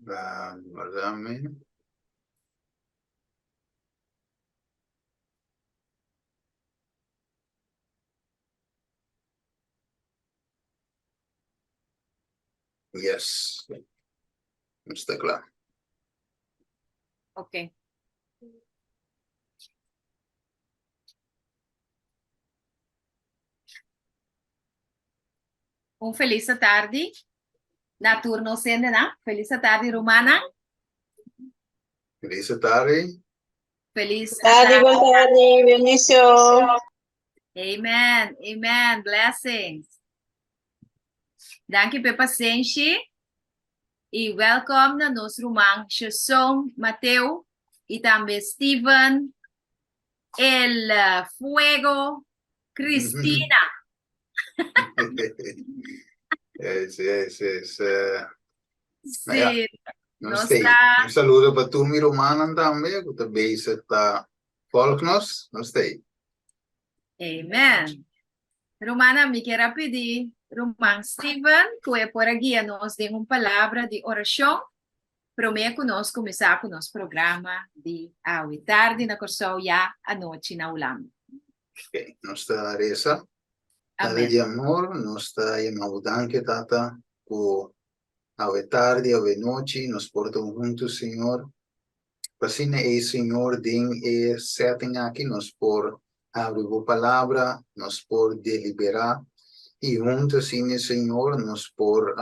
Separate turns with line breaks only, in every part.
Warda mi. Yes. Nos ta kla.
Ok. Un felis atardi na tur nos hendenan. Felis atardi rumannan.
Felis atardi.
Felis
Tardi,
atardi.
bon tardi, bendicion.
Amen, amen, blessings. Danki p'e pasenshi i welkom na nos ruman Sheson Mateo i tambe Steven El Fuego Cristina.
Es, es, es. eh,
Sí,
ja, nos
nos
stay.
ta
Un saludo pa tur mi rumannan tambe ku ta bezig ta volg nos. Nos stay.
Amen. Rumannan, mi kier a pidi ruman Steven ku e por a guia nos den un palabra di orashon promé ku nos kuminsá ku nos programa di awe tardi na Kòrsou ya anochi na Hulanda.
Ok, nos ta resa. Tata
Amen.
di amor, nos ta yama bo danki, Tata, ku awe tardi, awe nochi, nos por ta huntu, Señor. Pa asina ei, Señor, den e setting aki nos por habri bo palabra, nos por deliberá i huntu asina, Señor, nos por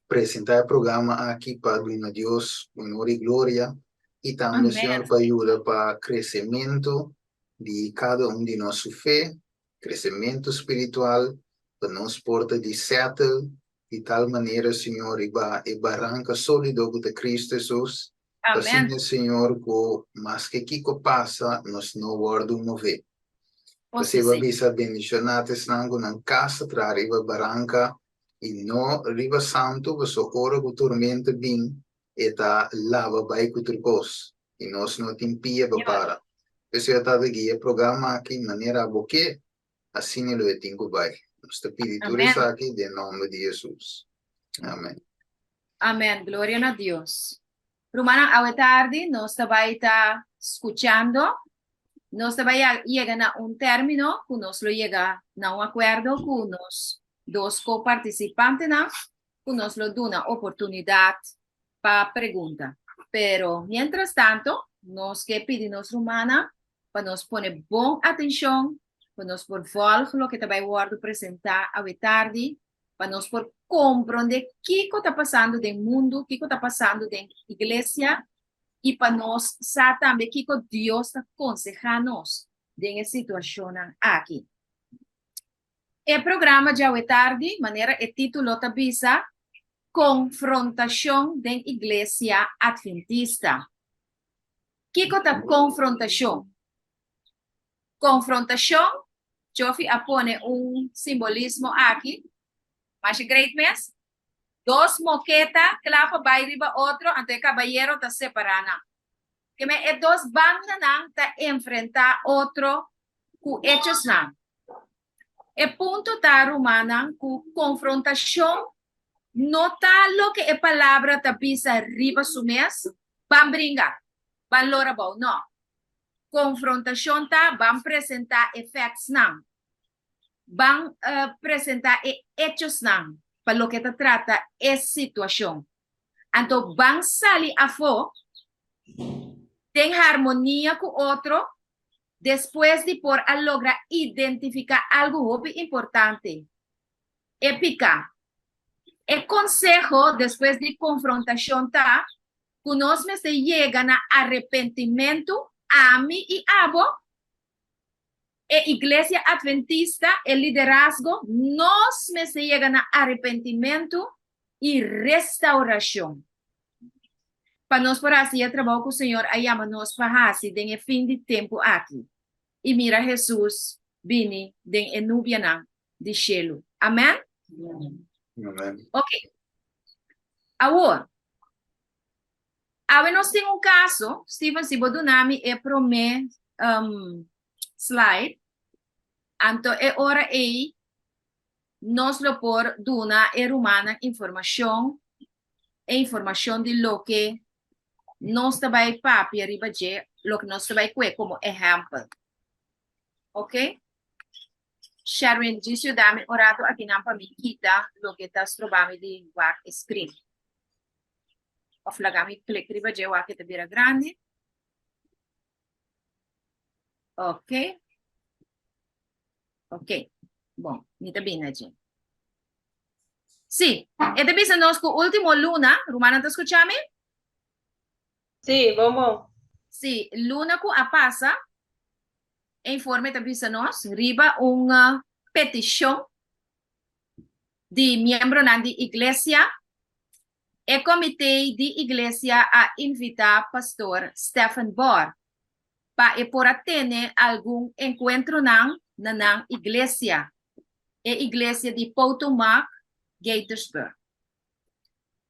presentá e programa aki pa duna Dios honor i gloria i tambe, Señor,
Amen.
pa yuda pa kresementu di kada un di nos su fe, kresementu spiritual, pa nos por ta di settle di tal manera, Señor, riba e baranka sólido ku ta Kristu Hesus, pa
Amen.
asina, Señor, ku maske kiko pasa, nos no wòrdu mové.
O
P'esei
sí,
bo a
Señor.
bisa, Bendishoná ta esnan ku nan kas ta traha riba baranka i no riba santu, pasobra ora ku tormenta bin, e ta laba bai ku tur kos, i nos no tin pia pa
Señor.
para. P'esei, Tata, guia e programa aki manera bo ke, Asina lo e tin ku bai. Nos ta pidi tur
Amen.
esaki den nòmber di Hesus. Amen.
Amen. Gloria na Dios. Rumannan, awe tardi nos ta bai ta skuchando. Nos ta bai yega na un término ku nos lo yega na un akuerdo ku nos dos ko-partisipantenan ku nos lo duna oportunidat pa pregunta. Pero mientras tanto, nos ke pidi nos rumannan pa nos pone bon atencion, pa nos por volg loke ta bay wordo presenta awe tardi, pa nos por compronde kico ta pasando den mundo, kico ta pasando den iglesia, y pa nos sa tambe kico Dios ta conseha nos den e situacionnan aki. E programa djawe tardi, manera e titulo ta bisa, Confrontacion den Iglesia Adventista. Kiko ta konfrontashon? Konfrontashon, Joffy a pone un simbolismo aki, masha great mes, dos moketa kla pa bai riba otro, anto e kabayero ta separá nan. Keme e dos bandanan ta enfrentá otro ku echosnan. E punto ta, rumannan, ku konfrontashon no ta loke e palabra ta bisa riba su mes, Ban bringa, ban lora bou. No. Konfrontashon ta ban presentá e factsnan, ban presentá e echosnan pa loke ta trata e situashon. Anto ban sali afó den harmonia ku otro despues di por a logra identifiká algu hopi importante, e piká. E konseho despues di konfrontashon ta ku nos mester yega na arepentimentu, ami i abo, e Iglesia Adventista, e liderazgo, nos mester yega na arepentimentu i restaurashon. Pa nos por hasi e trabou ku Señor a yama nos pa hasi den e fin di tempu aki i mira Hesus bini den e nubianan di shelu. Amen?
Amen.
Ok. Awor, awe nos tin un kaso, Steven, si bo duna mi e promé um, slide, anto e ora ei nos lo por duna e rumannan informashon. e informashon di loke nos ta bai papia riba dje, loke nos ta bai kue komo ehèmpel. Ok? Sherwin, djis yuda mi un ratu akinan pa mi kita loke ta stroba mi di wak e screen. Of laga mi klik riba dje wak e ta bira grandi. Ok. Ok. Bon, mi ta bini na dje. Sí, e ta bisa nos ku último luna, rumannan ta skucha mi?
Sí, bon bon.
Sí, luna ku a pasa, e informe ta bisa nos riba un petishon di miembronan di iglesia, e komité di iglesia a invitá pastor Stephen Bohr pa e por a tene algun enkuentronan na nan iglesia, e iglesia di Potomac, Gaithersburg.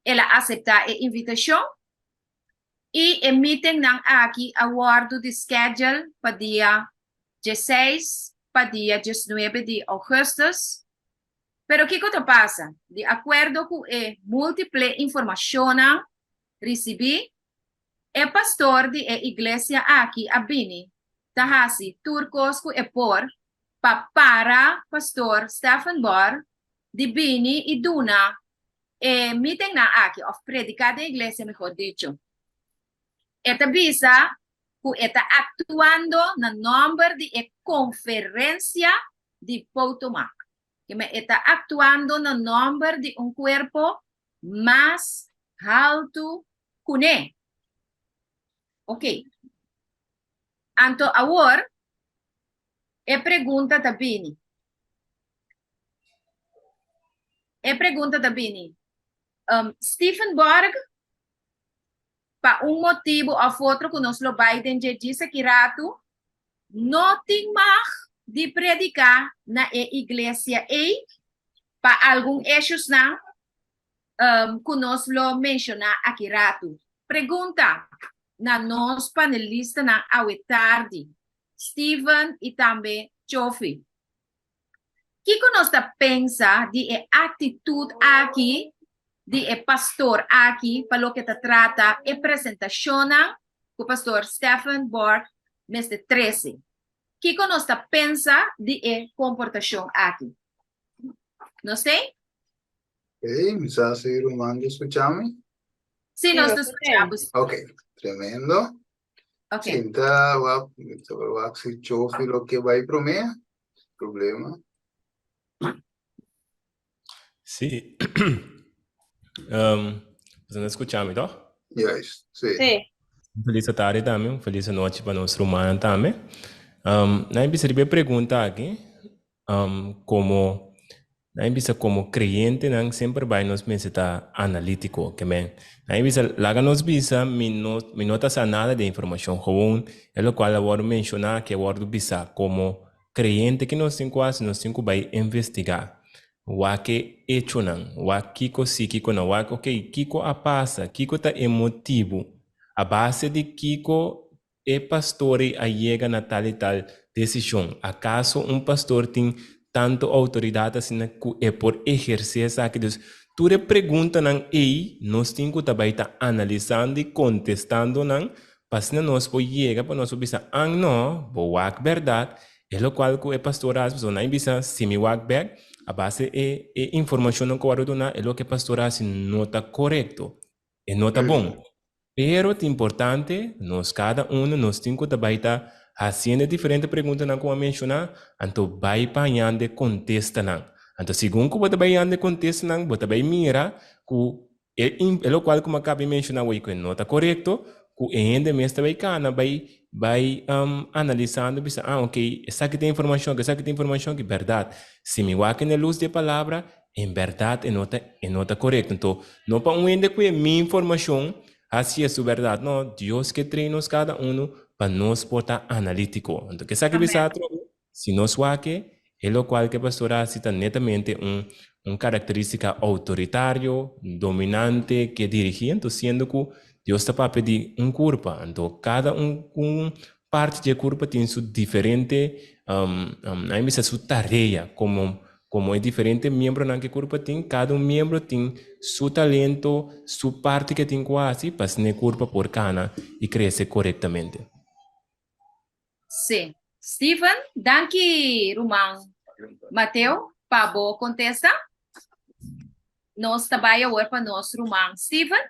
El a aseptá e invitashon i e meetingnan aki a wòrdu di schedule pa dia dieseis pa dia diesnuebe di ougùstùs. Pero kiko ta pasa? Di akuerdo ku e múltiple informashonnan risibí, e pastor di e iglesia aki a bini ta hasi tur kos ku e por pa para pastor Stephen Bohr di bini i duna e meetingnan aki, òf prediká den iglesia mihor dicho. E ta bisa ku e ta aktuando na nòmber di e konferensia di Potomac. Keme e ta aktuando na nòmber di un kuerpo mas haltu kuné. Oké. Anto awor e pregunta ta bini. E pregunta ta bini, um, Stephen Borg, pa un motibu òf otro ku nos lo bai den dje djis aki ratu, no tin mag di prediká na e iglesia ei pa algun eshusnan um, ku nos lo menshoná aki ratu. Pregunta na nos panelistanan awe tardi, Steven i tambe Chofi. Kiko nos ta pensa di e aktitut aki di e pastor aki pa loke ta trata e presentashonnan ku pastor Stephen Borg mester trese? Kiko nos ta pensa di e komportashon aki? Nos t'ei?
Ey, mi sa si ruman ta skucha mi.
Sí, nos ta skucha bo.
Ok, tremendo.
Ok.
Sinta wak, wak si Chofi lo ke bai promé. Problema.
Sí. Um, boso ta skucha mi, toch?
Juist, sí.
Sí.
Un felis tarde tambe, un felis anochi pa nos rumannan tambe. Um, nan bisa riba e pregunta aki, um, komo Nan bisa komo kreyentenan semper bai nos mester ta analítiko. Ke men, nan bisa laga nos bisa mi no mi no ta sa nada di e informashon. Gewoon e lokual a wòrdu menshoná ke a wòrdu bisá komo kreyente ke nos tin ku hasi nos tin ku bai investigá. Wak e echonan, wak kiko si kiko no, wak oke kiko a pasa, kiko ta e motibu, a base di kiko E pastor ei a yega na tal i tal desishon. Akaso un pastor tin tantu outoridat asina ku e por ehersé esaki? Dus, tur e preguntanan ei nos tin ku ta bai ta analisando i kontestando nan pa asina nos por yega pa nos por bisa, An no, bo wak bèrdat, e lokual ku e pastor a hasi. Pasobra nan a bisa, si mi wak bèk, a base e e informashonnan ku a wòrdu duná, e loke e pastor a hasi no ta korekto. E no ta bon. Pero ta importante nos kada uno nos tin ku ta bai ta hasiendo e diferente preguntanan ku a menshoná, anto bai pa hañando e kontestanan. Anto segun ku bo ta bai hañando e kontestanan bo ta bai mira ku e e lokual ku mi a kaba di menshoná awor ku e no ta korekto, ku e hende mes ta bai kana bai bai analisando bisa ah oke esaki ta e informashon aki esaki ta e informashon aki bèrdat. Si mi wak na e lus di e palabra En bèrdat e no ta e no ta korekto. Anto, no pa un hende ku e mi informashon hasi e su bèrdat. No, Dios ke train nos kada unu pa nos por ta analítiko. Anto, ke esaki bisa atrobe? Si nos wak e, e lokual ku e pastor a hasi ta netamente un un karakterístika outoritario, dominante, ke dirigí. Anto, siendo ku Dios ta papia di un kurpa, anto kada un un parti di e kurpa tin su diferente, nan a bisa su tarea komo. Komo e diferente miembronan ku e kurpa tin, kada un miembro tin su talento, su parti ku e tin ku hasi pa asina e kurpa por kana i krese korektamente.
Sí. Steven, Danki ruman Mateo pa bo kontesta. Nos ta bai awor pa nos ruman Steven.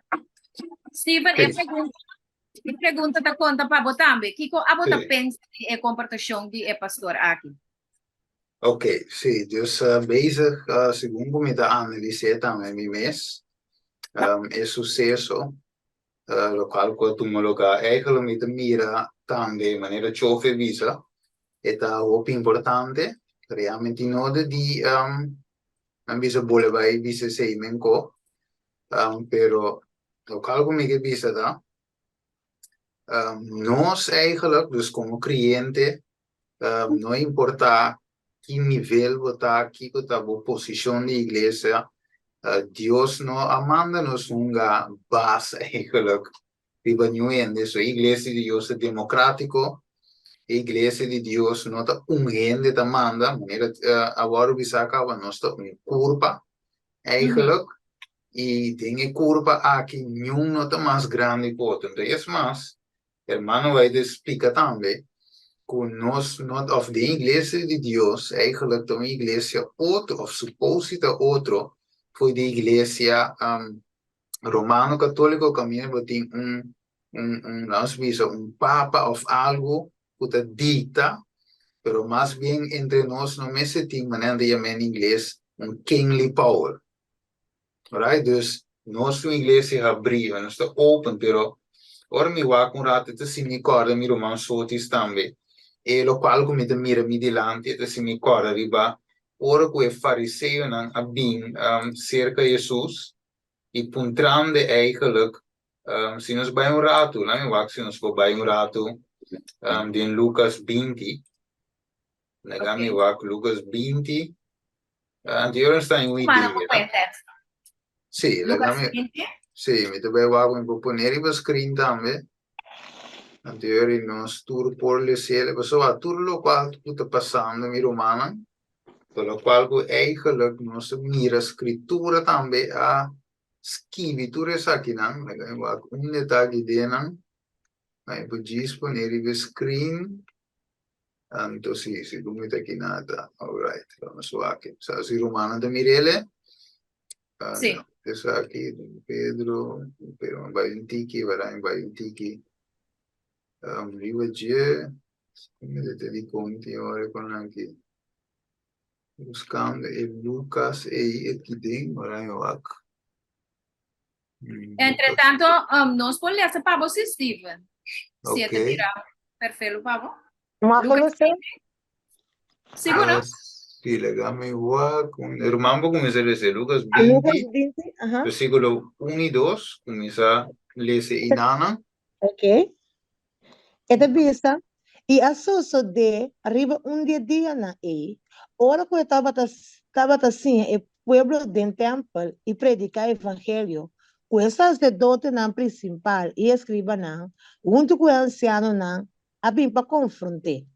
Steven, e pregunta, e pregunta ta konta pa bo tambe. Kiko abo ta pensa di e komportashon di e pastor aki?
Ok, sí, dus bezig segun ku mi ta analis'é tambe mi mes e suseso lokual ku a tuma lugá. Eigenlijk mi ta mira tambe manera Chofe bisa e ta hopi importante. Realmente tin noda di nan bisa bole bai bisa esei menko pero lokual ku mi ke bisa ta nos eigenlijk dus komo kreyente No importa ki nivel bo ta, kiko ta bo posishon di iglesia, Dios no a manda nos hunga bas eigenlijk riba niun hende. So e iglesia di Dios ta demokratiko, e iglesia di Dios no ta un hende ta manda, manera a wòrdu bisa kaba, nos ta un kurpa eigenlijk, i den e kurpa aki niun no ta mas grandi ku otro. Enton es mas, Hermano Wade splika tambe ku nos no òf den iglesia di Dios eigenlijk ta un iglesia otro òf suposi ta otro for di iglesia romano katoliko kaminda bo tin un un un lanos bisa un papa òf algu ku ta dikta pero mas bien entre nos no mester tin manera nan ta yama en ingles un kingly power. Alright, dus nos un iglesia habrí, nos ta open, pero ora mi wak un rato e ta si mi kòrda mi ruman Sotis tambe. E lokual ku mi ta mira mi dilanti e ta si mi kòrda riba ora ku e fariseonan a bin serka Hesus i puntrand'e eigenlijk, si nos bai un ratu, laat mi wak si nos por bai un ratu den Lukas 20, laga mi wak Lukas 20. Anterior nos ta en un
Mano
idea.
por pone teksto.
Sí,
Lucas
laga mi,
20.
sí, mi ta bai wak mi por pone riba screen tambe. Anterior y nos tur por lesele, pasobra tur lokual ku ta pasando mi rumannan, ta lokual ku eigenlijk nos ta mira skritura tambe a skibi tur esakinan. Laga mi wak unda ta aki denan. Mi por djis pone riba e screen. Anto si, si ku mi ta aki nada. Alright, vamos wak. Sa si rumannan ta mirele? Ah,
Sí.
no. Esaki, Pedro, pero bai un tiki, bai bai un tiki. Riba dje, mi ta di konti ora kon aki. Buscando e Lucas ei aki den, ora mi wak.
Entre tanto, nos por lesa pa bo si, Steven. Si e ta
Ok.
bira perfelo pa bo.
Mag
Lucas
lesa?
20. Sigur no?
Sí, laga mi wak. Un herman por kuminsá lesa Lucas
Lucas
20,
20, aha.
versíkulo 1 i 2. Kuminsá lesa i nana.
Ok. E ta bisa, I a sosodé riba un di e dianan ei, ora ku e tabata tabata siña e pueblo den tèmpel i prediká e evangelio, ku e saserdotenan prinsipal i eskribanan, huntu ku e ansianonan, a bin pa konfront'é.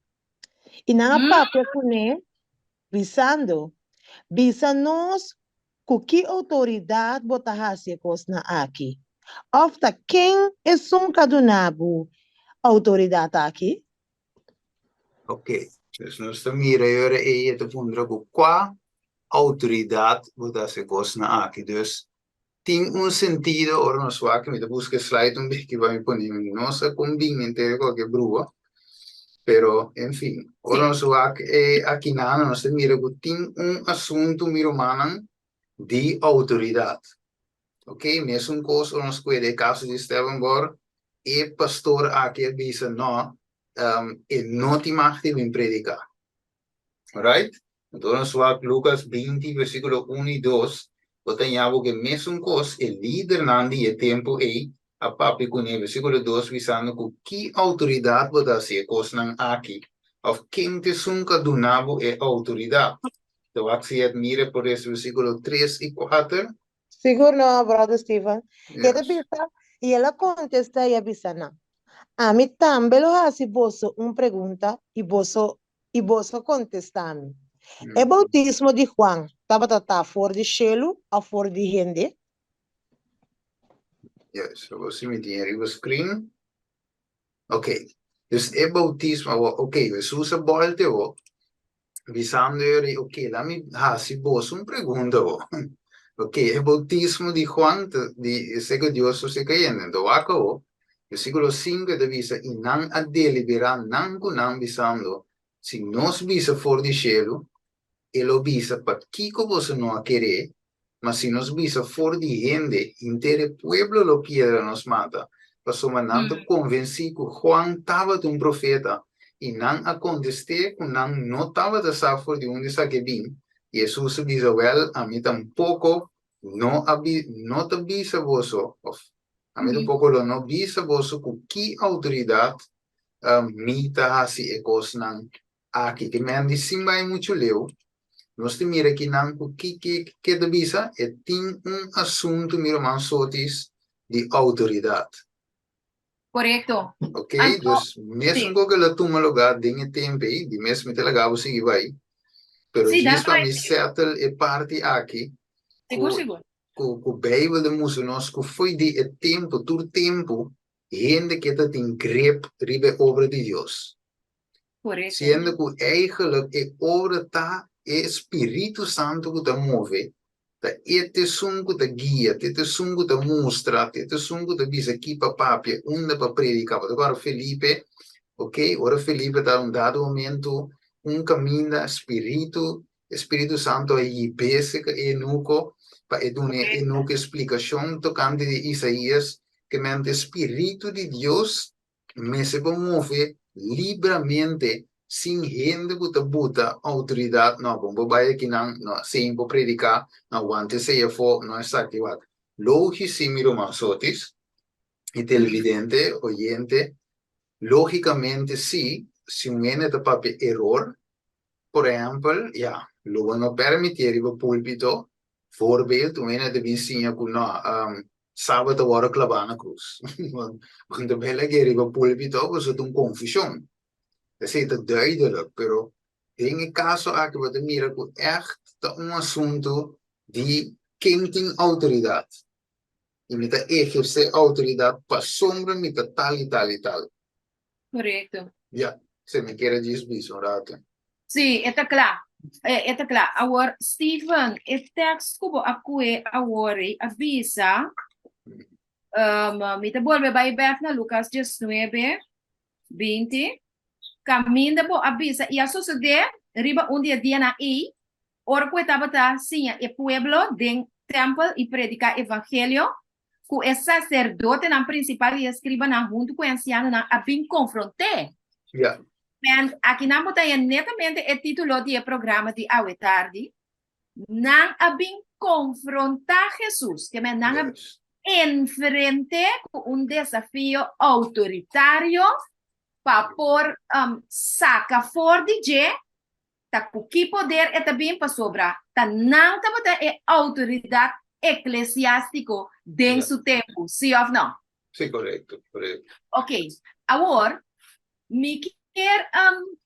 I nan a papia kuné, bisando, Bisa nos ku ki outoridat bo ta hasi e kosnan aki? Òf ta ken esun ku a duna bo outoridat aki?
Ok, dus nos ta mira e ora ei e ta puntra ku kua outoridat bo ta hasi e kosnan aki. Dus tin un sentido ora nos wak, mi ta buska e slide un biki pa mi pone, mi no sa kon bin henter kualke brua, pero en fin, ora nos wak e akinan nos ta mira ku tin un asuntu mi rumannan di outoridat. Ok, mesun kos ora nos kueda e kaso di Esteban Bor, e pastor aki a bisa no, e no tin mag di bin prediká. Right? Anto nos wak Lucas 20 versículo 1 i 2, bo ta ña bo ke mesun kos e lidernan di e tempu ei a papia kuné, versículo 2, bisando ku ki outoridat bo ta hasi e kosnan aki, òf ken ta esun ku a duna bo e outoridat? Ta wak si admira por es versículo 3 i 4.
Sigur no, brother Steven. I e ta
Yes.
bisa, i el a kontestá i a bisa nan, Ami tambe lo hasi boso un pregunta i boso i boso kontestá mi. E boutismo di Juan tabata ta for di shelu òf for di hende?
Yes, so bo si mi tin riba screen. Ok, dus e boutismo awor, ok, Hesus a bòlta awor, bisando e ok, laat mi hasi boso un pregunta awor. Ok, e boutismo di Juan ta di esei ku Dios ta seka yende, anto wak awor, versíkulo sinku e ta bisa, i nan a deliberá nan ku nan bisando, Si nos bisa for di shelu, e lo bisa, Pakiko boso no a ker'é? Ma si nos bisa for di hende, henter e pueblo lo piedra nos mata, pasobra nan ta konvensí ku Juan tabata un profeta. I nan a kontest'é ku nan no tabata sa for di unda esaki a bin. I Hesus a bisa, Wèl, ami tampoko no a no ta bisa boso, òf ami tampoko lo no bisa boso ku ki outoridat mi ta hasi e kosnan aki. Ke men di sin bai muchu leu, nos ta mira kinan ku ki ki ke ta bisa, e tin un asuntu mi ruman Sotis di outoridat.
Korekto.
Ok, dus mesun ku lo tuma lugá den e tempu ei, di mes mi ta laga bo sigui bai, pero djis pa mi settle e parti aki
Sigur, sigur.
ku ku Beibel ta mustra nos ku fo'i di e tempu, tur tempu, Hende ke ta tin grip riba e obra di Dios.
Korekto.
Siendo ku eigenlijk e obra ta e Spiritu Santu ku ta move, ta e ta esun ku ta guia, ta e ta esun ku ta mustra, ta e ta esun ku ta bisa ki pa papia, unda pa prediká. Bo ta kòrda Felipe, ok, ora Felipe ta un dado momento un kaminda, Spiritu E Spiritu Santu a hib'é serka e eunuko pa e duna e eunuko e splikashon tokante di Isaías, ke mente e Spiritu di Dios mester por move libramente sin hende ku ta buta outoridat, no, bo por bai akinan, no, sin por prediká, no, wanta esei afó, no esaki wak. Logi si mi ruman Sotis i televidente, oyente, lógikamente si, si un hende ta papia eror, Por ehèmpel, ya, lo bo no pèrmití riba púlpito, voorbeeld, un hende ta bin siña ku no, sabat ta wòrdu klabá na krus. Bo no ta bai lag'é riba púlpito pasobra ta un konfushon. Esei ta duidelik, pero den e kaso aki bo ta mira ku ègt ta un asuntu di ken tin outoridat. I mi ta ehersé outoridat pasobra mi ta tal i tal i tal.
Correcto.
Ya, si mi kier a djis bisa un rato.
Sí, e ta kla. E ta kla. Awor, Steven, e tekst ku bo a kue awor ei a bisa, um, mi ta bolbe bai bek na Lucas 19, 20, kaminda bo a bisa, i a sosodé riba un di e dianan ei, ora ku e tabata siña e pueblo den tèmpel i prediká evangelio, ku e saserdotenan prinsipal i e eskribanan huntu ku e ansianonan a bin konfront'é.
Ja.
Men, akinan bo ta haña netamente e título di e programa di awe tardi, Nan a bin konfrontá Hesus, ke men nan a enfrent'é ku un desafio outoritario pa por saka for di dje Ta ku ki poder e ta bin? Pasobra ta nan tabata e outoridat eklesiástiko den su tempu, sí òf nò?
Sí, korekto, korekto.
Ok, awor mi kier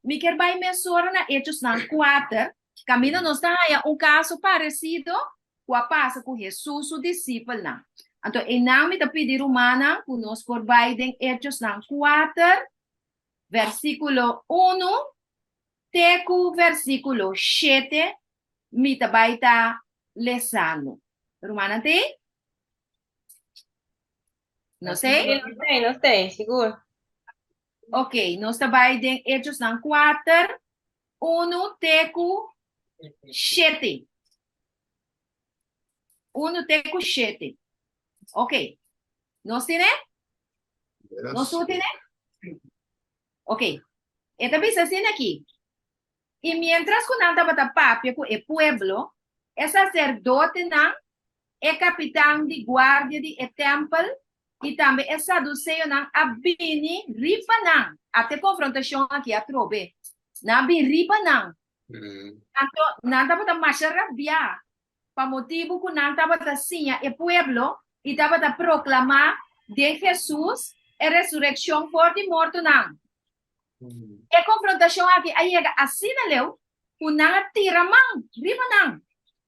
mi kier bai mesora na Hechosnan kuater, kaminda nos ta haña un kaso paresido ku a pasa ku Hesus su disipelnan. Anto einan mi ta pidi rumannan ku nos por bai den Hechosnan kuater, versíkulo unu Te ku versíkulo shete mi ta bai ta lesando. Rumannan t'ei? Nos t'ei?
Sí, nos t'ei, nos t'ei, sigur.
Ok, nos ta bai den Hechosnan kuater, unu te ku shete. Unu te ku shete. Ok, nos tene? Nos tur tene? Ok, e ta bisa asina aki, I miéntras ku nan tabata papia ku e pueblo, e saserdotenan, e kapitan di guardia di e tèmpel i tambe e saduseonan a bini riba nan. Ata e konfrontashon aki atrobe. Nan a bini riba nan. Anto nan tabata masha rabiá pa motibu ku nan tabata siña e pueblo i tabata proklamá den Hesus e resurekshon for di mortonan. E konfrontashon aki a yega asina leu. Ku nan a tira man riba nan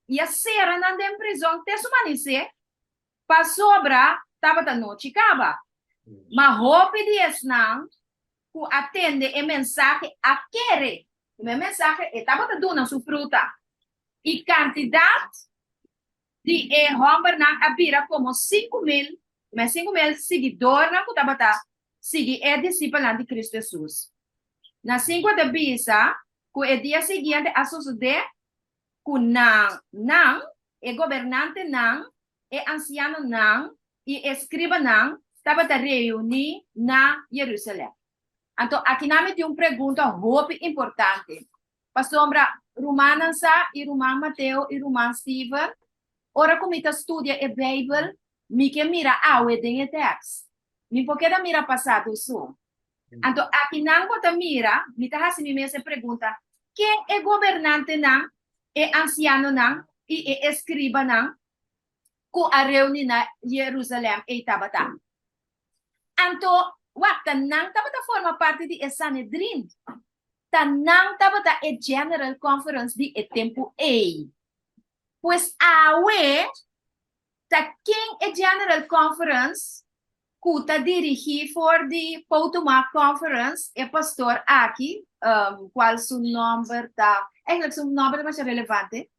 i a sera nan den prizon te su manisé, pasobra tabata nochi kaba. Ma hopi di esnan ku a tende e mensahe a kere ku e mensahe e tabata duna su fruta, i kantidat di e hòmbernan a bira komo 5000, e 5000 siguidornan ku tabata sigui e disipelnan di Kristu Hesus. Na sinku ta bisa ku e dia siguiente a sosodé ku nan, nan, e gobernantenan, e ansianonan i e skribanan tabata reuní na Yerusalèm. Anto akinan mi tin un pregunta hopi importante, pasobra rumannan sa i ruman Mateo i ruman Steven, ora ku mi ta studia e Beibel, mi ke mira awe den e tèks. Mi por keda mira pasado so. Anto akinan bo ta mira, mi ta hasi mi mes e pregunta, ken e gobernantenan, e ansianonan i e eskribanan ku a reuní na Yerusalèm ei tabata? Anto, wak, ta nan tabata forma parti di e Sanedrin. Ta nan tabata e General Conference di e tempu ei. Pues awe ta ken e General Conference ku ta dirigí for di Potomac Conference, e pastor aki, kual su nòmber ta, eigenlijk su nòmber ta masha relevante,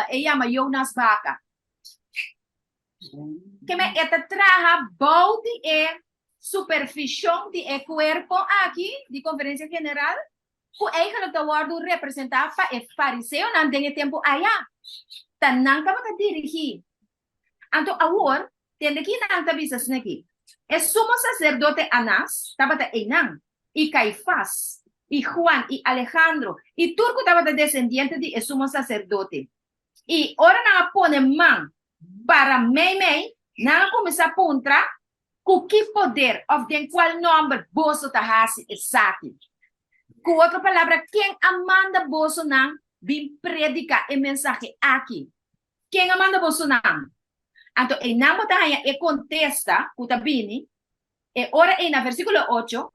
e yama Jonas Baca. Keme e ta traha bou di e supervishon di e kuerpo aki di Konferensia General, ku eigenlijk ta wòrdu representá pa e fariseonan den e tempu aya. Ta nan tabata dirigí. Anto awor, tende ki nan ta bisa esnaki, E sumo saserdote Anas tabata einan, i Kaifas, i Juan, i Alejandro, i tur ku tabata desendiente di e sumo saserdote. I ora nan a pone man para meimei, nan a kuminsá puntra, Ku ki poder òf den kual nòmber boso ta hasi esaki? Ku otro palabra, ken a manda bosonan bin prediká e mensahe aki? Ken a manda bosonan? Anto einan bo ta haña e kontesta ku ta bini e ora ei na versíkulo ocho,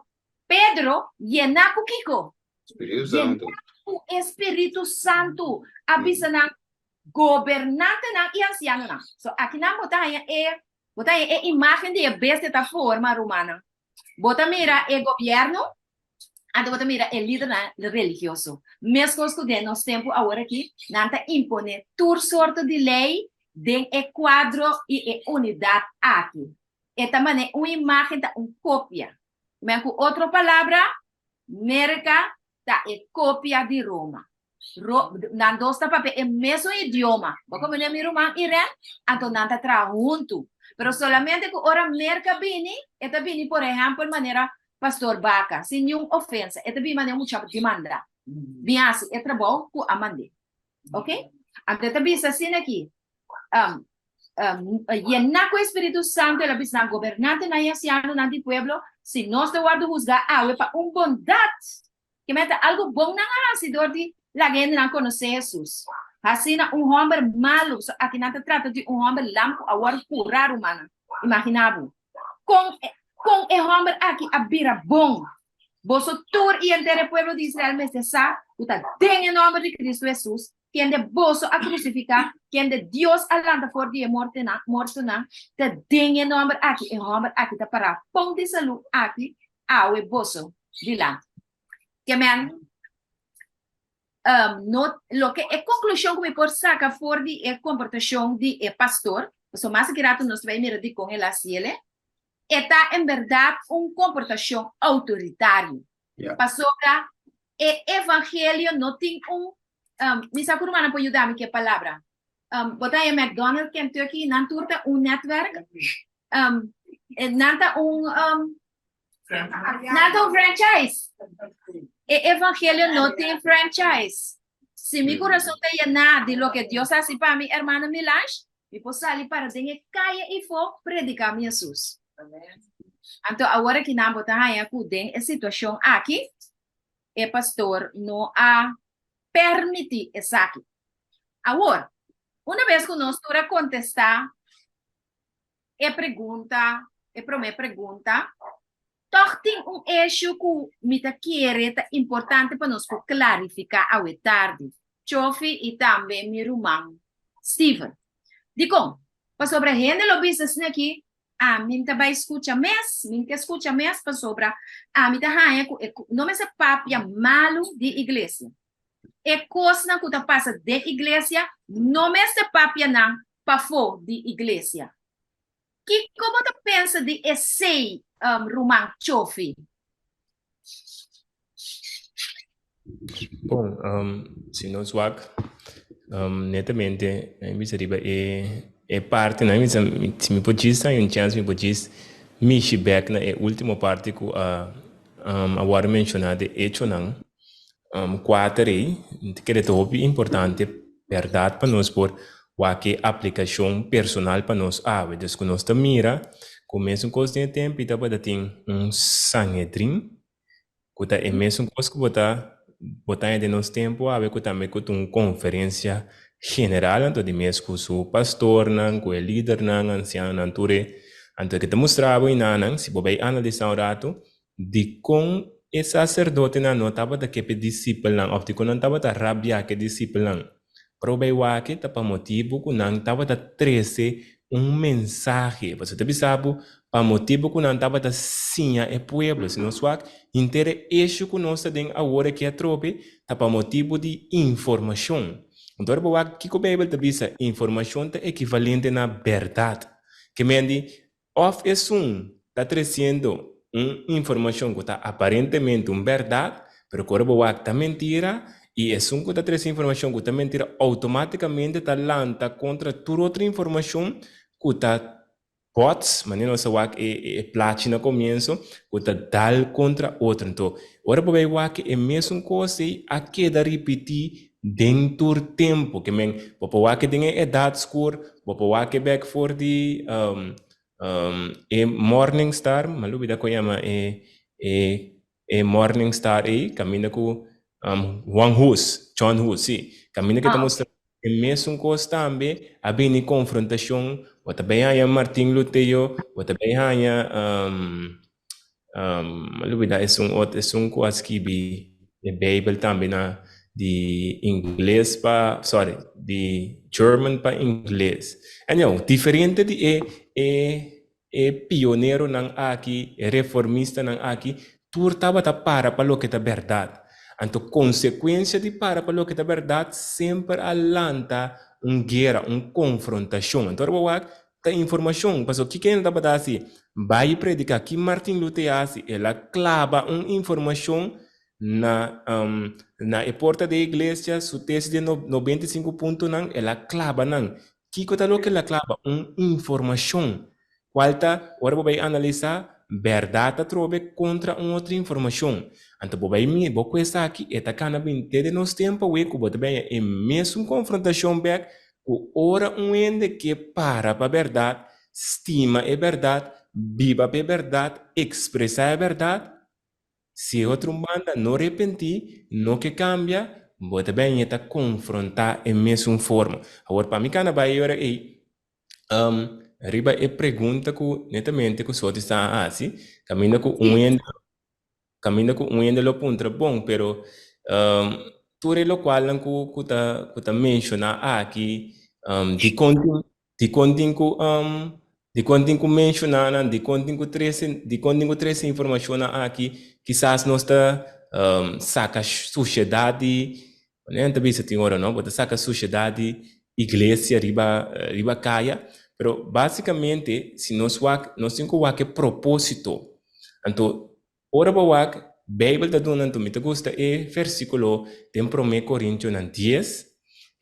Pedro, yená ku kiko?
Spiritu Santu.
Yená ku e Spiritu Santu, a bisa nan, Gobernantenan i ansianonan. So akinan bo ta haña e bo ta haña e imágen di e bestia ta forma, rumannan. Bo ta mira e gobièrnu, anto bo ta mira e lidernan religioso. Meskos ku den nos tempu awor aki, nan ta imponé tur sorto di lei den e kuadro i e unidat aki. E ta manera un imágen ta un kopia. Men ku otro palabra, Merka ta e kopia di Roma. Ro, nan dos ta papia e mesun idioma. Bo komprendé mi ruman Irene? Anto nan ta traha huntu. Pero solamente ku ora Merka bini, e ta bini por ehèmpel manera Pastor Baca, sin niun ofensa, e ta bini manera un mucha di manda. Bin hasi e trabou ku a mand'é. Ok? Anto e ta bisa asina aki, um, um, yená ku e Spiritu Santu, el a bisa nan gobernantenan i ansianonan di pueblo, si nos ta wòrdu husgá awe pa un bondat, Ke mester algu bon nan a hasi dor di laga hendenan konosé Hesus. Hasina un hòmber malu, so aki nan ta trata di un hòmber lam ku a wòrdu kurá, rumannan. Imaginá bo kon kon e hòmber aki a bira bon. Boso tur i henter e pueblo di Israel mester sa ku ta den e nòmber di Kristu Hesus, kende boso a krusifiká, kende Dios a lanta for di e mortonan, ta den e nòmber aki e hòmber aki ta pará pon di salú aki awe boso dilanti. Ke men, um, no, loke e konklushon ku mi por saka for di e komportashon di e pastor, pasobra mas aki rato nos ta bai mira dikon el a hasi el, e ta en bèrdat un komportashon outoritario.
Yeah.
Pasobra e evangelio no tin un, um, mi sa ku rumannan por yuda mi ku e palabra. Um, bo ta haña McDonald's, Kentucky, nan tur ta un netwerk. Um, nan ta un, um, Nan ta un franchise. E evangelio no tin franchise. Si mi kurason ta yená di loke Dios a hasi pa mi, hermana Milange, mi por sali para den e kaya ifó prediká mi Hesus. Anto awor aki nan bo ta haña ku den e situashon aki e pastor no a permití esaki. Awor, una bes ku nos tur a kontestá e pregunta, e promé pregunta. Tòg tin un eshu ku mi ta kere ta importante pa nos por klarifiká awe tardi, Chofi i tambe mi ruman Steven. Dikon? Pasobra hende lo bisa asina aki, Ami n'ta bai skucha mes, mi n'ke skucha mes pasobra ami ta haña ku e no mester papia malu di iglesia. E kosnan ku ta pasa den iglesia no mester papia nan pafó di iglesia. Kiko bo ta pensa di esei, ruman Chofi?
Bon, si nos wak netamente nan bisa riba e parti nan bisa si mi por djis haña un chèns mi por djis mishi bèk na e último parti ku a a wòrdu menshoná de echonan kuater ei mi ta kere ta hopi importante bèrdat pa nos por wak e aplikashon personal pa nos awe. Dus ku nos ta mira ku mesun kos den e tempu i tabata tin un Sanhedrin ku ta e mesun kos ku bo ta bo ta haña den nos tempu awe ku tambe ku ta un konferensia general anto di mes ku su pastornan ku e lidernan ansianonan tur e anto ke ta mustra bo enanan si bo bai analisá un ratu dikon e saserdotenan no tabata ke p'e disipelnan òf dikon nan tabata rabiá ku e disipelnan. Probe wak ta pa motibu ku nan tabata trese un mensahe. Pasobra ta bisa bo, pa motibu ku nan tabata siña e pueblo. Si nos wak, henter e eshu ku nos ta den awor aki atrobe ta pa motibu di informashon. Anto ora bo wak kiko Beibel ta bisa, informashon ta ekivalente na bèrdat. Ke men di, Òf esun ta tresiendo un informashon ku ta aparentemente un bèrdat, pero ku ora bo wak ta mentira, i esun ku ta trese informashon ku ta mentira outomátikamente ta lanta kontra tur otro informashon ku ta bots, manera nos a wak e plachi na komienso, ku ta dal kontra otro. Anto, ora bo bai wak e mesun kos ei a keda ripití den tur tempu. Ke men, bo por wak den e edat skur, bo por wak bek for di e morning star, mi a lubida kon yama e e e morning star ei, kaminda ku Juan Hus, John Hus, si, kaminda ke ta mustra e mesun kos tambe a bini konfrontashon, bo ta bai haña Martin Luteo, bo ta bai haña Mi a lubida esun ot esun ku a skibi e Beibel tambe na di ingles pa sorry di German pa ingles. Anyhow, diferente di e e e pioneronan aki, e reformistanan aki, tur tabata para pa loke ta bèrdat. Anto konsekuensia di para pa loke ta bèrdat semper a lanta un guera, un konfrontashon. Anto ora bo wak Ta informashon, paso kiko el tabata hasi? Bai prediká. Ki Martin Luther a hasi? El a klaba un informashon na na e porta di e iglesia, su tesis di 95 puntonan, el a klaba nan. Kiko ta loke el a klaba? Un informashon, kual ta, ora bo bai analisá, bèrdat atrobe kontra un otro informashon. Anto bo bai mira, bo ku esaki, e ta kana bin te den nos tempu awe ku bo ta bai haña e mesun konfrontashon bèk Ku ora un hende ke para pa bèrdat, stima e bèrdat, biba pa e bèrdat, ekspresá e bèrdat, si e otro un banda no repentí, no ke kambia, bo ta bini ta konfrontá e mesun forma. Awor, pa mi kana bai e ora ei, riba e pregunta ku netamente ku Soti sa a hasi, kaminda ku un hende Kaminda ku un hende lo puntra, Bon, pero tur e lokualnan ku ku ta ku ta menshoná aki, dikon tin dikon tin ku dikon tin ku menshoná nan, dikon tin ku trese dikon tin ku trese informashonnan aki? Kisas nos ta saka sushedat di, manera nan ta bisa tin ora no, bo ta saka sushedat di iglesia riba riba kaya. Pero basikamente si nos wak nos tin ku wak e propósito. Anto, ora bo wak, Beibel ta duna, anto mi ta gusta e versíkulo den Promé Korintionan dies,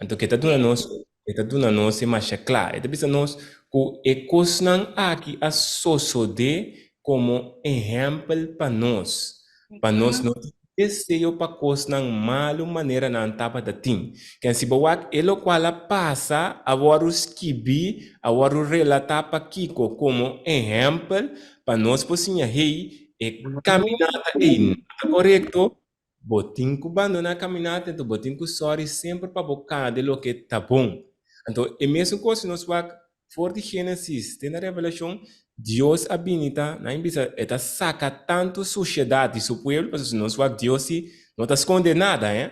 anto ke ta duna nos, e ta duna nos e masha kla. E ta bisa nos ku e kosnan aki a sosodé komo ehèmpel pa nos, pa nos no tin deseo pa kosnan malu manera nan tabata tin. Ken si bo wak e lokual a pasa a wòrdu skibí, a wòrdu relatá pa kiko? Komo ehèmpel pa nos por siña, hey, e kaminata ei no ta korekto, bo tin ku bandoná e kaminata, enton bo tin ku sòri semper pa bo kana den loke ta bon. Anto e mesun kos si nos wak. For di Génesis te na Revelashon, Dios a bini ta, nan bisa, e ta saka tantu sushedat di su pueblo, pasobra si nos wak Dios si no ta skonde nada, eh.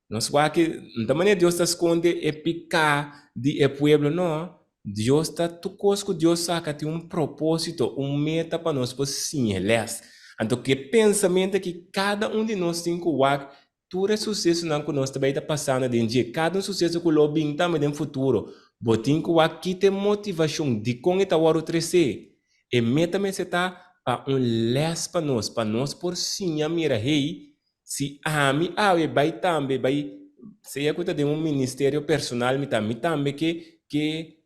Nos wak no ta manera Dios ta skonde e piká di e pueblo, no. Dios ta, tur kos ku Dios saka tin un propósito, un meta pa nos por siña lès. Anto ku e pensamentu aki kada un di nos tin ku wak Tur e susesonan ku nos ta bai ta pasando den dje, kada un suseso ku lo bin tambe den futuro, bo tin ku wak ki ta e motivashon, dikon e ta wòrdu tresé. E meta mester ta pa un lès pa nos, pa nos por siña mira, hey, si ami awe bai tambe bai, sea ku ta den un ministerio personal mi ta, mi tambe ke ke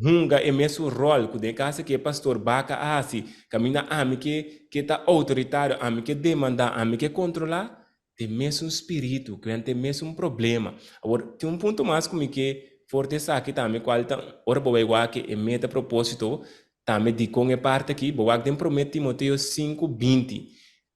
hunga e mesun ròl ku den e kas aki e pastor Baca a hasi, kaminda ami ke ke ta outoritario, ami ke demandá, ami ke kontrolá, ta e mesun spiritu, ku ta e mesun problema. Awor, tin un punto mas ku mi ke for di esaki tambe kual ta ora bo bai wak e meta propósito tambe dikon e parti aki, bo wak den promé Timoteo sinku, 20,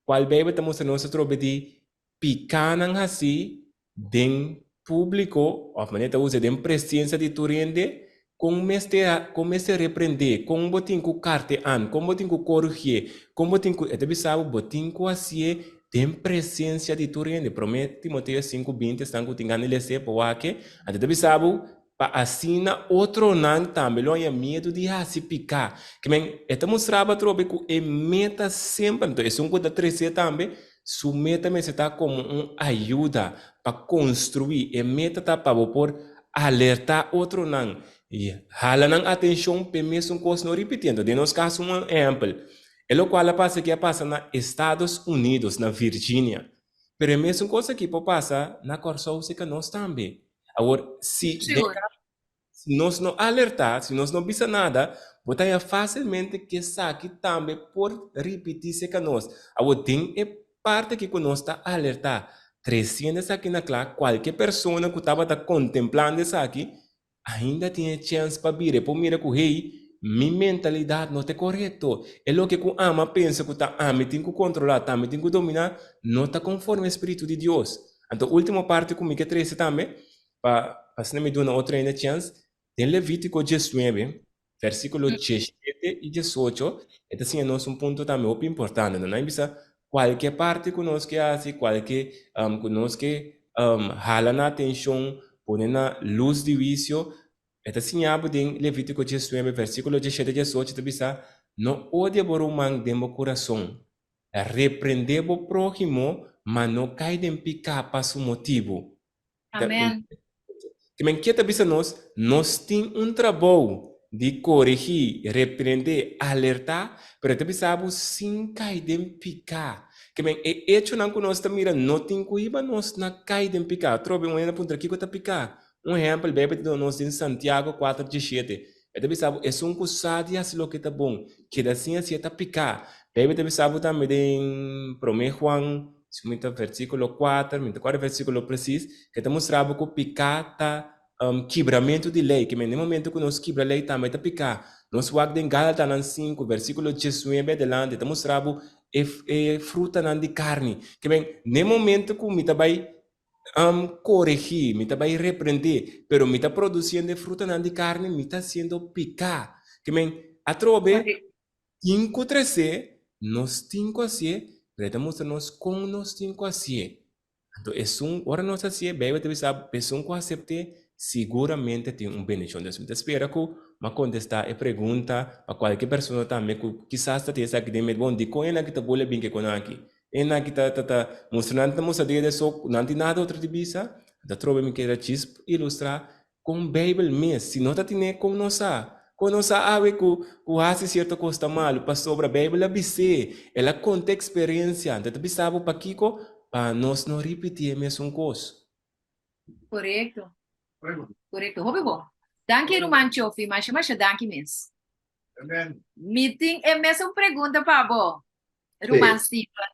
kual Beibel ta mustra nos atrobe di Pikánan hasí den públiko òf manera ta usa den presensia di tur hende, kon mester kon mester reprendé, kon bo tin ku karte an, kon bo tin ku korigié, kon bo tin ku, e ta bisa bo, bo tin ku hasié den presensia di tur hende. Promé Timoteo 5, 20, esnan ku tin gana di les'é por wak, anto e ta bisa bo, Pa asina otronan tambe lo haña miedu di hasi piká. Ke men, e ta mustraba atrobe ku e meta semper, anto esun ku ta tresé tambe, su meta mester ta komo un ayuda pa konstruí. E meta ta pa bo por alertá otronan i hala nan atenshon p'e mesun kos no ripití. Anto den nos kaso un ehèmpel, e lokual a pasa aki a pasa na Estados Unidos, na Virginia. Pero e mesun kos aki por pasa na Kòrsou serka nos tambe. Awor, si den si nos no alertá, si nos no bisa nada, bo ta haña fásilmente ku esaki tambe por ripití serka nos. Awor, den e parti aki ku nos ta alertá, tresiendo esaki na kla, kualke persona ku tabata kontemplando esaki, ainda tin e chèns pa bira. E por mira ku, hey, mi mentalidat no ta e korekto. E loke ku ami a pensa ku ta ami tin ku kontrolá, ta ami tin ku dominá, no ta konforme e spiritu di Dios. Anto ultimo parti ku mi ke trese tambe, pa asina mi duna otro hende chèns, den Levítiko diesnuebe, vèrsikulo diesshete i diesocho, e ta siña nos un punto tambe hopi importante. No nan bisa kualke parti ku nos ke hasi, kualke ku nos ke hala nan atenshon, pone na lus di huisio, e ta siña bo den Levítiko diesnuebe, vèrsikulo diesshete i diesocho, ta bisa, No odia bo ruman den bo kurason. Reprendé bo próhimo, ma no kai den piká pa su motibu.
Amen.
Ke men ke ta bisa nos? Nos tin un trabou di korigí, reprendé, alertá, pero e ta bisa bo sin kai den piká. Ke men e echonan ku nos ta mira no tin ku hiba nos na kai den piká. Atrobe un hende a puntra kiko ta piká? Un ehèmpel Beibel ta duna nos den Santiago kuater diesshete. E ta bisa bo, Esun ku sa di hasi loke ta bon, keda sin hasié ta piká. Beibel ta bisa bo tambe den Promé Juan, si mi ta versíkulo kuater, mi no ta kòrda e versíkulo presis, ke ta mustra bo ku piká ta kibramentu di lei. Ke men den momentu ku nos kibra lei tambe ta piká. Nos wak den Galatanan sinku, versíkulo diesnuebe adelante, ta mustra bo e e frutanan di karni. Ke men den momentu ku mi ta bai koregí, mi ta bai reprendé, pero mi ta produsiendo e frutanan di karni, mi ta hasiendo piká. Ke men, atrobe, tin ku tres'é, nos tin ku hasié, pero e ta mustra nos kon nos tin ku hasié. Anto esun, ora nos hasié, Beibel ta bisa, esun ku asept'é, siguramente tin un bendishon. Entonces mi ta spera ku mi a kontestá e pregunta pa kualke persona tambe ku kisas ta tin esaki den mente, bon, dikon e nan ki ta bole bin ke kon aki? E nan ki ta ta ta mustra nan ta mustra dede so ku nan tin nada otro di bisa, ta trobe mi keda djis ilustrá kon Beibel mes, si no ta tine kon nos sa? Kon nos sa awe ku ku hasi sierto kos ta malu? Pasobra Beibel a bis'é, el a konta eksperensia, anto e ta bisa bo pakiko pa nos no ripití e mesun kos.
Korekto. Korekto. Hopi bon. Danki ruman Chofi, masha masha danki mes.
Amen.
Mi tin e mesun pregunta pa bo, ruman Steven.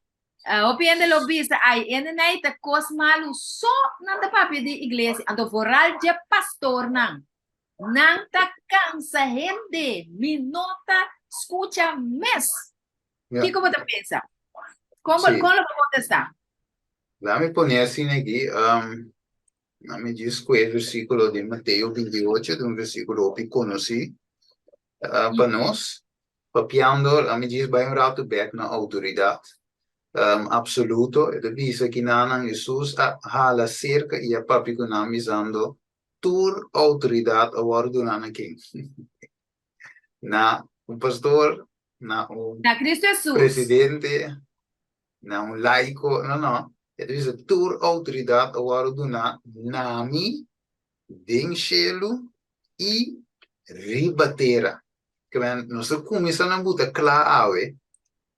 Uh, hopi hende lo bisa, ai, ene nei ta kos malu so nan ta papia di iglesia. Anto vooral dje pastornan. Nan ta kansa hende. Mi no ta skucha mes.
Ja.
Kiko bo ta pensa? Kon bo,
Sí.
kon lo bo kontestá?
Laat mi pone asina aki, um, laat mi djis ku e versíkulo di Mateo 28, un versíkulo hopi konosí. Pa nos, papiando, ami djis bai un ratu bek na outoridat apsoluto. E ta bisa kinanan Hesus a hala serka i a papia ku nan bisando, Tur outoridat a wòrdu duná na ken? Na un pastor, na un
Na Cristo Hesus.
presidente, na un laiko. No, no. E ta bisa, Tur outoridat a wòrdu duná na mi den shelu i riba tera. Ke men, nos ta kuminsá na buta kla awe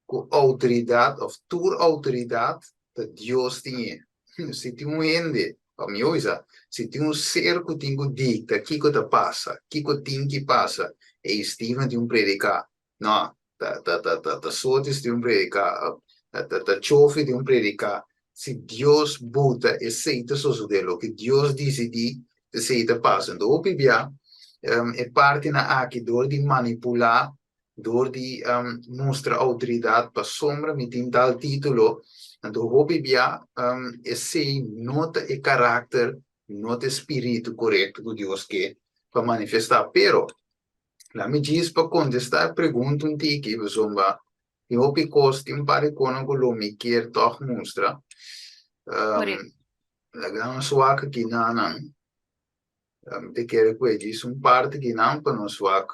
ku outoridat òf tur outoridat ta Dios tin e. Si tin un hende, òf mihó bisa, si tin un ser ku tin ku dikta kiko ta pasa, kiko tin ki pasa, ey Steven tin un prediká. No, ta ta ta ta ta Sotis tin un prediká, ta ta ta Chofi tin un prediká. Si Dios buta esei ta sosodé, loke Dios disidí esei ta pasa. Enton hopi bia e partinan aki dor di manipulá, dor di mustra outoridat pasobra mi tin tal título, anto hopi bia esei no ta e karakter, no ta e spiritu korekto ku Dios ke pa manifestá. Pero Lami djis pa kontestá e pregunta un tiki, pasobra tin hopi kos, tin un par di konan ku lo mi kier tòg mustra. Laga nos wak aki nan. Mi ta kere ku e djis un parti aki nan pa nos wak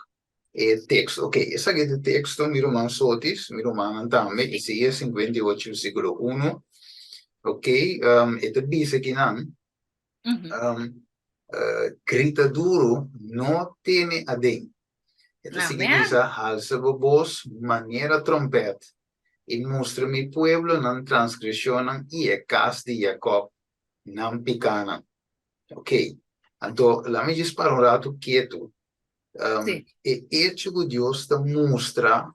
e teksto. Oke, esaki ta e teksto, mi ruman Sotis, mi rumannan tambe, Isaías 58 versíkulo 1. Oke, e ta bisa aki nan, Grita duru, no tene aden. E ta sigui bisa, Halsa bo bos manera trompèt, i mustra mi pueblo nan transgreshonnan i e kas di Jakòb nan pikánan. Oké, anto laat mi djis para un ratu ketu. E echo ku Dios ta mustra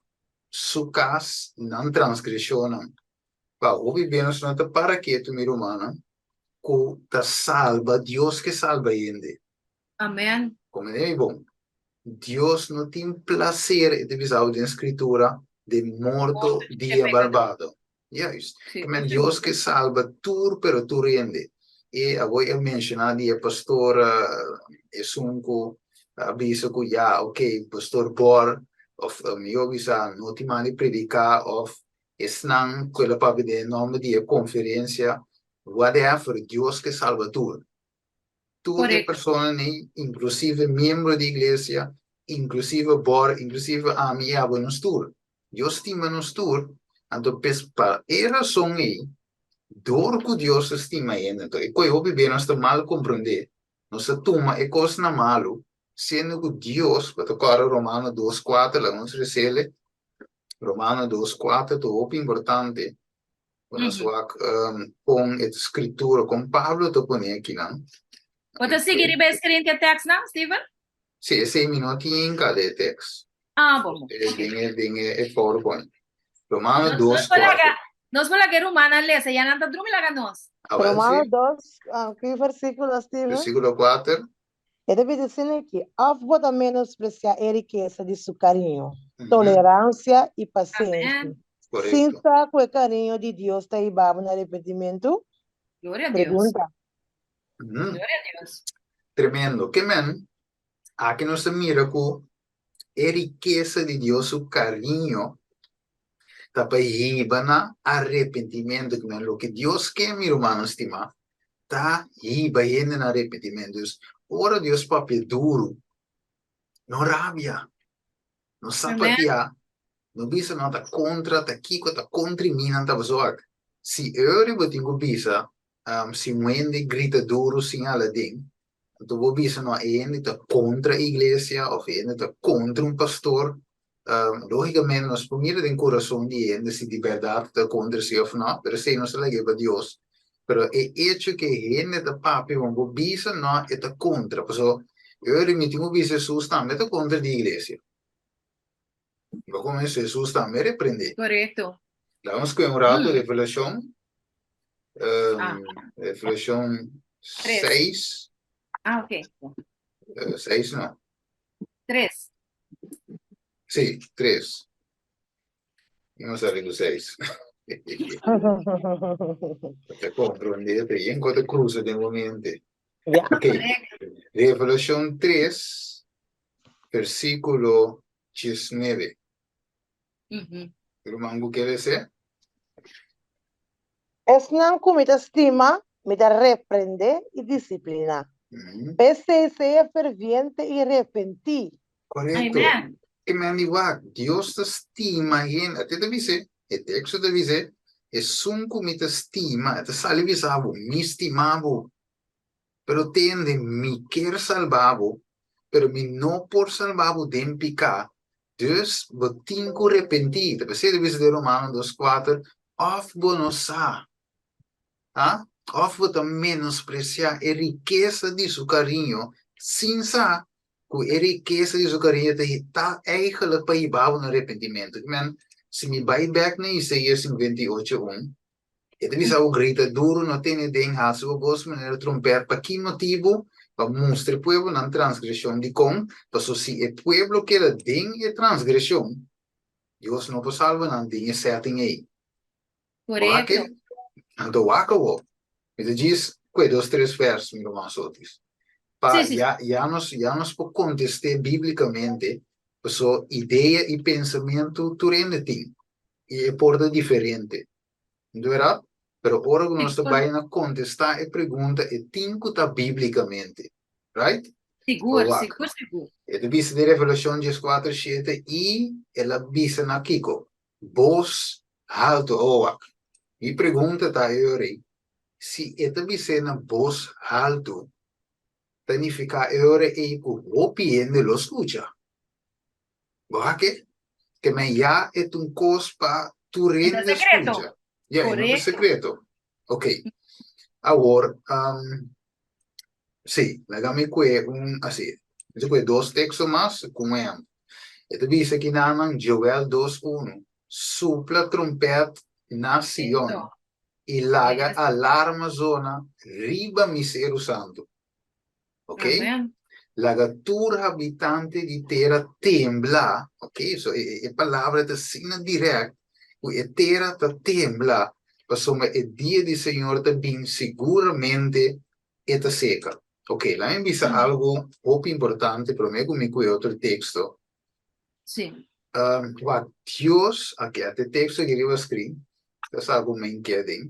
su kas nan transgreshonnan, pa hopi bia nos no ta para ketu, mi rumannan, ku ta salba, Dios ke salba hende.
Amen.
Komende mi bon. Dios no tin placer, e ta bisa den Scritura, den morto di e malbado. Juist.
Sí.
Men Dios ke salba tur, pero tur hende. E abo e menciona di e pastor esun ku a bisa ku ya, ok, pastor Bor, of mi bisa no tin mandi predica, of Esnan ku el a papia den e nòmber di e konferensia, whatever, Dios ke salba tur. Tur e personanan ei, inklusive miembro di iglesia, inklusive bor, inklusive ami i abo, nos tur. Dios stima nos tur, anto pes pa e rason ei, dor ku Dios ta stima hende, anto e koe hopi be nos ta mal komprondé, nos ta tuma e kosnan malu, siendo ku Dios, bo ta kòrda Romano dos kuater, laga nos resele, Romano 2, 4 ta hopi importante pa nos wak kon e skritura, kon Pablo ta pone akinan.
Bo ta sigui riba e screen ku e tekstnan, Steven?
Sí, esei mi no tin kada e tekst.
Ah, bon, bon.
Den e, den e PowerPoint. Romano 2, 4.
Nos por laga e rumannan lesa, ya nan ta drumi laga nos.
Ah, wel,
Romano
sí.
2, ki versíkulo, Steven?
Versíkulo 4.
E ta bisa asina aki, Òf bo ta menospresiá e rikesa di su kariño, toleransia i pasenshi, sin sa ku e kariño di Dios ta hiba bo na arepentimentu? Pregunta.
Tremendo. Ke men, aki nos ta mira ku e rikesa di Dios su kariño ta pa hiba na arepentimentu. Ke men, loke Dios ke, mi rumannan stimá, ta hiba hende na arepentimentu. Dus, ora Dios papia duru, no rabia, no sapatia, no bisa no ta kontra, ta kiko, ta kontri mi nan ta bezorg. Si ora bo tin ku bisa, si un hende grita duru sin hala den, anto bo bisa no e hende ta kontra iglesia òf e hende ta kontra un pastor, Lógicamente nos por mira den corazón di hende si di berdad ta contra si of no, pero esey nos ta lag'é pa Dios. Pero e hecho ke hende ta papia con bo bisa no e ta contra, paso ora mi tin cu bisa Jesus tambe ta contra di iglesia. Bo como es Jesus tambe reprende.
Correcto.
Laga nos scoge un rato Revelacion, Revelacion 6.
Ah, ok.
6 no.
Tres.
Sí, tres. No sali ku seis. Te comprende, te yen te cruza den bo mente.
Ja.
Ok. Revelación 3, versículo. 19. Ruman ku ke lese?
Esnan ku mi ta stima, mi ta reprendé i disipliná. P'esei sea ferviente i repentí.
Korekto.
Amen.
Ke men di wak, Dios ta stima hende. Ate ta bis'é, e teksto ta bis'é, Esun ku mi ta stima, e ta sali bisa bo, mi stima bo. Pero tende, mi kier salba bo, pero mi no por salba bo den piká, dus bo tin ku repentí. Ta p'esei ta bisa den Romano dos kuater, òf bo no sa, ha? Òf bo ta menospresiá e rikesa di su kariño sin sa ku e rikesa di su kariño ta ta eigenlijk pa hiba bo na repentimentu. Ki men, si mi bai bèk na Isaías 58 un, E ta bisa bo grita duru, no tene den, hasi bo bos manera trompèt. Pa ki motibu? Pa mustra e pueblo nan transgreshon. Dikon? Pasobra si e pueblo keda den e transgreshon, Dios no por salba nan den e setting ei. Wak
Korekto.
Anto wak awor. Mi ta djis kue dos tres vèrs, mi ruman Sotis. Pa
Sí, sí.
ya ya nos ya nos por kontest'é bíblikamente, pasobra idea i pensamentu tur hende tin. I e por ta diferente. Nto Pero ora ku nos ta bai na kontestá e pregunta, e tin ku ta bíblikamente. Right?
Sigur,
Wak.
sigur, sigur.
E ta bisa den Revelashon dieskuater shete i el a bisa na kiko? Bos haltu. Oh, wak. Mi pregunta ta e ora ei, si e ta bis'é na bos haltu, ta nifiká e ora ei ku hopi hende lo skucha. Bo ha ke? Ke men ya e ta un kos pa tur
E ta
hende
sekreto.
skucha. Ya, e no ta
Korekto.
sekreto. Ok. Awor, um, sí, laga mi kue un, así, mi ta kue dos teksto mas ku un ehèmpel. E ta bisa kinanan Joel dos unu, Supla trompèt na Sion
Eso.
i laga
Yes.
alarma zona riba mi seru santu. Ok?
Amen.
Laga tur habitante di tera tembla, ok, so e, e palabra ta asina direct, ku e tera ta tembla, pasobra e dia di Señor ta bin siguramente e ta seka. Ok, laga mi bisa algo hopi importante prome ku mi kue otro teksto.
Sí.
Um, wak, Dios, ok, ate teksto aki riba screen, ta sa ku men ke aden.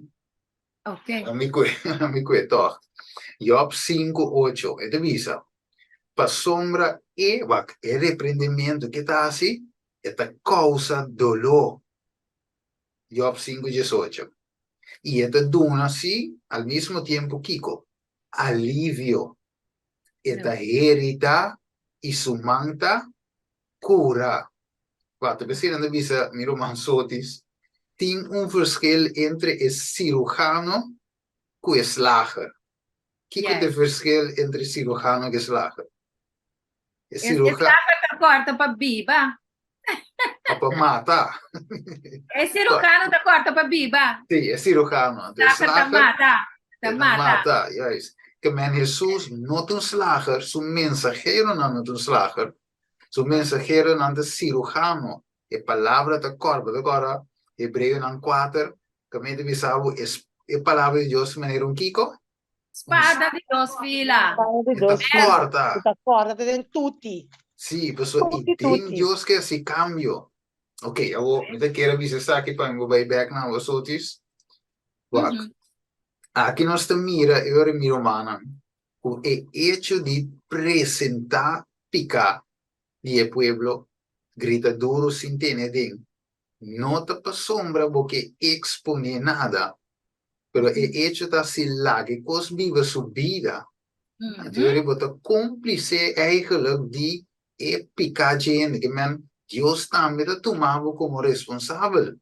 Ok.
Ami ku ami ku e tòg. Job sinku ocho, e ta bisa, Pasobra e, wak, e reprendementu ke ta hasi, e ta kousa doló. Job sinku diesocho. I e ta duna si al mismo tiempo kiko? Alivio. E ta heridá i su man ta kura. Wak, ta p'esei nan ta bisa, mi ruman Sotis, tin un verschil entre e sirujano ku e slager. Kiko ta e verschil entre sirujano ku e slager?
E slager ta kòrta pa biba.
O pa mata.
E sirujano ta kòrta pa biba.
Sí, e sirujano.
E slager ta mata. Ta mata.
mata, juist. Ke men Hesus no ta un slager, su mensaheronan no ta un slager, Su mensaheronan ta sirujano. E palabra ta kòrda. Bo ta kòrda Hebreonan kuater, kaminda ta bisa bo e palabra di Dios manera un kiko?
Spada di dos fila.
Spada di
E ta
dos fila.
kòrta.
E ta kòrta te den tuti.
Sí, pasobra i
Tuti,
den
tuti.
Dios ke hasi kambio. Ok, awor mi ta kere bisa esaki pa mi bo bai bèk na bo sotis. Wak, aki nos ta mira e ora mi rumannan ku e echo di presentá piká di e pueblo grita duru sin tene den, no ta pasobra bo ke eksponé nada, pero e echo ta si laga e kos biba su bida, anto yori bo ta kómplise eigenlijk di e piká dje hende, ke men Dios tambe ta tuma bo komo responsabel.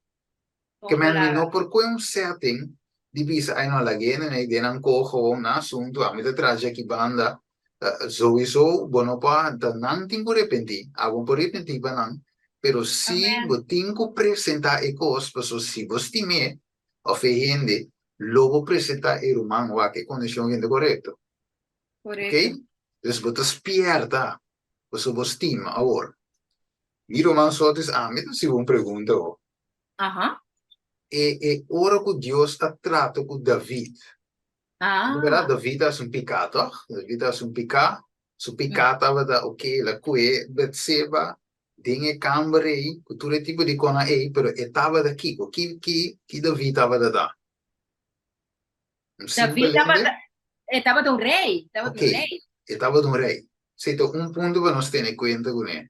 Ke men mi no por kue un setting di bisa ay no laga hende nei den nan koho gewoon nan asuntu ami ta traha dje aki banda souiso bo no por ta nan tin ku repenti abo por repenti pa nan pero si bo tin ku presenta e kos paso si bo stim'é of e hende lo bo presenta e ruman wak e kondishon hende korekto ok dus bo ta spierta paso bo stima awor mi ruman Sotis ami ta hasi bo un pregunta ho.
Aha.
E e ora ku Dios a trata ku David.
Ah.
Berdad, David a hasi un piká, tòg? David a hasi un piká. Su piká tabata, oké, el a kue Betseba. Den e kamber ei, ku tur e tipo di kosnan ei, pero e tabata kiko? Ki, ki, ki David tabata ta? Un simpel
David
hende?
tabata, e tabata un rei, tabata
Ok,
un rei.
e tabata un rei. Esei ta un punto pa nos tene kuenta kuné.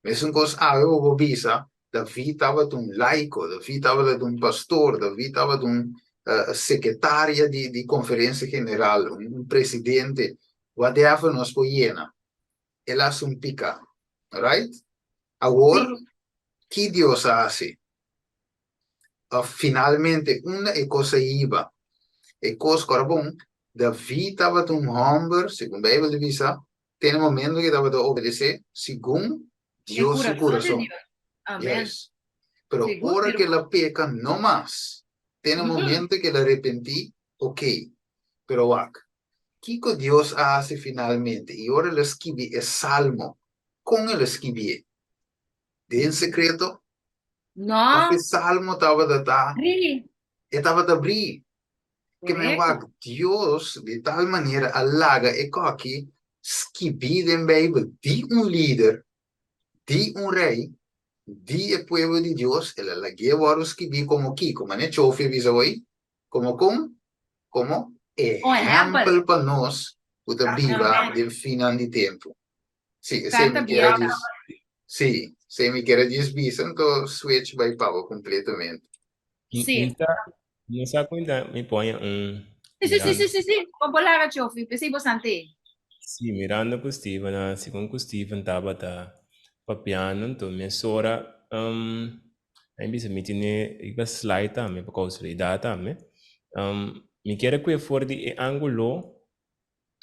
Mesun kos awe bo por bisa, David tabata un laiko, David tabata un pastor, David tabata un sekretaria di di konferensia general, un presidente, whatever nos por yena. El a hasi un pika, right? Awor, ki Dios a hasi? Òf finalmente unda e kos a hiba? E kos ku ora bon, David tabata un hòmber, segun Beibel ta bisa, te na momento ku e tabata obedesé segun
E
Dios su
kurason di
kurason.
Dios. Amèn.
Juist. Pero
Sigur,
ora ku
sigur.
el a peka, no mas. Te na momento ku el a repentí, okey. Pero wak, kiko Dios a hasi finalmente? I ora el a skibi e salmo, kon el a skibié? Den sekreto?
No.
Of e salmo tabata ta?
Brí.
E tabata brí. Ke men wak, Dios di tal manera a laga e koki skibí den Beibel di un lider, di un rei, di e pueblo di Dios, el a lag'é wòrdu skibí komo kiko? Manera Chofi a bisa hoy, komo kon? Komo ehèmpel pa nos ku ta biba den finnan di tempu. Sí, esei mi kier a djis, sí, esei mi kier a djis bisa, anto switch bai pa bo completamente.
Sí.
Mi ta, mi sa ku mi ta, mi poña un
Sí, sí, sí,
mirando.
sí, sí, sí. Kon por laga Chofi, p'esei bo sant'é.
Sí, mirando ku Steven a, segun ku Steven tabata papiando, anto mesora, um, a mi bisa mi tene riba slide tambe pa kousalidad tambe. Um, mi kier a kue for di e angulo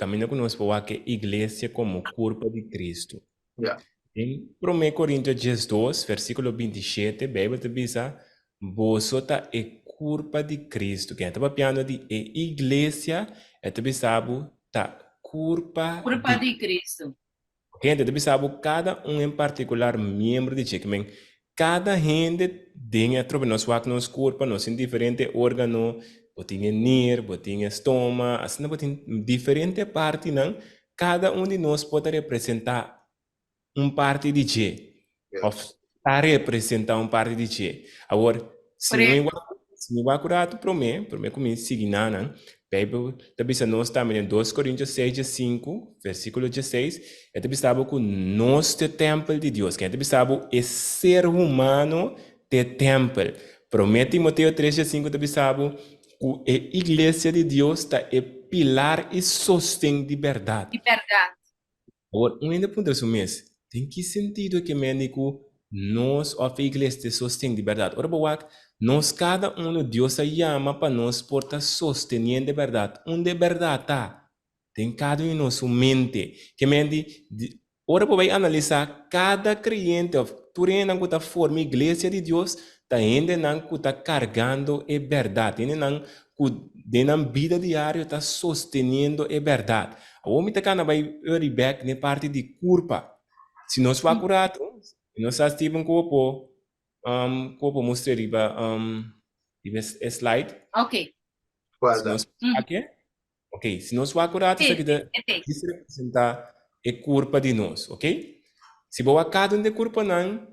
Kaminda ku nos por wak e iglesia komo kurpa di Kristu.
Ya.
Den Promé Korintio 12, versíkulo 27, Beibel ta bisa, Boso ta e kurpa di Kristu. Ken ta papiando di e iglesia, e ta bisa bo ta kurpa
Kurpa
di
di Kristu.
Hende ta bisa bo kada un en partikular miembro di dje. Ke men kada hende den e atrobe nos wak nos kurpa, nos tin diferente organo, bo tin e nir, bo tin e stoma, asina bo tin diferente partinan, kada un di nos por ta representa un parti di dje. Of ta representa un parti di dje. Awor, si no
Correcto.
igual, si no igual ku ratu promé, promé ku mi sigui nanan, Beibel ta bisa nos tambe den 2 Korintios 6 diesinku, versíkulo 16, e ta bisa bo ku nos ta e tèmpel di Dios. Ken ta bisa bo e ser humano ta e tèmpel. Promé Timoteo 3 diesinku ta bisa bo ku e iglesia di Dios ta e pilar i sosten di bèrdat.
Di bèrdat.
Awor, un hende puntra su mes, Den ki sentido e ke mende ku nos òf e iglesia ta e sosten di bèrdat? Ora bo wak, nos kada unu Dios a yama pa nos por ta sosteniendo e bèrdat. Unda e bèrdat ta? Den kada un di nos su mente. Ke mende, ora bo bai analisá kada kreyente òf tur hendenan ku ta forma iglesia di Dios ta hendenan ku ta kargando e bèrdat, hendenan ku den nan bida diario ta sosteniendo e bèrdat. Awor mi ta kana bai ori bek n'e parti di kurpa. Si nos wak un ratu, i nos sa Steven ku bo por ku bo por mustra riba riba e slide.
Ok.
Si nos wak e, ok, si nos wak un ratu esaki ta djis representa e kurpa di nos, ok. Si bo wak kada un di e kurpanan,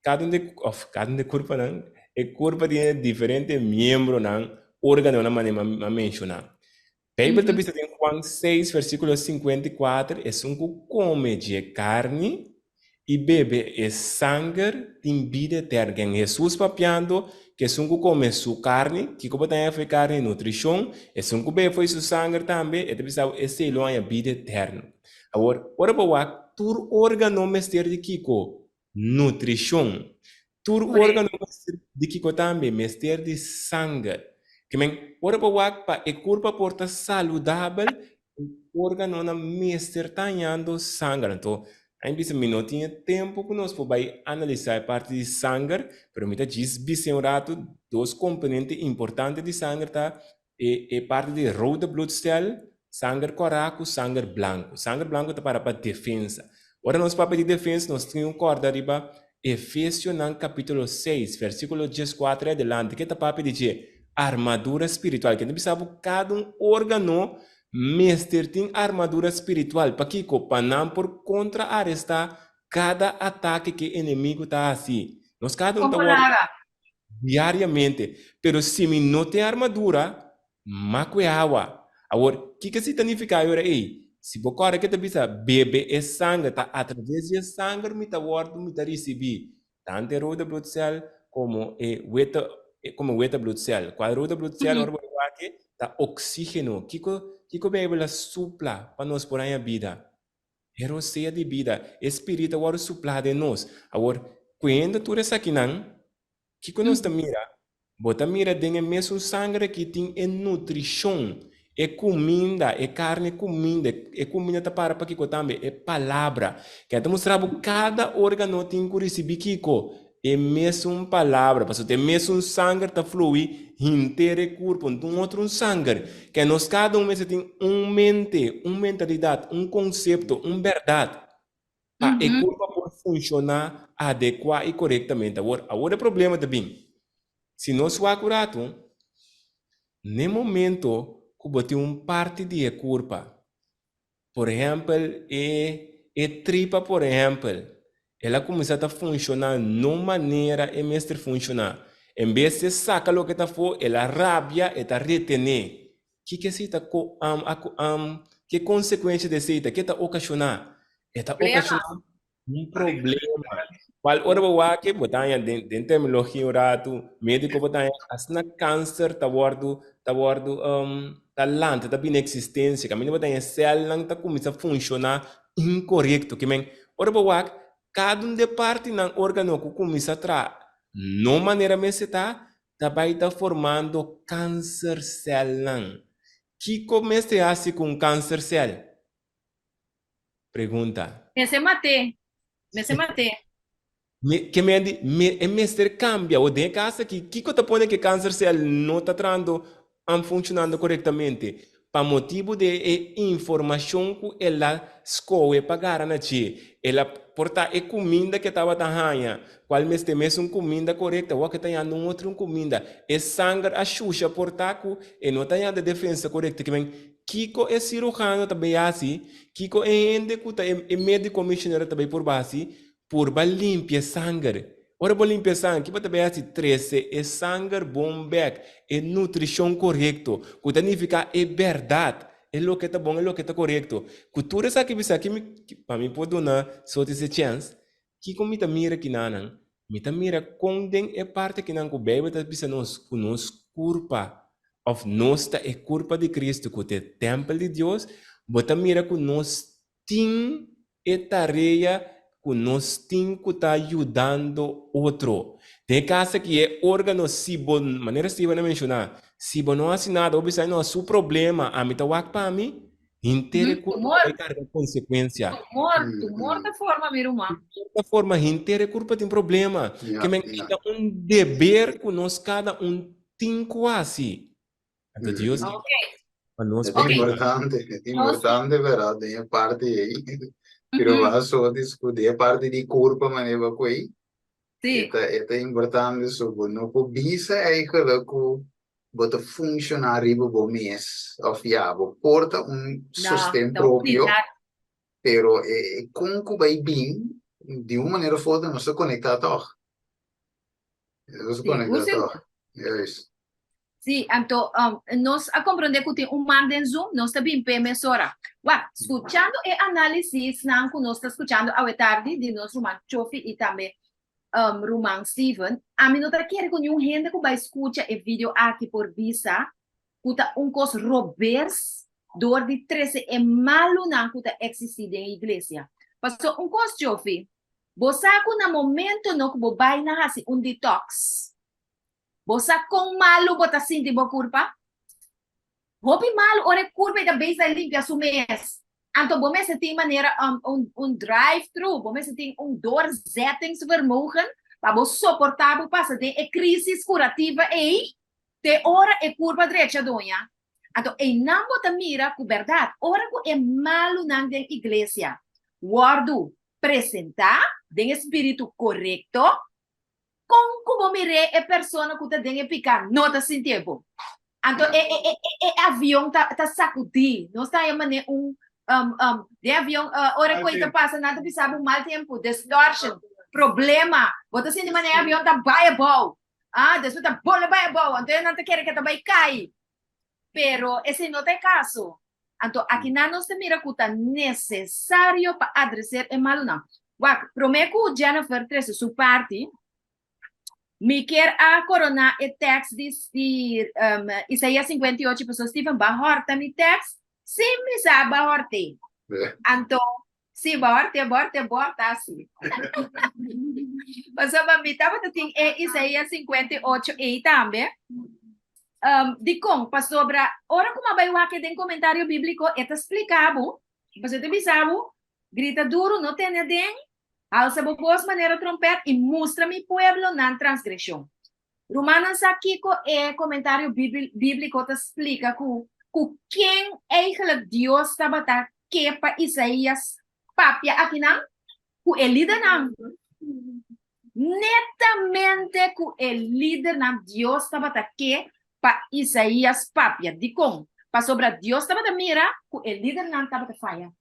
kada un di òf kada un di e kurpanan, e kurpa tin e diferente miembronan, organonan manera mi a menshoná. Beibel ta bisa den Juan 6 versíkulo 54, Esun ku kome dje karni i bebe e sanger tin bida eterno. Ken Hesus papiando ku esun ku kome su karni, kiko bo ta haña for e karni? Nutrishon. Esun ku bebe for su sanger tambe, e ta bisa bo esei lo haña bida eterno. Awor, ora bo wak, tur órgano mester di kiko? Nutrishon. Tur órgano mester di kiko tambe? Mester di sanger. Ke men, ora bo wak pa e kurpa por ta saludabel, e órganonan mester ta hañando sanger. Anto, a mi bisa mi no tin e tempu ku nos por bai analisá e parti di sanger, pero mi ta djis bis'é un ratu, dos komponente importante di sanger ta E e parti di rode bloedcel, sanger kòrá ku sanger blanku. Sanger blanku ta para pa defensa. Ora nos papia di defensa nos tin ku kòrda riba Efesionan kapítulo 6, versíkulo 14 i adelante ke ta papia di dje armadura spiritual. Ke ta bisa bo kada un órgano mester tin armadura spiritual. Pakiko? Pa nan por kontra-arestá. Kada atake ku e enemigu ta hasi, nos kada un ta
Kon
wòrdu
laga?
diariamente. Pero si mi no tin armadura, m'a kue awa. Awor, kiko esei ta nifiká e ora ei? Si bo kòrda ke ta bisa, bebe e sanger, ta atraves di e sanger mi ta wòrdu, mi ta risibí tantu e rode bloedcel komo e wete, komo e wete bloedcel. Kual rode bloedcel ora bo ta wak ta oksígeno. Kiko, kiko Beibel a supla pa nos por haña bida? E rosea di bida, e Spirit a wòrdu suplá den nos. Awor, kuenda tur esakinan, kiko nos ta mira? Bo ta mira den e mesun sanger aki tin e nutrishon, e kuminda, e karni kuminda, e kuminda ta para pa kiko tambe? E palabra. Ke ta mustra bo kada órgano tin ku risibí kiko? E mesun palabra, pasobra e mesun sanger ta flui henter e kurpo, no tin otro un sanger. Ke nos kada un mester tin un mente, un mentalidat, un konsepto, un bèrdat, pa e kurpa por funshoná adekuá i korektamente. Awor, awor e problema ta bin. Si nos wak un ratu, n'e momento ku bo tin un parti di e kurpa Por ehèmpel, e e tripa por ehèmpel, el a kuminsá ta funshoná no manera e mester funshoná. En bes di e saka loke ta afó, el a rabia, e ta retené. Kiko esei ta ko am a ko am ke konsekuensha di esei ta? Ke ta okashoná? E ta okashoná Un problema. Cual ora bo wak bo ta haña den den terminologia un ratu médico bo ta haña asina cáncer ta wordu ta wordu ta lanta ta bini existencia caminda bo ta haña celnan ta cuminsa funciona incorecto kimen ora bo wak cada un de partinan organo cu cuminsa traha no manera mester ta ta bay ta formando cáncer celnan kico mester haci cu un cáncer cel? Pregunta.
Mester mat'é. Mester mat'é.
Me, ke men di, me, e mester kambia. O den e kas aki, kiko ta pone ke kanser sel no ta trahando, an funshonando korektamente? Pa motibu di e informashon ku el a skohe pa gara na dje. El a, por ta e kuminda ke tabata haña, kual mester mesun kuminda korekto, awor ke ta hañando un otro kuminda. E sanger a shusha por ta ku e no ta hañando e defensa korekto. Ke men, Kiko e siruhano ta bay hasi? Kiko e hende ku ta e médiko mishonero ta bay purba hasi? Purba limpia e sanger. Ora bo limpia e sanger, ki bo ta bay hasi? Trese e sanger bon bek, e nutrishon korekto, ku ta nifiká e bèrdat, e loke ta bon, e loke ta korekto. Ku tur esaki bisa, ki mi, pa mi por duna Sotis e chèns, Kiko mi ta mira kinanan? Mi ta mira kon den e parti akinan ku Beibel ta bisa nos ku nos kurpa, òf nos ta e kurpa di Kristu ku ta e tèmpel di Dios, bo ta mira ku nos tin e tarea ku nos tin ku ta yudando otro. Den e kas aki e órgano si bo, manera Steven a menshoná, si bo no hasi nada, bo bisa no, su problema, ami ta wak pa mi, Henter e kurpa ta bai karga konsekuensia.
Tumor, tumor ta forma mi ruman.
Tumor ta forma, henter e kurpa tin problema. Ke men e ta un deber ku nos kada un tin ku hasi. Anto Dios ke pa nos
E ta importante, e ta importante berdad den e parti ei. Pero bo a so diskuti e parti di kurpa manera bo a koe. E ta e ta importante so bo no por bisa eigenlijk ku bo ta funciona riba bo mes of ya bo por ta un sosten propio pero e con cu bay bin di un manera of otro nos ta conecta toch nos ta conecta toch juist.
Sí, anto nos a comprende cu tin un man den Zoom, nos ta bin p'e mesora. Wak, scuchando e analisisnan cu nos ta scuchando awe tardi di nos ruman Chofi y tambe Ruman Steven, ami no ta kere ku niun hende ku bai skucha e video aki por bisa ku ta un kos robes dor di trese e malunan ku ta eksistí den e iglesia. Pasobra un kos, Jofi, bo sa ku na momento no ku bo bai na hasi un detox, bo sa kon malu bo ta sinti bo kurpa? Hopi malu ora e kurpa ei ta bezig ta limpia su mes. Anto bo mester tin manera un un drive through, bo mester tin un doorzettingsvermogen pa bo soportá bo pasa den e crisis curativa ei te ora e kurpa drecha doña. Anto einan bo ta mira ku bèrdat ora ku e malunan den iglesia wòrdu presentá den e spiritu korekto, Kon ku bo mir'é e persona ku ta den e piká no ta sintié bo. Anto e e e e avion ta ta sakudí. Nos ta haña manera un. Um, um, den avion, uh, ora
Mal
koi ta
tempo.
pasa, nan ta bisa bo mal tempo, distortion, problema. Bo ta sinti manera e avion ta bai abou. Ah, despues ta bole bai abou, anto nan ta kere ke ta bai kai. Pero esei no ta e kaso. Anto akinan nos ta mira ku ta nesesario pa adreser e malunan. Wak, promé ku Jennifer trese su parti, mi kier a koroná e tèks di di um, Isaías 58, pasobra Steven ba hòrta mi tèks sin mi sa ba hòrt'é. Anto, si ba hòrt'é, ba hòrt'é, ba hòrta si. Pasobra mi tabata tin e Isaías 58 ei tambe. Um, dikon? Pasobra ora ku mi a bai wak e den komentario bíbliko, e ta splika bo, pasobra e ta bisa bo, grita duru, no tene aden, alsa bo bos manera trompèt i mustra mi pueblo nan transgreshon. Rumannan sa kiko e komentario bíbliko ta splika ku ku ken eigelijk Dios tabata ke pa Isaías papia akinan? Ku e lidernan. Netamente ku e lidernan Dios tabata ke pa Isaías papia. Dikon? Pasobra Dios tabata mira ku e lidernan tabata faya.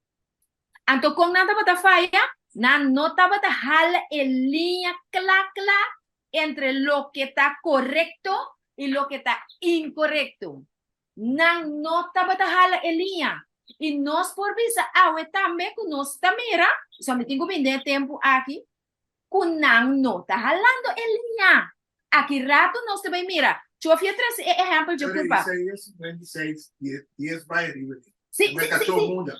Anto kon nan tabata faya? Nan no tabata hala e liña kla kla entre loke ta korekto i loke ta inkorekto. Nan no tabata hala e liña. I nos por bisa awe tambe ku nos ta mira, pasobra mi tin ku bini den e tempu aki, ku nan no ta halando e liña. Aki ratu nos ta bai mira. Chofia trese e ehèmpel dje
Pero
kurpa.
Isaías 56, 10 bai riba di.
Sí, sí, sí,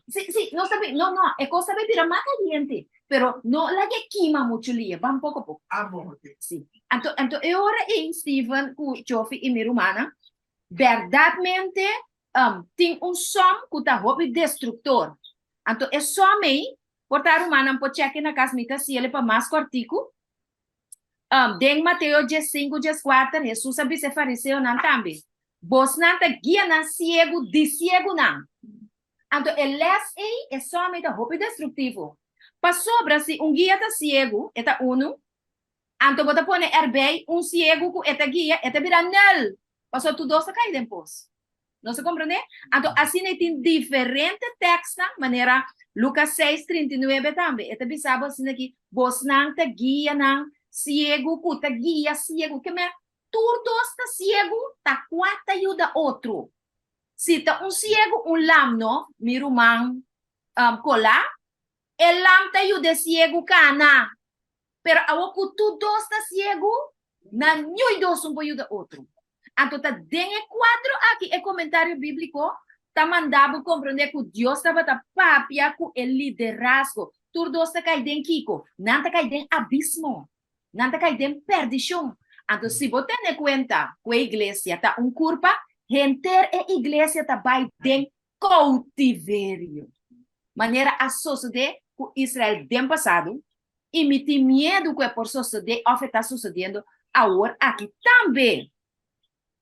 sí, sí, sí, nos ta bai, no, no, e kos ta bai bira mas kaliente, pero no laga e kima muchu lia, ban poko poko.
Ah, bon, ok.
Sí. Anto, anto e ora ei Steven ku Chofi i mi rumannan, bèrdatmente um, tin un sòm ku ta hopi destruktor. Anto e sòm ei, por ta rumannan por chèk'e na kas, mi ta hasiel pa mas kòrtiku. Um, den Mateo diesinku, dieskuater, Hesus a bisa e fariseonan tambe, Bosnan ta guianan siegu di siegunan. Anto e lès ei, e sòm ei ta hopi destruktivo. Pasobra si un guia ta siegu, e ta unu, Anto bo ta pone erbij un siegu ku e ta guia, e ta bira nul, pasobra tur dos ta kai den pos. Nos ta komprendé? Anto asina e tin diferente tèkstnan, manera Lukas seis, 39 tambe, e ta bisa bo asina ki bosnan ta guianan siegu ku ta guia siegu. Ke men tur dos ta siegu, ta kua ta yuda otro? Si ta un siegu un lam no, mi ruman Kolá, e lam ta yuda e siegu kana. Pero awor ku tur dos ta siegu, nan niun dos un por yuda otro. Anto ta den e kuadro aki e komentario bíbliko ta manda bo komprondé ku Dios tabata papia ku e liderazgo. Tur dos ta kai den kiko? Nan ta kai den abismo. Nan ta kai den pèrdishon. Anto si bo tene kuenta ku e iglesia ta un kurpa, henter e iglesia ta bai den koutiverio. Manera a sosodé ku Israel den pasado, i mi tin miedu ku e por sosodé òf e ta sosodiendo awor aki tambe.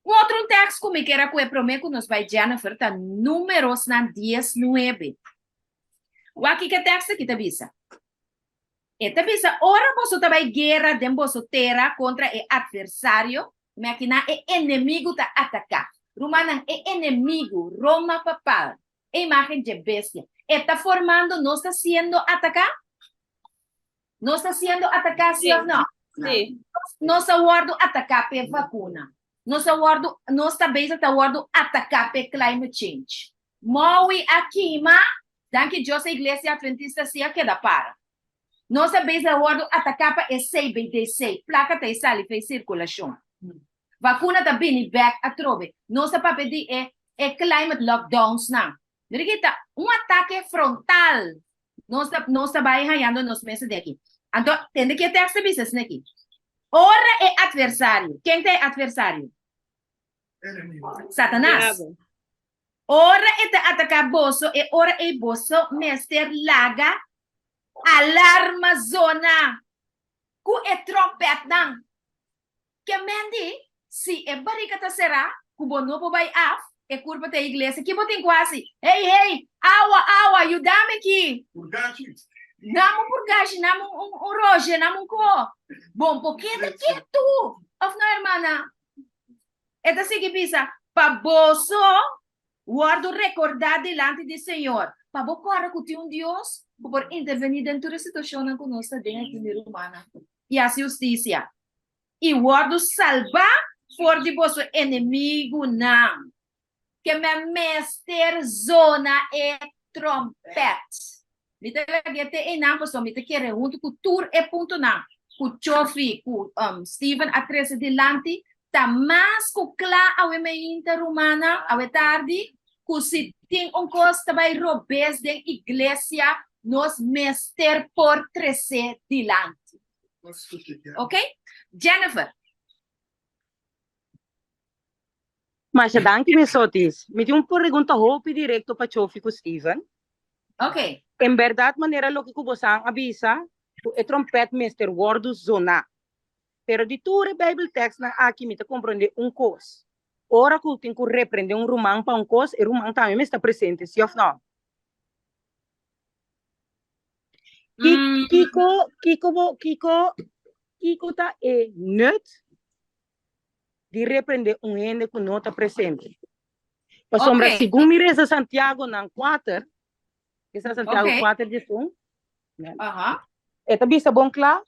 Un otro un tèks ku mi kier a kohe promé ku nos bai Jennifer ta Númerosnan diesnuebe. Wak kiko e tèks aki ta bisa. E ta bisa, Ora boso ta bai guera den boso tera kontra e atversario, mi akinan e enemigu ta ataká. Rumannan, e enemigu, Roma papal, e imágen dje bestia, e ta formando, nos ta siendo ataká? Nos ta siendo ataká, sí òf no?
Sí.
Nos a wòrdu ataká p'e vakuna. Nos a wòrdu, nos ta bezig ta wòrdu ataká p'e climate change. Maui a kima, danki Dios e Iglesia Adventista si a keda para. Nos a bezig a wòrdu ataká pa e CBDC, plaka ta e sali fei sirkulashon. Vakuna ta bini bèk atrobe. Nos ta papia di e e climate lockdowns nan. Mira ki ta un atake frontal nos ta nos ta bai hañando nos mes di aki. Anto tende ki e tekst ta bisa esaki. Ora e atversario, ken ta e atversario? Satanas. Ora e ta ataká boso, e ora ei boso mester laga alarma zona ku e tròmpètnan. Ke men di, si e barika ta será, ku bo no por bai af, e kurpa ta e iglesia, ki bo tin ku hasi? Hey, hey, awa, awa, yudami aki!
Purgashi.
Nam un purgashi, nam un, un, un roge, nam un ko. Bon por keda ketu! Òf no, hermana? E ta sigui bisa, Pa boso wòrdu rekordá dilanti di Señor. Pa bo kòrda ku tin un Dios ku por intervení den tur e situashonnan ku nos ta den aki, mi rumannan, i hasi hustisia, i wòrdu salbá for di boso enemigunan. Ke men mester zona e tròmpèt. Mi ta lag'é te einan pasobra mi ta kere huntu ku tur e puntonan ku Chofi ku Steven a trese dilanti ta mas ku kla awe meinta rumannan, awe tardi, ku si tin un kos ta bai robes den iglesia nos mester por tres'é dilanti. Ok? Jennifer.
Masha danki Miss Otis. Mi tin un pregunta hopi directo pa Chofi cu Steven.
Ok.
En berdad manera loke cu bosan a bisa cu e trompet mester wordo zona. Pero di tur e Bijbeltekstnan aki mi ta comprende un cos. Ora cu tin cu reprende un ruman pa un cos, e ruman tambe mester ta presente, si of no? Ki, kiko, kiko bo, kiko, kiko ta e nut di reprende un hende ku no ta presente. Pasobra
Ok.
segun mi resa Santiagonan kuater, esa Santiago
Ok.
kuater diesun,
Aha.
e ta bisa bon kla.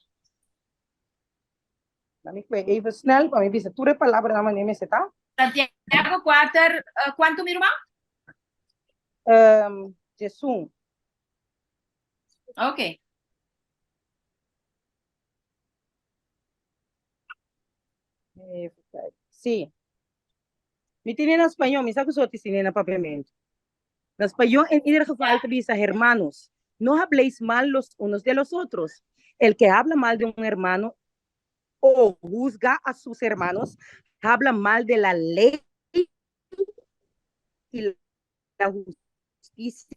Laat mi kue even snel pa mi bisa tur e palabranan manera mester ta.
Santiago kuater, eh, kuantu mi ruman?
Um, diesun.
Ok.
Even kijken. Sí. Mi tiene na español, mi sa ku so tiene na papiamento. Na español, en ieder geval, te bisa, hermanos, no habléis mal los unos de los otros. El que habla mal de un hermano o juzga a sus hermanos, habla mal de la ley y la justicia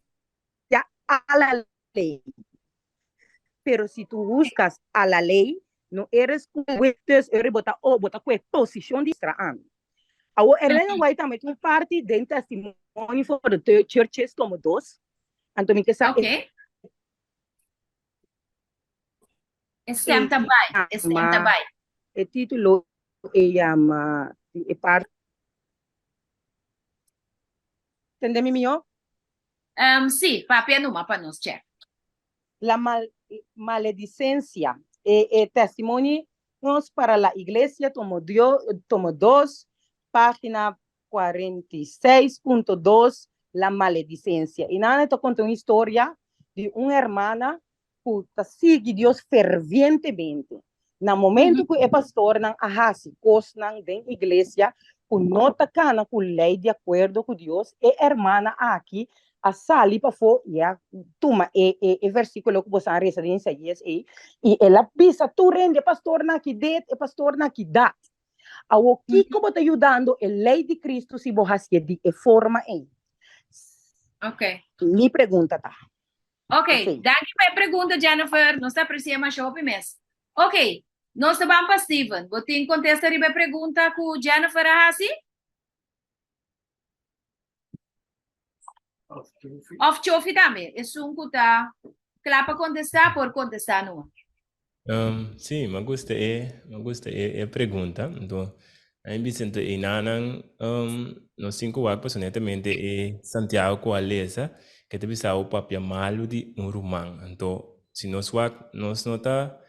a la ley. Pero si tú juzgas a la ley, no eres dus ere bota o bota kue position di stra ami. Awo Erlena White tambe tin un parti den Testimony for the Churches tomo dos. Anto mi ke sa
Ok. E stem ta bai, e stem ta bai.
E titulo e yama di e parti. Tende mi mihó?
Um, sí, papia numa pa nos check.
La mal, maledicencia. E, e Testimonios para la Iglesia, tomo, dio, tomo 2, página 46.2, La maledicencia. I nan ta konta un historia di un hermana ku ta sigui Dios fervientemente. Na momento ku e pastornan a hasi kosnan den iglesia ku no ta kana ku lei di akuerdo ku Dios, e hermana aki a sali pafó i a tuma e e e versíkulo ku boso a resa den Isaías ei, i el a bisa tur hende, e pastornan aki dit, e pastornan aki dat. Awor, kiko bo ta yudando e lei di Kristu si bo hasié di e forma ei?
Ok.
Mi pregunta ta.
Ok,
Esei.
danki pa e pregunta, Jennifer. Nos ta aprecia masha hopi mes. Ok, nos ta ban pa Steven. Bo tin kontesta riba e pregunta ku Jennifer a hasi? Of Chofi tambe. Esun ku ta kla pa kontestá por kontestá numa.
Um, sí, me gusta e, me gusta e, e pregunta. Entonces, a mí siento e nanan um, no cinco wak paso netamente e Santiago ku a lesa que te bisao papia malu di un ruman. Anto, si nos wak nos no ta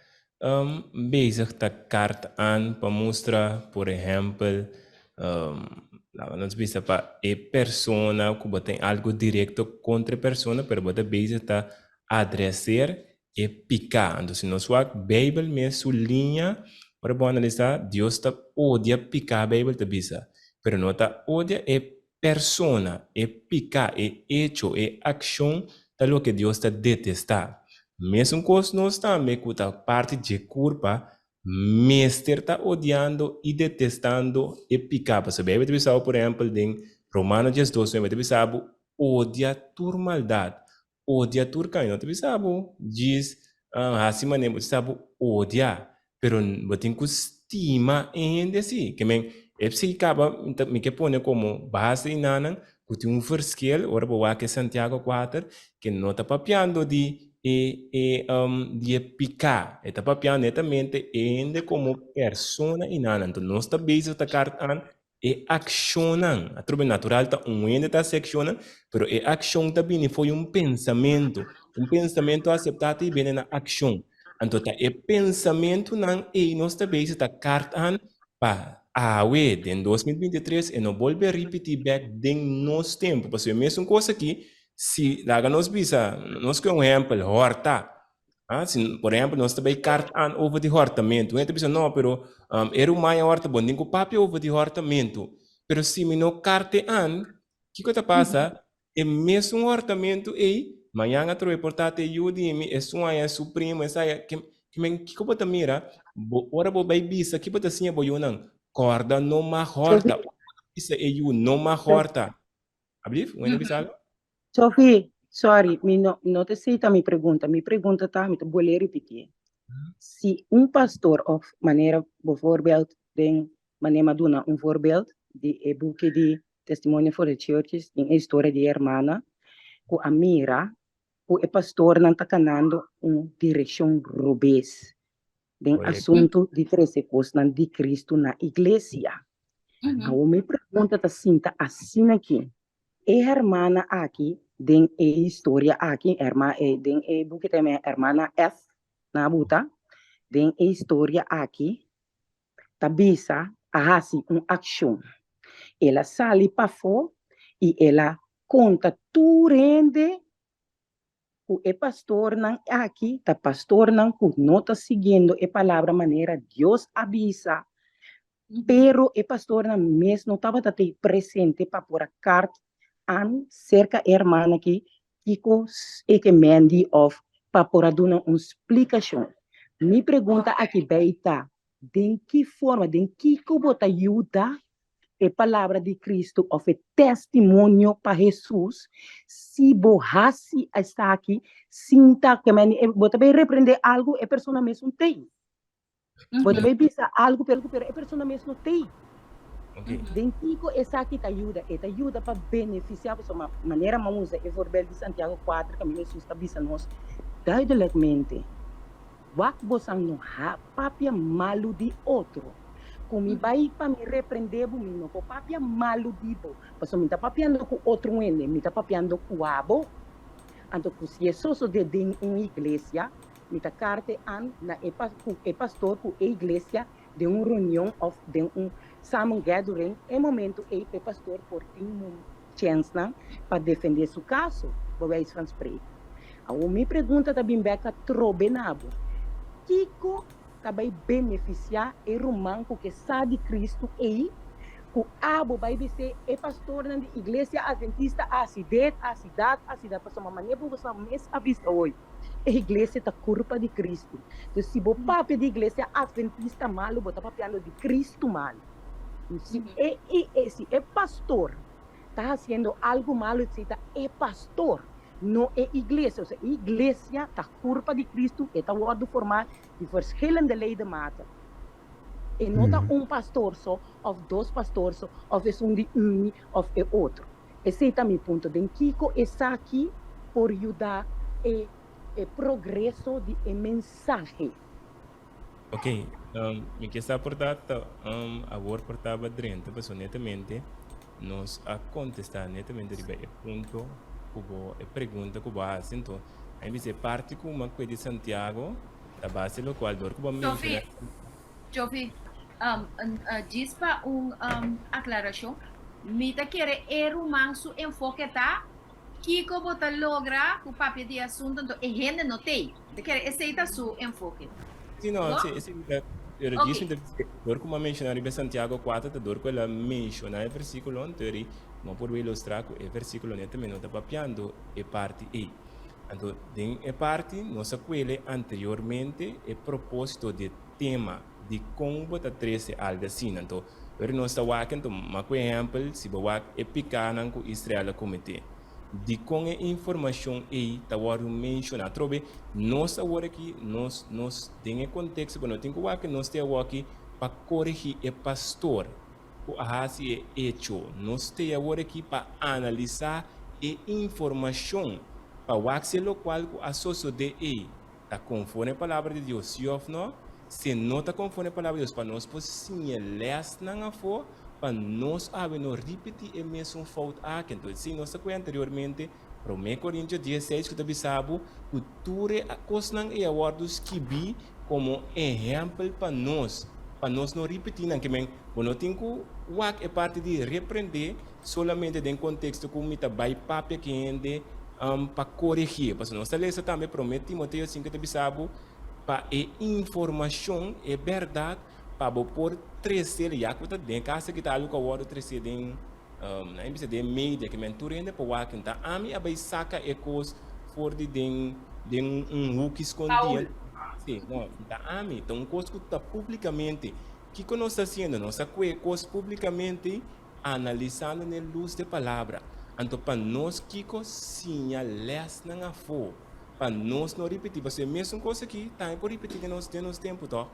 um, bezig ta kaart aan pa mustra, por ehempel, um, laga nos bisa pa e persona ku bo tin algo directo kontra e persona, pero bo ta bezig ta adreseer e piká. Anto si nos wak Beibel mes su liña, ora bo analisá, Dios ta odia piká, Beibel ta bisa, pero no ta odia e persona, e piká, e echo, e akshon ta loke Dios ta detestá. Mesun kos nos tambe ku ta parti dje kurpa mester ta odiando i detestando e piká. Pasobra Beibel ta bisa bo, por ehèmpel, den Romano 12, nuebe, ta bisa bo, Odia tur maldat, Odia tur kaña no ta bisa bo djis hasi manera bo ta bisa bo odia pero bo tin ku stima e hende si ke men e p'esei kaba mi ke pone komo base di nanan ku tin un verschil ora bo wak e Santiago kuater ke no ta papiando di e e di e piká e ta papiando netamente e hende komo persona i nanan enton nos ta bezig ta kart an. E akshonnan, atrobe natural ta un hende ta hasi akshonnan, pero e akshon ta bini for di un pensamentu. Un pensamentu aseptá ta i bini na akshon. Anto ta e pensamentunan ei nos ta bezig ta kart aan pa awe den 2023 e no bolbe ripití bèk den nos tempu. Pasobra e mesun kos aki, si laga nos bisa, nos kohe un ehèmpel, hòrta. Ah, si, por ehempel, nos ta bay kaart aan over di hortamento. Un hende ta bisa, no, pero um, e ruman a horta, bon, tin ku papia over di hortamento. Pero si mi no kaarte aan, kiko ta pasa? E mesun hortamento ei, mañan atrobe por ta te yu di mi, esun aya su primo, esa aya, ke, ke men, kiko bo ta mira? Bo, ora bo bay bisa, ki bo ta siña bo yunan? Kòrda no mag horta.
Sophie,
Ora bo ta bisa e yu, no mag horta. Ablief, un hende bisa algo?
Sophie, sorry, mi no, no te cita mi pregunta. Mi pregunta ta, mi ta bolé repitié. Si un pastor of manera bijvoorbeeld den manera mi a duna un voorbeeld di e buki di Testimony for the Churches den e historia di e hermana ku a mira ku e pastornan ta kanando un direkshon robes den
Correcto.
asuntu di trese kosnan di Kristu na iglesia. Awor mi pregunta ta sinta asina aki, E hermana aki den e historia aki, herma e den e buki ta yama hermana F na buta, den e historia aki ta bisa a hasi un akshon. El a sali pafó i el a konta tur hende ku e pastornan aki ta pastornan ku no ta siguiendo e palabra manera Dios a bisa, pero e pastornan mes no tabata tei presente pa por a kart an serka e hermana aki kiko e ke mendi òf pa por a duna un splikashon. Mi pregunta aki bei ta, den ki forma, den kiko bo ta yuda e palabra di Cristo of e testimonio pa Hesus si bo hasi esaki sin ta ke men bo ta bay reprende algo e persona mes no tey bo ta bay bisa algo pero pero e persona mes no tey den kiko esaki ta yuda e ta yuda pa beneficia pasobra manera mi a usa e voorbeeld di Santiago 4 kaminda Hesus ta bisa nos duidelijkmente Wak bosan no ha papia malu di otro. Ku mi bai pa mi reprende bo, mi no por papia malu di bo, pasobra mi ta papiando ku otro hende, mi ta papiando ku abo. Anto ku si e sosode den un iglesia, mi ta karte an na e ku e pastor ku e iglesia den un reunion òf den un samen gathering, e momento ei pa e pastor por tin chènsnan pa defendé su kaso, bij wijze van spreken. Awor mi pregunta ta bin bèk atrobe na bo, Kiko ta bai benefisiá e ruman ku ke sa di Kristu ei, ku abo bai bis'é e pastornan di Iglesia Adventista a hasi dit, a hasi dat, a hasi dat? Pasobra manera bo sa mes a bisa hoy, e iglesia ta kurpa di Kristu. Entonces si bo papia di Iglesia Adventista malu, bo ta papiando di Kristu malu. Si e e si e pastor ta hasiendo algu malu esei ta e pastor, no e iglesia. Osea e iglesia ta kurpa di Kristu, e ta wòrdu formá di verschillende ledematen. E no ta un pastor so òf dos pastor so òf esun di uni òf e otro. Esei ta mi punto. Den kiko esaki por yuda e e progreso di e mensahe?
Ok, mi ke sa por ta ta awor por taba drenta pasobra netamente nos a kontestá netamente riba e punto ku bo, e pregunta ku bo a hasi. Anto a mi bisa e parti ku mi a kue di Santiago ta base lokual dor ku bo a menshoná.
Jofi, djis pa un aklarashon, mi ta kere e ruman su enfoke ta Kiko bo ta logra ku papia di e asuntu anto e hende no t'ei? Ta kere esei ta su enfoke.
Si no, si esei mi ta pero djis mi ta bisa dor ku mi a menshoná riba Santiago 4 ta dor ku el a menshoná e versíkulo anto eri mi a por ilustrá ku e versíkulo netamente no ta papiando e parti ei. Anto den e parti nos a kuele anteriormente e propósito di e tema dikon bo ta trese algu asina. Anto Pero nos ta wak anto, ma ku ehèmpel, si bo wak e pikánan ku Israel a kometé, dikon e informashon ei ta wòrdu menshoná? Atrobe, nos awor aki, nos, nos, den e konteksto ku no tin ku wak, nos te awoki pa koregí e pastor ku a hasi e echo. Nos te awor aki pa analisá e informashon, pa wak si e lokual ku a sosodé ei Ta konforme palabra di Dios, sí òf nò? Si no ta konforme palabra di Dios, pa nos por siña lèsnan afó. Pa nos awe no ripití e mesun fout aki. Anto, si nos ta kohe anteriormente, Promé Korintio dieseis ku ta bisa bo ku tur e kosnan ei a wòrdu skibí komo ehèmpel pa nos, pa nos no ripití nan. Ke men, bo no tin ku wak e parti di reprendé solamente den konteksto ku mi ta bai papia ku hende pa koregié. Pasobra nos ta lesa tambe Promé Timoteo sinku ta bisa bo pa e informashon, e bèrdat, pa bo por tresel, ya ku ta den kas aki ta algu ku a wòrdu tresé den, nan a bisa den media, ke men tur hende por wak. Nta ami a bai saka e kos for di den den un huki skondí. Sí, no, nta ami, ta un kos ku ta públikamente. Kiko nos ta hasiendo? Nos a kue e kos públikamente analisando na e lus di e palabra. Anto pa nos kiko siña lèsnan afó? Pa nos no ripití, pasobra e mesun kos aki tambe por ripití den nos den nos tempu, tòg?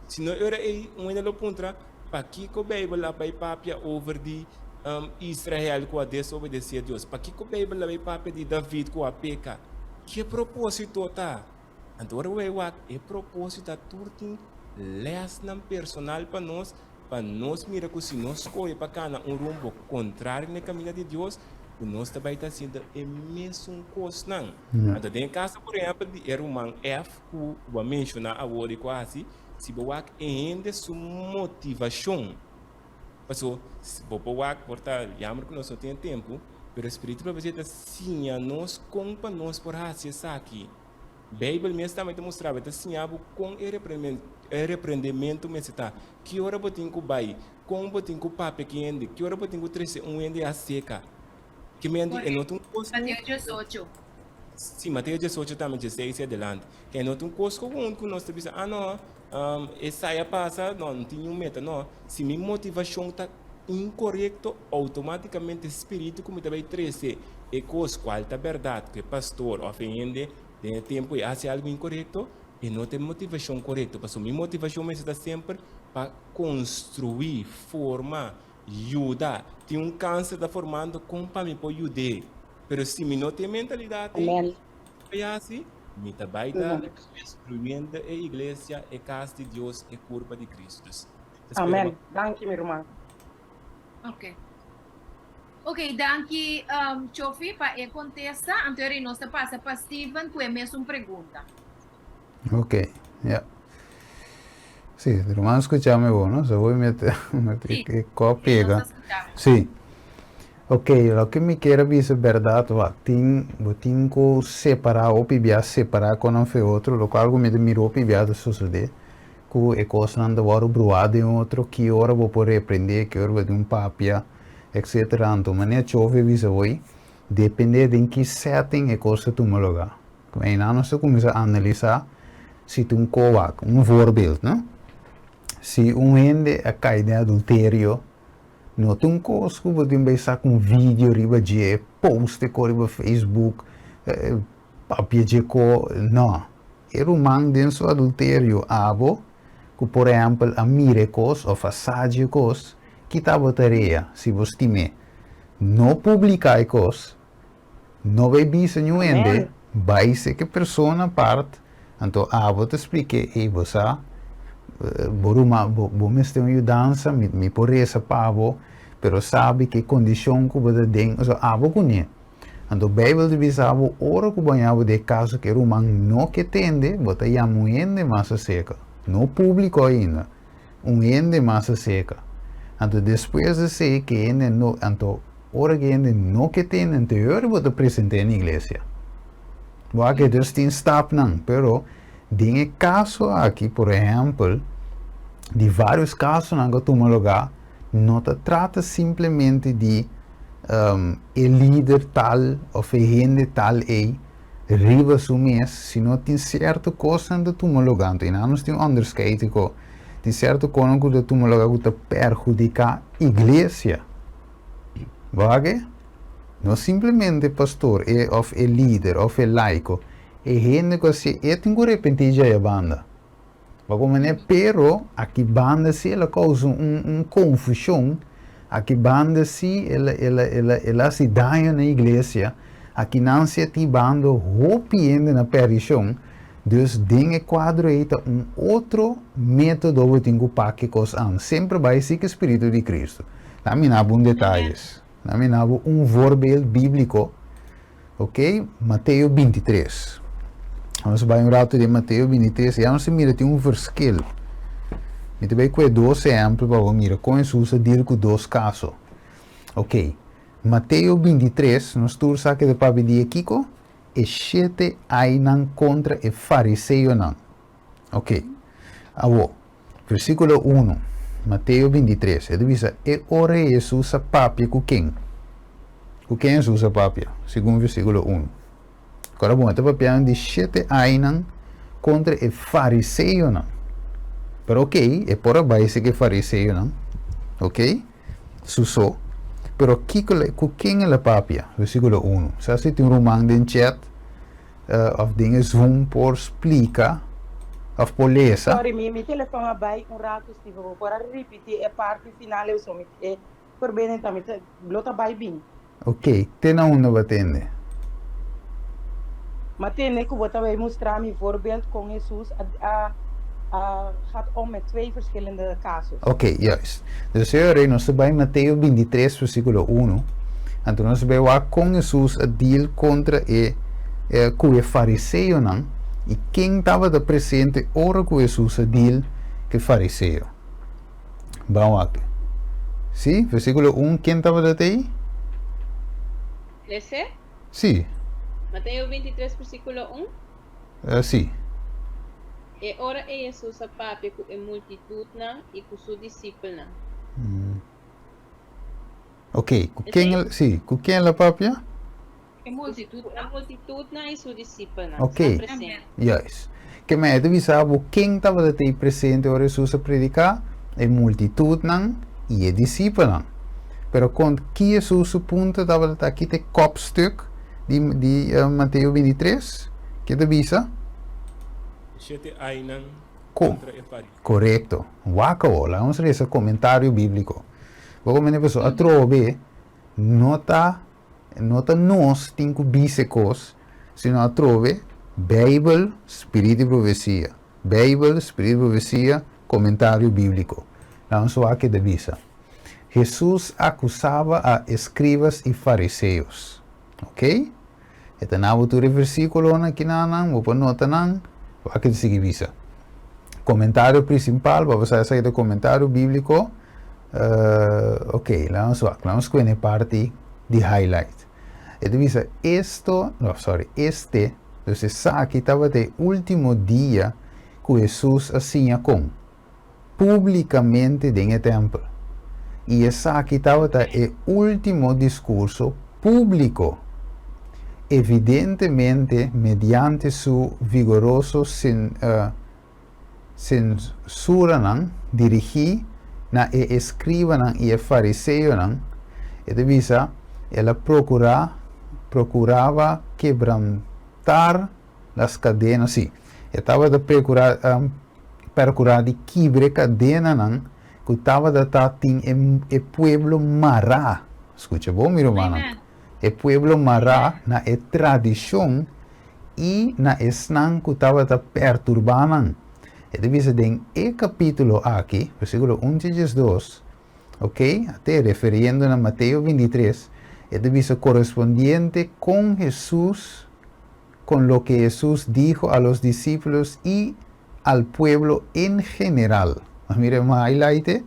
Si no e ora ei un hende lo puntra, Pakiko Beibel a bai papia over di Israel ku a desobedesé Dios? Pakiko Beibel a bai papia di David ku a peka? Ke propósito ta? Anto ora bo bai wak, e propósito ta tur tin lèsnan personal pa nos, pa nos mira ku si nos skohe pa kana un rumbo kontrario na e kaminda di Dios, ku nos ta bai ta hasiendo e mesun kosnan. Anto den e kaso por ehèmpel di e ruman F ku bo a menshoná awor i ku a hasi, si bo wak e hende su motivashon, paso bo por wak por ta yammer ku nos no tin e tempu, pero e spiritu profesia ta siña nos kon pa nos por hasi esaki. Beibel mes tambe ta mustra bo, e ta siña bo kon e e reprendementu mester ta, ki ora bo tin ku bai, kon bo tin ku papia ku hende, ki ora bo tin ku trese un hende aseka. Ki men di e no ta un kos ku.
Mateo diesocho.
Si, Mateo diesocho tambe, dieseis i adelante. Ke e no ta un kos ku ku nos ta bisa, ah no, esai a pasa, no, no tin niun meta. No, si mi motivashon ta inkorekto, outomátikamente spiritu ku mi ta bai trese e kos kual ta bèrdat ku e pastor òf e hende den e tempu ei a hasi algu inkorekto, e no ta e motivashon korekto. Pasobra mi motivashon mester ta semper pa konstruí, forma, Yuda. Tin un kanser ta formando kon pa mi por yud'é. Pero si mi no tin e mentalidat ei,
Amen.
bai hasi? Mi ta bai ta destruyendo e iglesia, e kas di Dios, e kurpa di Kristu. Dus, ta spera
Amen.
bo.
Danki mi ruman.
Ok. Ok, danki um, Chofi pa e kontesta. Anto eri nos ta pasa pa Steven ku e mesun pregunta.
Ok, ja. Sí, de ruman skuchame bo, no? So voy mete, mete
Sí,
e kop
sí, nos
pega.
ta skuchame.
Sí. Ok, loke mi kier a bisa berdad wak, tin, bo tin ku separá hopi bia, separá konan fe otro, lokual ku mi ta mira hopi bia ta sosodé, ku e kosnan ta wòrdu bruá den otro, ki ora bo por reprendé, ki ora bo tin un papia, etcetera. Anto manera Chofe bisa hoy, dependé den ki setting e kos ta tuma lugá. Einan nos ta kuminsá analisá si ta un kowak, un voorbeeld, no? Si un hende a kai den adulterio, no ta un kos ku bo tin bai saka un video riba dje, post e ko riba Facebook, papia dje ko, no. E ruman den su adulterio, abo ku por ehèmpel a mira e kos òf a sa dje kos, ki ta bo tarea si bo stim'é? No publiká e kos, No bay bisa niun hende, bay seke persona apart, anto abo ta splike, ey bo sa, bo ruman, bo bo mester un yudansa, mi mi por resa pa bo, pero sabi ke kondishon ku bo ta den, osea abo kuné. Anto Beibel ta bisa bo, ora ku bo haña bo den e kaso ku e ruman no ke tende, bo ta yama un hende mas aserka, no públiko ainda, un hende mas aserka. Anto despues di esei ke hende no, anto Ora ku hende no ke tende anterior bo ta present'é na iglesia. Bo a ke dus tin stapnan, pero den e kaso aki, por ehèmpel, di vários kasonan ku a tuma lugá, no ta trata simplemente di e lider tal òf e hende tal ei riba su mes, sino tin sierto kosnan ta tuma lugá. Anto einan nos tin un onderscheid ku tin sierto kosnan ku ta tuma lugá ku ta perhudiká iglesia. Wak, no simplemente pastor e of e lider of e laiko, e hende ku a si e tin ku repentí djei a banda. Wak un manera, pero aki banda si el a kousa un un konfushon, aki banda si el a el a el a el a hasi daño na iglesia, aki nan si a tin banda hopi hende na perdishon, dus den e kuadro ei ta un otro metodo bo tin ku pak e kos an, semper bai si ku e spiritu di Kristu. Laat mi nabo un detalles. Laat mi nabo un voorbeeld bíblico. Ok, Mateo 23. Vamos bai un rato de Mateo 23. Ya nos mira tin un verschil. Mi te bai kue dos ehempel pa bo mira kon Hesus a deal ku dos kaso. Ok, Mateo 23, nos tur sa ke ta papia di e kiko? E shete ainan kontra e fariseonan. Ok, awo, versíkulo 1, Mateo 23, e ta bisa, E ora ei Hesus a papia ku ken? Ku ken Hesus a papia? Segun versíkulo 1. Kora bon, e ta papiando di shete ainan kontra e fariseonan. Pero ok, e por a bai si ku e fariseonan, ok, su so. Pero kiko, ku ken el a papia? Versíkulo 1. Sa si tin un ruman den chat of den e Zoom por splika of por lesa.
Sorry, mi mi telefon a bai un ratu, Steven. Bo por a ripiti e parti final eu so mi e por benen ta mi ta lo ta bai bin.
Ok, te na unda bo a tende?
Ma tende ku bo ta bai mustra mi voorbeeld kon Hesus a a a gaat om met twee verschillende casus.
Ok, juist. Dus e ora ei nos ta bai Mateo 23 versíkulo 1, anto nos ta bai wak kon Hesus a deal kontra e ku e fariseonan i ken tabata presente ora ku Hesus a deal ku e fariseo. Ban wak. Sí, versíkulo 1, ken tabata t'ei?
Les'é?
Sí.
Mateo 23 versíkulo 1?
Sí.
E ora ei Hesus a papia ku e multitutnan i ku su disipelnan.
Ok, ku ken el, sí, ku ken el a papia?
E multitutnan.
E multitutnan i su disipelnan.
Ok,
Sta presente.
juist. Ke men e ta bisa bo ken tabata t'ei presente ora Hesus a prediká? E multitutnan i e disipelnan. Pero kon ki Hesus su punto tabata ta? Ki ta e kopstuk di di Mateo 23? Ke ta bisa?
Shete ainan
Ko,
kontra e fariseo.
korekto. Wak awor, laga nos resa komentario bíbliko. Bo komende pasobra atrobe no ta No ta nos tin ku bisa e kos, sino atrobe Beibel, Spiritu di Profesia. Beibel, Spiritu di Profesia, Komentario Bíbliko. Nan nos wak ke ta bisa. Hesus akusaba a eskribas i fariseos. Ok? E ta na bo tur e versíkulonan kinanan, bo por nota nan, wak ke ta sigui bisa. Komentario prinsipal, bo a sa esaki ta komentario bíbliko. Ok, laga nos wak, laga nos kuene parti di highlight. E ta bisa esto, no, sorry, este, dus esaki tabata e último dia ku Hesus a siña kon? Públikamente den e tèmpel. I esaki tabata e último diskurso públiko. Evidentemente, mediante su vigoroso sin, sensuranan dirigí na e eskribanan i e fariseonan, e ta bisa, El a prokurá, prokuraba kebrantar las kadenas, sí, e tabata prekurá, perkurá di kibra e kadenanan ku tabata ta tin e, e pueblo mará. Skucha bon, mi rumannan. E pueblo mará na e tradishon i na esnan ku tabata perturbá nan. E ta bisa den e kapítulo aki, versíkulo un te diesdos, ok, ate referiendo na Mateo 23, e ta bisa korespondiente kon Hesus, kon loke Hesus dijo a los disípulos i al pueblo en general. Mira e highlight,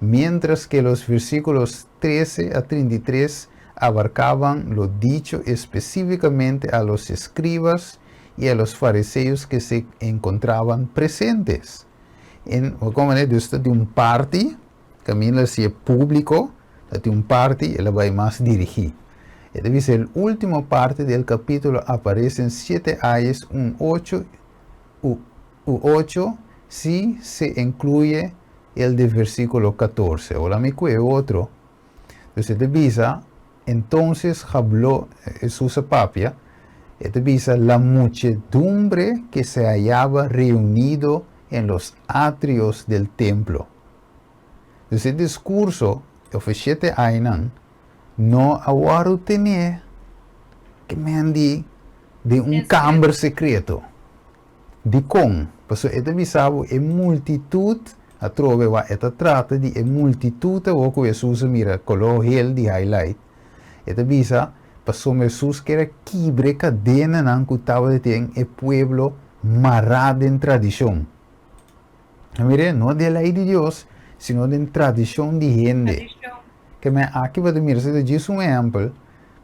mientras ke los versíkulos 13 a 33 abarcaban lo dicho específicamente a los escribas y a los fariseos que se encontraban presentes. En, como dus ta di un parti, caminda si e público, ta di un parti, el a bai mas dirigí. E ta bisa el último parte del capítulo aparecen siete ayes, un ocho, u, u ocho, si se incluye el de versículo 14. Ora mi cu e otro, Dus e ta bisa, Entonces habló, Hesus a papia, e ta bisa, la muchedumbre que se hallaba reunido en los atrios del templo. Dus e discurso, of e shete ainan, no a wòrdu tené ke men di den un kamber sekreto. Dikon? Pasobra e ta bisa bo e multitud. Atrobe wak e ta trata di e multitut awor ku Hesus a mira koló hel di highlight. E ta bisa, Pasobra Hesus kier a kibra e kadenanan ku tabata tin e pueblo mará den tradishon. A mira, no den lei di Dios, sino den tradishon di hende. Ke men aki bo ta mira, esei ta djis un ehèmpel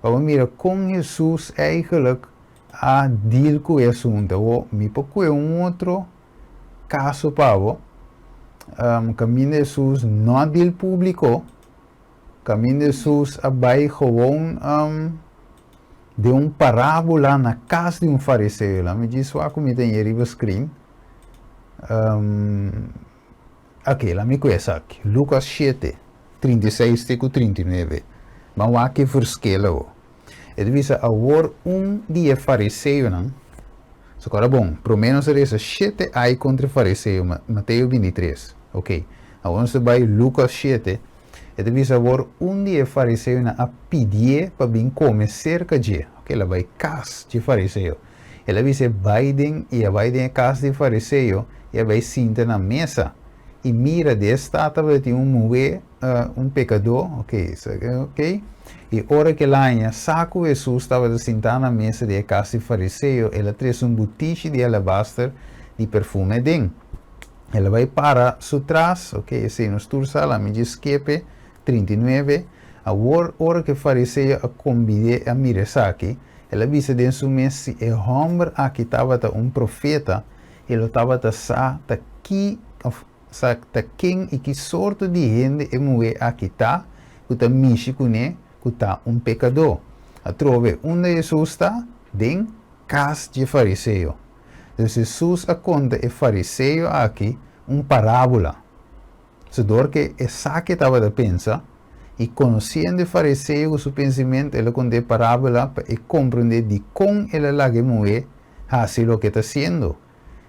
pa bo mira kon Hesus eigenlijk a deal ku e asuntu. Awor, mi por kue un otro kaso pa bo, kaminda Hesus no a deal públiko, kaminda Hesus a bai gewoon den un parábola na kas di un fariseo. Laat mi djis wak ku mi ta hei riba screen. Ok, laat mi kue esaki. Lukas shete, 36 te ku 39. Ban wak e verschil awor. E ta bisa, Awor un di e fariseonan, so kòrda bon, promé nos a resa shete ai kontra e fariseo, Mateo 23. Ok, awor nos ta bai Lukas shete, e ta bisa, Awor un di e fariseonan a pidié pa bin kome serka dje. Ok, el a bai kas dje fariseo. El a bis'é bai den, i a bai den e kas di e fariseo, i a bai sinta na mesa. I mira, den e stat tabatin un muhé, un pekadó, ok, ok, i ora ku el a haña sa ku Hesus tabata sintá na mesa di e kas di fariseo, el a trese un butishi di alabaster di perfume aden. El a bai para su tras, ok, esei nos tur sa, laat mi dje skepe, 39, Awor, ora ku e fariseo a kombid'é a mira esaki, el a bisa den su mes, Si e hòmber aki tabata un profeta, e lo tabata sa ta ki òf sa ta ken i ki sorto di hende e muhé aki ta ku ta mishi kuné ku ta un pekadó. Atrobe, unda Hesus ta? Den kas dje fariseo. Dus Hesus a konta e fariseo aki un parábola. So dor ke esaki tabata pensa, i konosiendo e fariseo ku su pensimentu, el a konta e parábola pa e komprendé dikon el a laga e muhé hasi loke e ta hasiendo.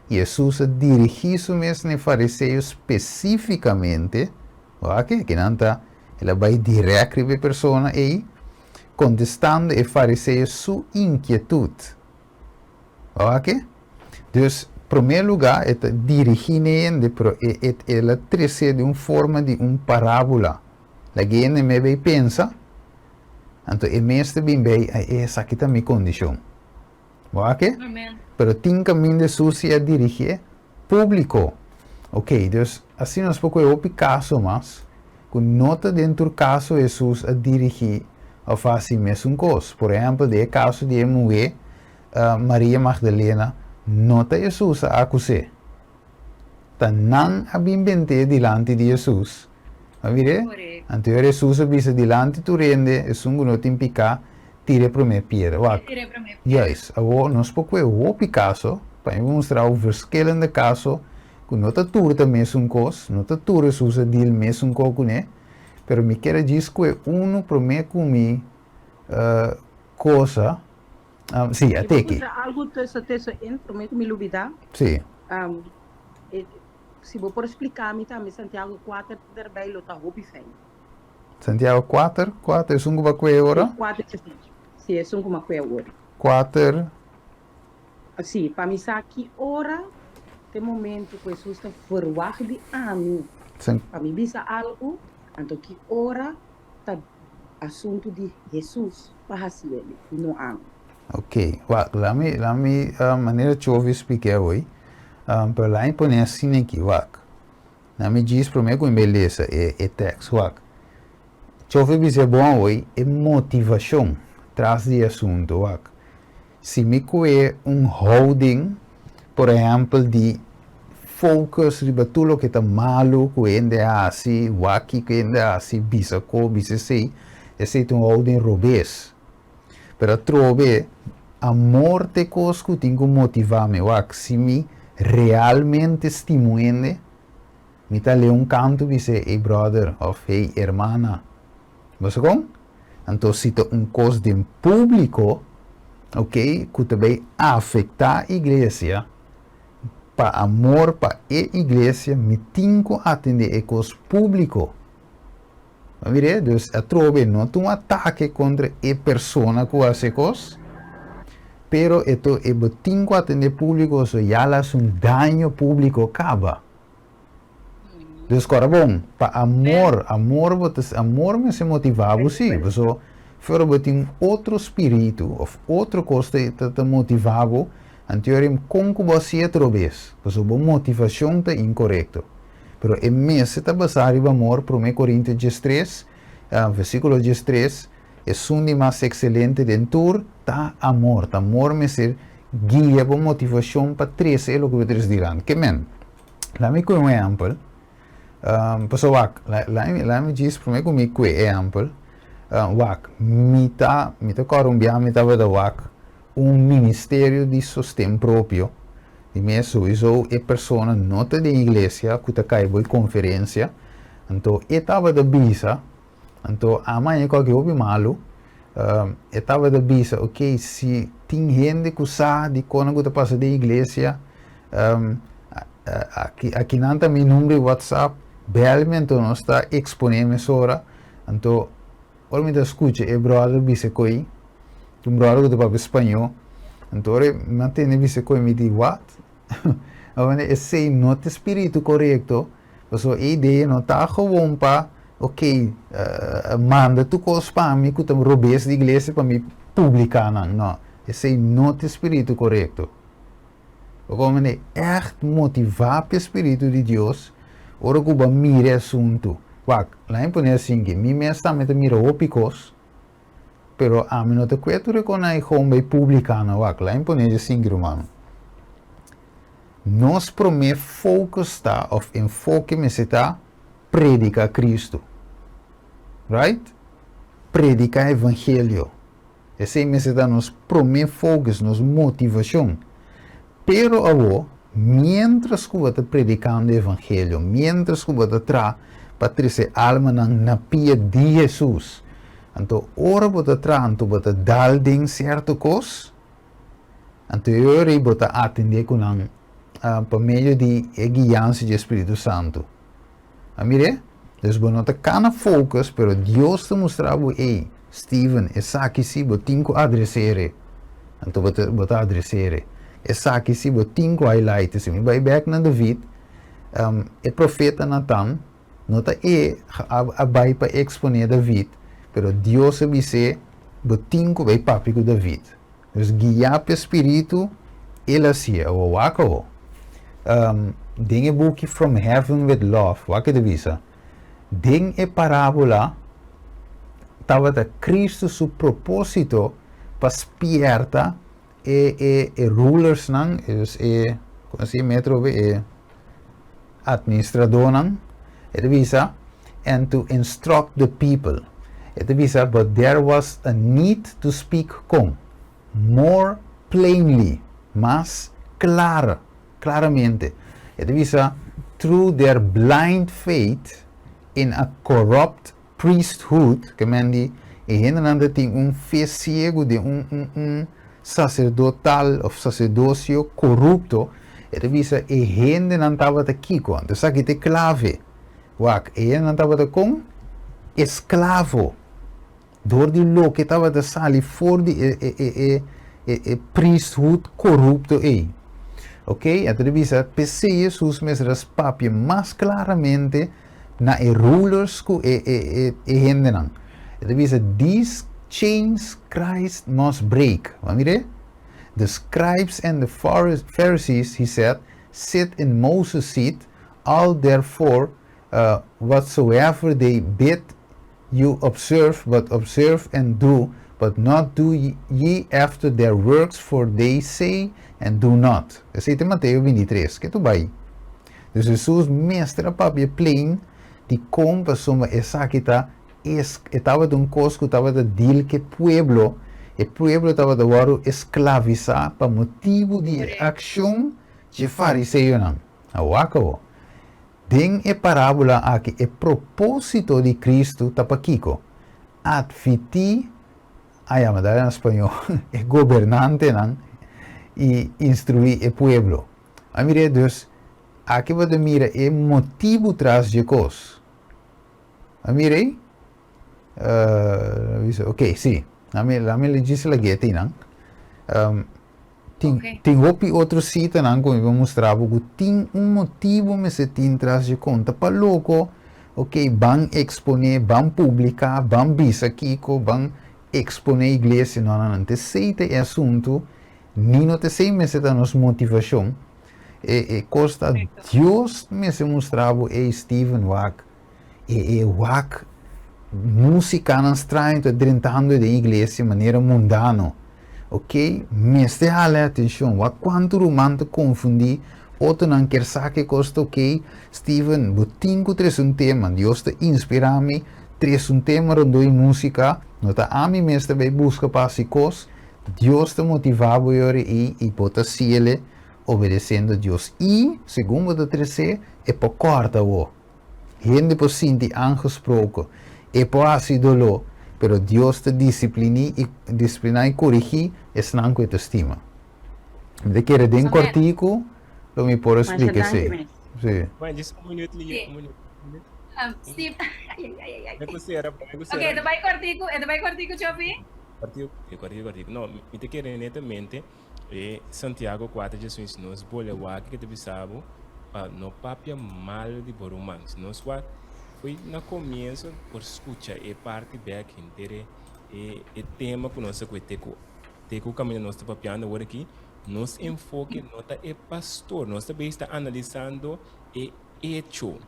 I Hesus a dirigí su mes na e fariseo spesífikamente, wak aki nan ta, el a bai dirèk riba e persona ei, kontestando e fariseo su inkietut. Wak? Dus, promé lugá e ta dirigí na e hende, pero e e el a tres'é den un forma di un parábola. Laga e hende mes bay pensa, anto e mes ta bin bay, ai, esaki ta mi kondishon. Wak?
Amen.
Pero tin kaminda Hesus si a dirigié públiko. Ok, dus asina nos por kohe hopi kaso mas ku no ta den tur kaso Hesus a dirigí òf hasi mesun kos. Por ehèmpel, den e kaso di e muhé Maria Magdalena, no ta Hesus a akus'é. Ta nan a bin bent'é dilanti di Hesus. A mir'é? Anto ora Hesus a bisa dilanti tur hende, Esun ku no tin piká, tira e promé piedra. Wak, juist, awor nos por kue hopi kaso, pa mi mustra bo verschillende kaso ku no ta tur ta mesun kos, no ta tur Hesus a deal mesun ko kuné, pero mi kier a djis kue unu promé ku mi kosa, si, a
Mi por
teki.
puntra algu tussen tussenin promé ku mi lubidá?
Si.
Si bo por splika mi tambe Santiago kuater derbei lo ta hopi fijn.
Santiago kuater, kuater, esun ku bo a kue ora?
Si, kuater, si, esun ku mi a kue awor.
Kuater.
Si, pa mi sa ki ora ta e momento ku Hesus ta verwagt di ami pa mi bisa algu, anto ki ora ta asuntu di Hesus pa hasi el i no ami.
Ok, wak, lami, lami manera Chovi splik'é awor, pero lami pone asina aki, wak. Na mi djis promé ku mi bai lesa e e tèks, wak. Chofi bisa e bon awor, e motivashon tras di e asuntu, wak. Si mi kue un houding, por ehèmpel di focus riba tur loke ta malu ku hende a hasi, wak kiko hende a hasi, bisa ko, bisa esei, esei ta un houding robes. Pero atrobe, amor ta e kos ku tin ku motivá mi. Wak, si mi realmente stima un hende, mi ta lei un kantu bis'é, Ey bròder òf hey hermana. Bo sa kon? Anto si ta un kos den públiko, ok, ku ta bai afektá iglesia, pa amor pa e iglesia mi tin ku atendé e kos públiko. Bo mir'é? Dus atrobe no ta un atake kontra e persona ku hasi e kos, pero e ta e bo tin ku atendé públiko so ya el a hasi un daño públiko kaba. Dus kòrda bon, pa amor, amor bo ta, amor mester motivá bo sí, paso fuera bo tin otro spiritu òf otro kos ta ta ta motivá bo, anteorim kon ku bo a hasié atrobes, paso bo motivashon ta inkorekto. Pero e mester ta basá riba amor, Promé Korintio diestres, versíkulo diestres, Esun di mas ekselente den tur ta amor. Ta amor mester guia bo motivashon pa trese e loke bo trese dilanti. Ke men? Laat mi kue un ehèmpel. Pasobra wak, laat mi djis promé ku mi kue ehèmpel. Wak, mi ta, mi ta kòrda un bia mi tabata wak un ministerio di sosten propio. Di mes souiso e persona no ta den iglesia ku ta kai bo e konferensia. Anto e tabata bisa Anto ama e koki hopi malu, e tabata bisa, ok, si tin hende ku sa di kono ku ta pasa den iglesia, aki akinan ta mi number di WhatsApp, bel mi anto nos ta eksponé mesora. Anto ora mi ta skucha e bròder bisa koi, un bròder ku ta papia spañó, anto ora mi a tende bisa koi mi di, what? Esei no ta e spiritu korekto. Pasobra e idea no ta gewoon pa, ok, manda tur kos pa mi ku ta robes di iglesia pa mi publiká nan. No, esei no ta e spiritu korekto. Bo komprendé? Ègt motivá pa e spiritu di Dios ora ku bo a mira e asuntu. Wak, laga mi pone asin ki, mi mes tambe ta mira hopi kos, pero ami no ta kue tur e kon ai gewoon bai publiká nan. Wak, laga mi pone asin ki, rumannan. Nos promé focus ta of enfoke mester ta predica Cristo. Right? Predica evangelio. Esei mester ta nos promé focus, nos motivacion. Pero awo, mientras cu bo ta predicando evangelio, mientras cu bo ta tra pa trece almanan na pia di Jesus, anto ora bo ta tra anto bo ta dal den cierto cos, Anto e ora ei bo ta atendé ku nan pa medio di e guiansa di e Spiritu Santu. A mir'é? Dus bo no ta kana focus, pero Dios ta mustra bo, ey, Steven, esaki sí bo tin ku adreser'e. Anto bo ta bo ta adreser'e. Esaki sí bo tin ku highlight'e. Si mi bai bèk na David, e profeta Natan no ta e a bai pa eksponé David, pero Dios a bis'é, Bo tin ku bai papia ku David. Dus guiá p'e spiritu, el a hasié. Awor wak awor. Den e buki From Heaven with Love, wak e ta bisa, Den e parábola tabata Cristo su propósito pa spièrta e e e rulersnan, dus e, komo se yama e atrobe, e administradónan, e ta bisa, and to instruct the people. E ta bisa, but there was a need to speak kon? More plainly, mas klar, klaramente. E ta bisa, through their blind faith in a corrupt priesthood, ke men di e hendenan ta tin un fe siegu den un un un saserdotal of saserdosio korupto, e ta bisa e hendenan tabata kiko? Anto esaki ta e klave. Wak, e hendenan tabata kon? Esklavo. Dor di loke tabata sali for di e e e e e e priesthood korupto ei. Ok, anto ta bisa p'esei Hesus mester a papia mas klaramente na e rulers ku e e e e hendenan. E ta bisa, These chains Christ must break. Bo a mir'é? The scribes and the Pharisees, he said, sit in Moses' seat, all therefore whatsoever they bid you observe, but observe and do, but not do ye after their works, for they say and do not. Esei ta Mateo bintitres. Ke tu bai? Dus Hesus mester a papia plain di kon pasobra esaki ta es e tabata un kos ku tabata deal ku e pueblo, e pueblo tabata wòrdu esklavisá pa motibu di e akshon dje fariseonan. A wak awor. Den e parábola aki e propósito di Kristu ta pa kiko? Advití, a yama dal na spañó, e gobernantenan i instruí e pueblo. A mir'é dus, aki bo ta mira e motibu tras dje kos. A mir'é? Uh, ok, sí. Lami, lami djis lag'é tin nan. Um. Tin,
Ok.
tin hopi otro sitanan ku mi por mustra bo ku tin un motibu mester tin tras dje konta pa loko, ok, ban eksponé, ban publiká, ban bisa kiko, ban eksponé iglesia. No, no, no. T'esei ta e asuntu, ni no t'esei mester ta nos motivashon. E, e kos ta Dios mester mustra bo, ey Steven, wak, E e wak musikanan straño ta drentando den iglesia manera mundano. Ok, mester hala e atencion. Wak cuanto ruman ta confundi, otronan kier sa ke cos ta ok. Steven, bo tin cu trece un tema. Dios ta inspira mi trece un tema rondó e musica. No ta ami mes ta bay busca pa haci cos. Dios ta motiva bo yori ei y bo ta haciele obedeciendo Dios. Y, segun bo ta trece, e por corta bo. Hende por sinti aangesproken, e por hasi doló, pero Dios ta disipliní i disipliná i korigí esnan ku e ta stima. Mi ta kere den kòrtiku lo mi por a
Masha
splika
danki
esei.
mes.
Sí.
Bueno, djis un minuut, Ligia,
Sí.
un minuut, un minuut.
Steve, ay, ay, ay, ay.
Me ku sera, me ku
Ok,
sera.
ta bai kòrtiku, e ta bai kòrtiku, Chofi?
Kòrtiku, kòrtiku, kòrtiku. No, mi ta kere netamente E Santiago kuater djesun nos bole wak ke ta bisa bo pa no papia malo di bo ruman. Si nos wak foi na comienzo por scucha e parti bek henter e e e tema ku nos ta kue te ku te ku kaminda nos ta papiando awor aki, nos enfoke no ta e pastor, nos ta bezig ta analisando e hecho,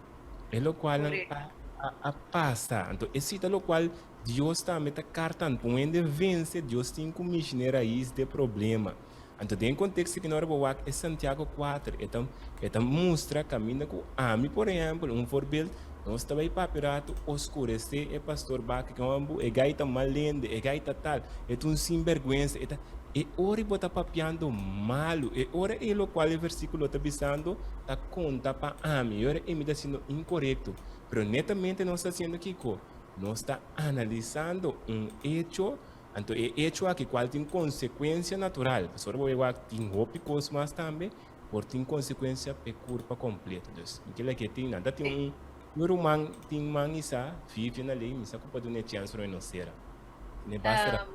e lokualnan a a a pasa. Anto esei ta lokual Dios tambe ta kartan pa un hende vense, Dios tin ku mishi n'e rais d'e problema. Anto den konteksto ki no riba wak e Santiago kuater, e ta e ta mustra kaminda ku ami por ehèmpel, un voorbeeld, nos ta bai papia ratu oskuresé e pastor baki ku ambu, e gai ta mal hende, e gai ta tal, e ta un sinbèrgwensa, e ta. E ora bo ta papiando malu, e ora ei lokual e versíkulo ta bisando ta konta pa ami, e ora ei mi ta siendo inkorekto. Pero netamente nos ta hasiendo kiko? Nos ta analisando un hecho, anto e hecho aki cual tin consecuencia natural, pasobra bo bay wak tin hopi cos mas tambe, por tin consecuencia p'e curpa completo. Dus, mi kila ke tin, nan ta tin un, un ruman tin man isa, Vivian na ley, mi sa cu pa duna e chance pero e no cera. Tene basta rato.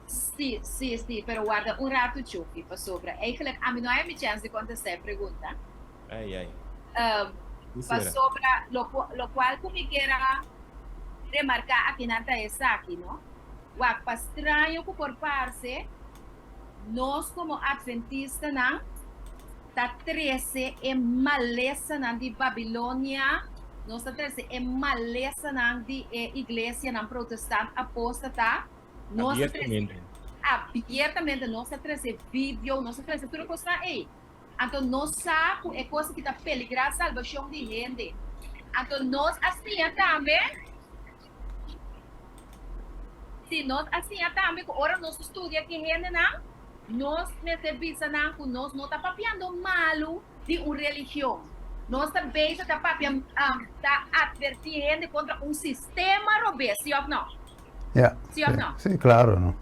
Sí, sí, sí, pero warda un rato Chucky, pasobra eigenlijk ami no haya mi chance di contesta e pregunta.
Ai, ai.
Pasobra locual cu mi kier a remarca akinan ta esaki, no? Wak, pa straño cu por parce, nos como adventistanan ta trece e malesanan di Babilonia, nos ta trece e malesanan di e iglesianan protestant apostata, nos ta trece abiertamente, nos ta trece video, nos ta trece tur e cosnan ey. Anto nos sa ku e kos aki ta peligrá salbashon di hende. Anto nos a siña tambe, sí, nos a siña tambe ku ora nos studia ku e hendenan, nos mester bisa nan ku nos no ta papiando malu di un religion. Nos ta bezig ta papia, ta atvertí hende kontra un sistema robes, sí òf no?
Ja,
Sí òf no?
sí, klaro, no.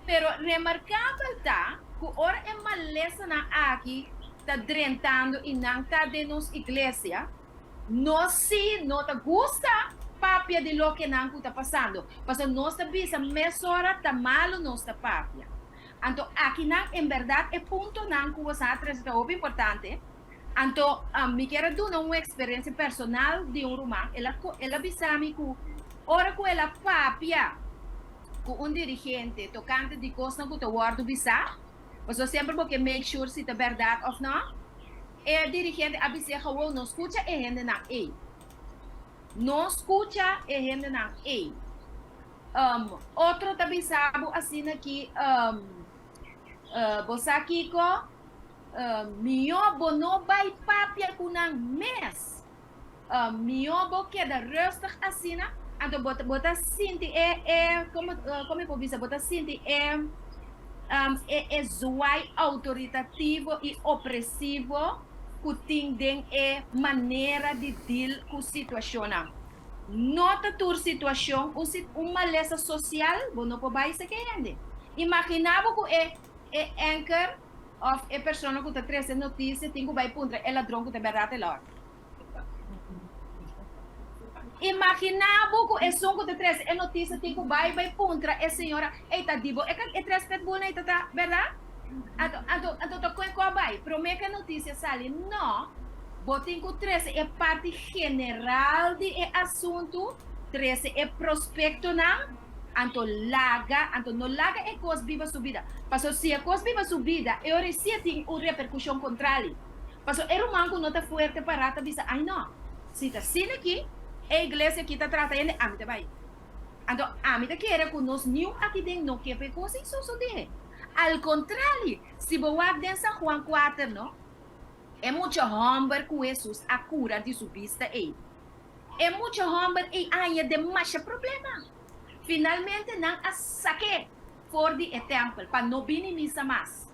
Pero remarkabel ta ku ora e malesanan aki ta drentando i nan ta den nos iglesia, nos sí no ta gusta papia di lokenan ku ta pasando, pasobra nos ta bisa mesora ta malu nos ta papia. Anto akinan en bèrdat e puntonan ku boso a trese ta hopi importante. Anto mi kier a duna un eksperensia personal di un ruman. El a el a bisa mi ku ora ku el a papia ku un dirigente tokante di kosnan ku ta wòrdu bisá, pasobra semper bo ke make sure si ta bèrdat òf nò, e dirigente a bis'é gewoon no skucha e hendenan ei. No skucha e hendenan ei. Otro ta bisa bo asina ki bo sa kiko, mihó bo no bai papia ku nan mes. Mihó bo keda rustig asina, anto bo bo ta sinti e e komo komo mi por bisa bo ta sinti e e e zwaai autoritativo i opresivo ku tin den e manera di deal ku situashonnan. No ta tur situashon un si un malesa sosial bo no por bai seke hende. Imaginá bo ku e e anchor òf e persona ku ta trese notisia tin ku bai puntra e ladron ku ta bèrdat e lòt. Imaginá bo ku esun ku ta trese e notisia tin ku bai bai puntra e señora, Ey, ta di bo e e tres pitbullnan ei ta ta bèrdat? Anto, anto, anto ta koe ku a bai? Promé ku e notisia sali? No. Bo tin ku trese e parti general di e asuntu, trese e prospektonan, anto laga, anto no laga e kos biba su bida. Pasobra si e kos biba su bida, e ora si e tin un reperkushon kontrali. Pasobra e ruman ku no ta fuerte pará ta bisa, Ai no, si ta asina aki, e iglesia aki ta trata hende, ami ta bai. Anto ami ta kere ku nos niun aki den no ke pa e kos ei sosodé. Al kontrali, si bo wak den San Juan kuater no, e mucha hòmber ku Hesus a kura di su bista ei, e mucha hòmber ei a haña demasha problema. Finalmente nan a sak'é for di e tèmpel pa no bini misa mas.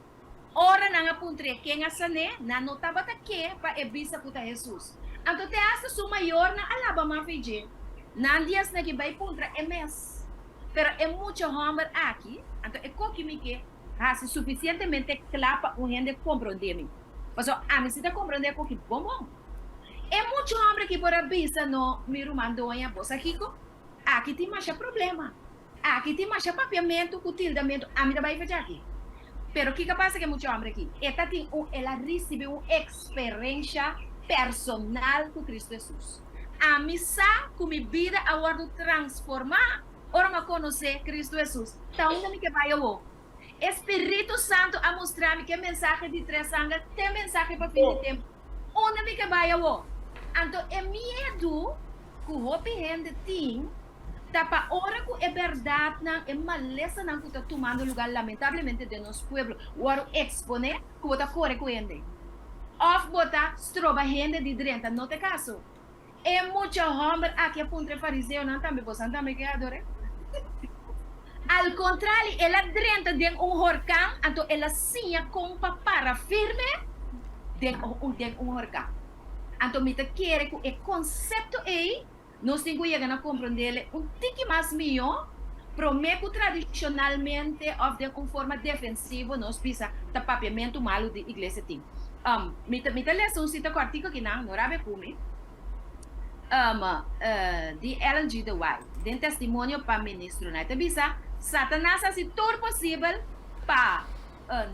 Ora nan a puntr'é ken a san'é, nan no tabata ke pa e bisa ku ta Hesus. Anto te asta su mayornan a laba man fei dje. Nan di asina ki bai puntra e mes. Pero e mucha hòmber aki, anto e koki mi ke hasi sufisientemente kla pa un hende komprondé mi. Pasobra ami si ta komprondé e koki bon bon. E mucha hòmber aki por a bisa, No, mi ruman doña, bo sa kiko? Aki tin masha problema. Aki tin masha papiamentu ku tildamentu, ami ta bai fecha aki. Pero kiko a pasa ku e mucha hòmber aki? E ta tin un, el a risibí un eksperensha personal ku Kristu Hesus. Ami sa ku mi bida a wòrdu transformá ora mi a konosé Kristu Hesus. Ta unda mi ke bai awor? E Spiritu Santu a mustra mi ku e mensahe di tres angel t'e mensahe pa fin di tempu. Unda mi ke bai awor? Anto e miedu ku hopi hende tin ta pa ora ku e bèrdatnan, e malesanan ku ta tumando lugá lamentablemente den nos pueblo wòrdu eksponé, ku bo ta kore ku hende òf bo ta stroba hende di drenta. No ta e kaso. E mucha hòmber aki a puntra e fariseonan tambe, Bosan tambe ke ador'é? Al kontrali, el a drenta den un horkan, anto el a siña kon pa para firme den un horkan. Anto mi ta kere ku e konsepto ei nos tin ku yega na komprondele un tiki mas mihó promé ku tradishonalmente òf den un forma defensivo nos bisa ta papiamentu malu di iglesia tin. Mi ta mi ta lesa un sita kòrtiku akinan, no rabia ku mi, di Ellen G. De White den Testimonio pa Ministronan. E ta bisa, Satanas a hasi tur posibel pa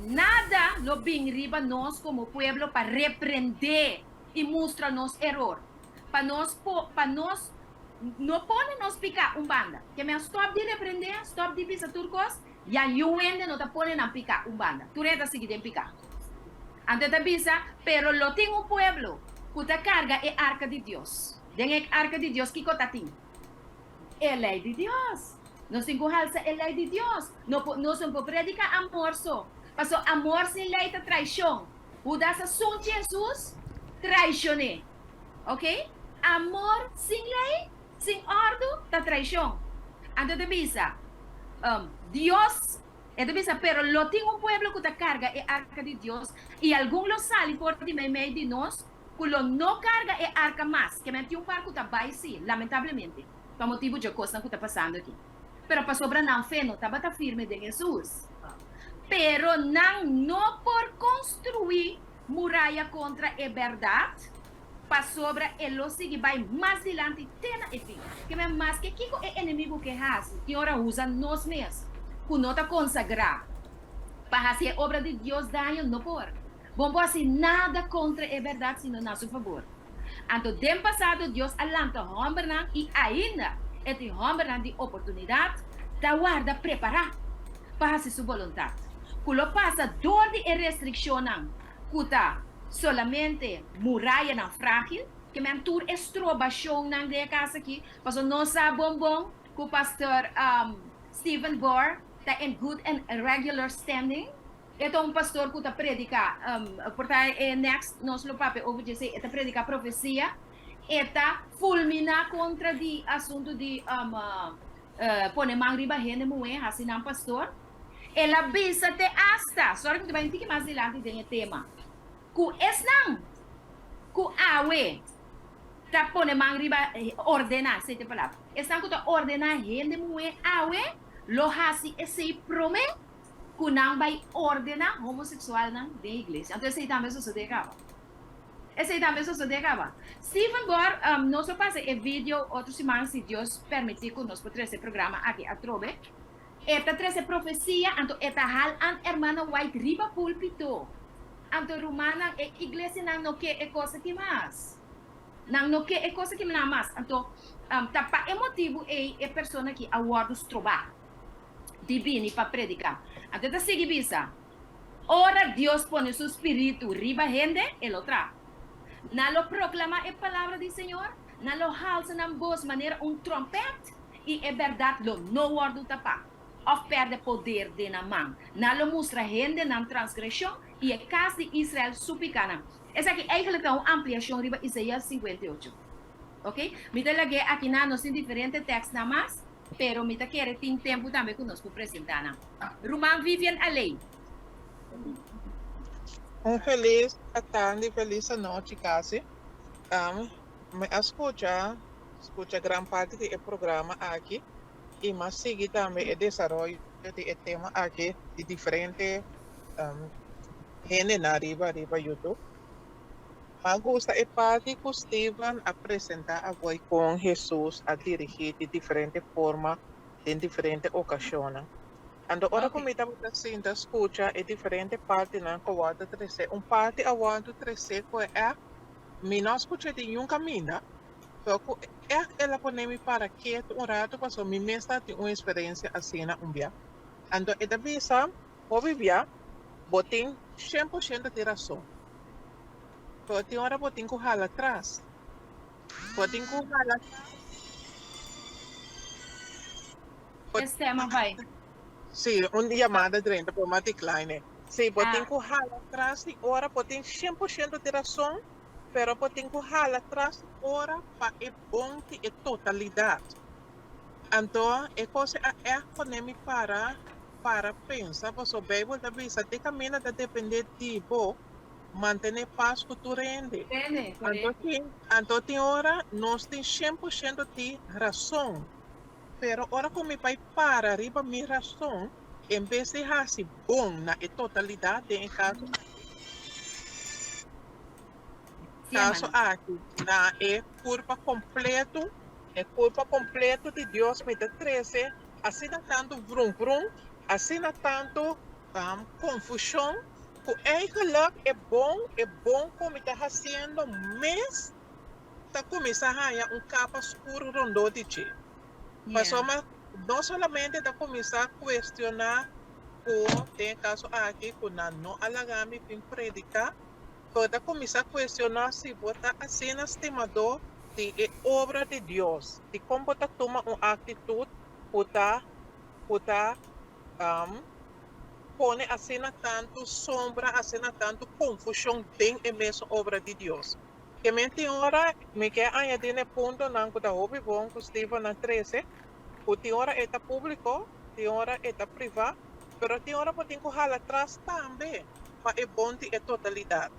Nada lo bin riba nos komo pueblo pa reprendé i mustra nos eror, pa nos pa nos no pone nos piká un banda. Ke men stòp di reprendé, stòp di bisa tur kos, ya niun hende no ta pone nan piká un banda. Tur hende ta sigui den piká. Anto e ta bisa, Pero lo tin un pueblo ku ta karga e arka di Dios. Den e arka di Dios kiko ta tin? E lei di Dios. Nos tin ku halsa e lei di Dios. No por, nos no por prediká amor so. Paso amor sin lei ta traishon. Hudas a sunchi Hesus, traishon'é. Ok? Amor sin lei, sin òrdu, ta traishon. Anto ta bisa, Dios, e ta bisa, pero lo tin un pueblo ku ta karga e arka di Dios, i algun lo sali for di meimei di nos, ku lo no karga e arka mas, ke men tin un par ku ta bai sí, lamentablemente, pa motibu dje kosnan ku ta pasando aki. Pero pasobra nan fe no tabata firme den Hesus. Pero nan no por konstruí muraya kontra e bèrdat, pasobra e lo sigui bai mas dilanti te na e fin. Ke men maske kiko e enemigu ke hasi, tin ora usa nos mes, ku no ta konsagrá, pa hasi e obra di Dios daño, no por. Bo no por hasi nada kontra e bèrdat sino na su fabor. Anto den pasado Dios a lanta hòmbernan i ainda e tin hòmbernan di oportunidat ta warda prepará pa hasi su boluntat, ku lo pasa dor di e restrikshonnan ku ta solamente murayanan frágil, ke men tur e strobashonnan den e kas aki, pasobra nos sa bon bon ku Pastor Steven Boer ta in good and regular standing. E ta un pastor ku ta prediká, por ta e next nos lo papia over dje, e ta prediká profesia, e ta fulminá kontra di asuntu di pone man riba hende muhé, hasi nan pastor. El a bisa te asta, sorry mi ta bai un tiki mas dilanti den e tema, ku esnan ku awe ta pone man riba, ordená, esei ta e palabra, esnan ku ta ordená hende muhé awe lo hasi esei promé ku nan bai ordená homoseksualnan den iglesia. Anto esei tambe sosodé kaba. Esei tambe sosodé kaba. Steven Bor, nos lo pasa e video otro siman si Dios permití ku nos por trese e programa aki atrobe. E ta trese profesia, anto e ta hal an Hermana White riba pulpito. Anto rumannan, e iglesianan no ke e kos aki mas. Nan no ke e kos aki nan mas. Anto, ta pa e motibu ei e persona aki a wòrdu strobá di bini pa prediká. Anto e ta sigui bisa, Ora Dios pone su spiritu riba hende, e lo traha. Nan lo proklamá e palabra di Señor, nan lo halsa nan bos manera un tròmpèt, i e bèrdat lo no wòrdu tapá òf pèrdè poder den nan man. Nan lo mustra hende nan transgreshon i e kas di Israel su pikánan. Esaki eigenlijk ta un ampliashon riba Isaías 58. Ok? Mi ta lag'é akinan, nos tin diferente tèkstnan mas, pero mi ta kere tin tempu tambe ku nos por presentá nan. Ruman Vivian Aley.
Un felis atardi, felis anochi kasi. Mi a skucha skucha gran parti di e programa aki i mi a sigui tambe e desaroyo di e tema aki di diferente hendenan riba riba YouTube. Mi a gusta e parti ku Steven a presentá awor kon Hesus a dirigí di diferente forma den diferente okashonnan. Anto ora ku mi tabata sinta skucha e diferente partinan ku a wòrdu tresé, un parti a wòrdu tresé ku e ègt mi no a skucha di niun kaminda, pero ku ègt el a pone mi para ketu un ratu pasobra mi mes tabatin un eksperensia asina un bia. Anto e ta bisa, Hopi bia, bo tin 100% di rason, pero tin ora bo tin ku hala atras. Bo tin ku hala
Este ma bai.
Sí, un yamada drenta por ma decline. Sí, bo tin ku hala atras di ora, bo tin 100% di rason, pero bo tin ku hala atras di ora pa e bon di e totalidat. Anto e kos a ègt pone mi para para pensa, pasobra Beibel ta bisa te kaminda ta dependé di bo mantené pas ku tur hende. Anto tin anto tin ora nos tin 100% di rason, pero ora ku mi bai para riba mi rason en bes di hasi bon na e totalidat den e kaso aki, kaso aki na e kurpa kompleto, e kurpa kompleto di Dios mi ta trese asina tantu vrum vrum, asina tantu konfushon ku eigenlik e bon e bon ku mi ta hasiendo mes ta kuminsá haña un kapa skur rondó di dje. Pasobra no solamente ta kuminsá kuestioná ku den e kaso aki ku nan no a laga mi bin prediká, pero ta kuminsá kuestioná si bo ta asina stimadó di e obra di Dios, dikon bo ta tuma un aktitut ku ta ku ta pone asina tantu sombra, asina tantu konfushon den e mesun obra di Dios. Ke men tin ora, mi ke añadí na e puntonan ku ta hopi bon ku Steven a trese, ku tin ora e ta públiko, tin ora e ta privá, pero tin ora bo tin ku hala tras tambe pa e bon di e totalidat.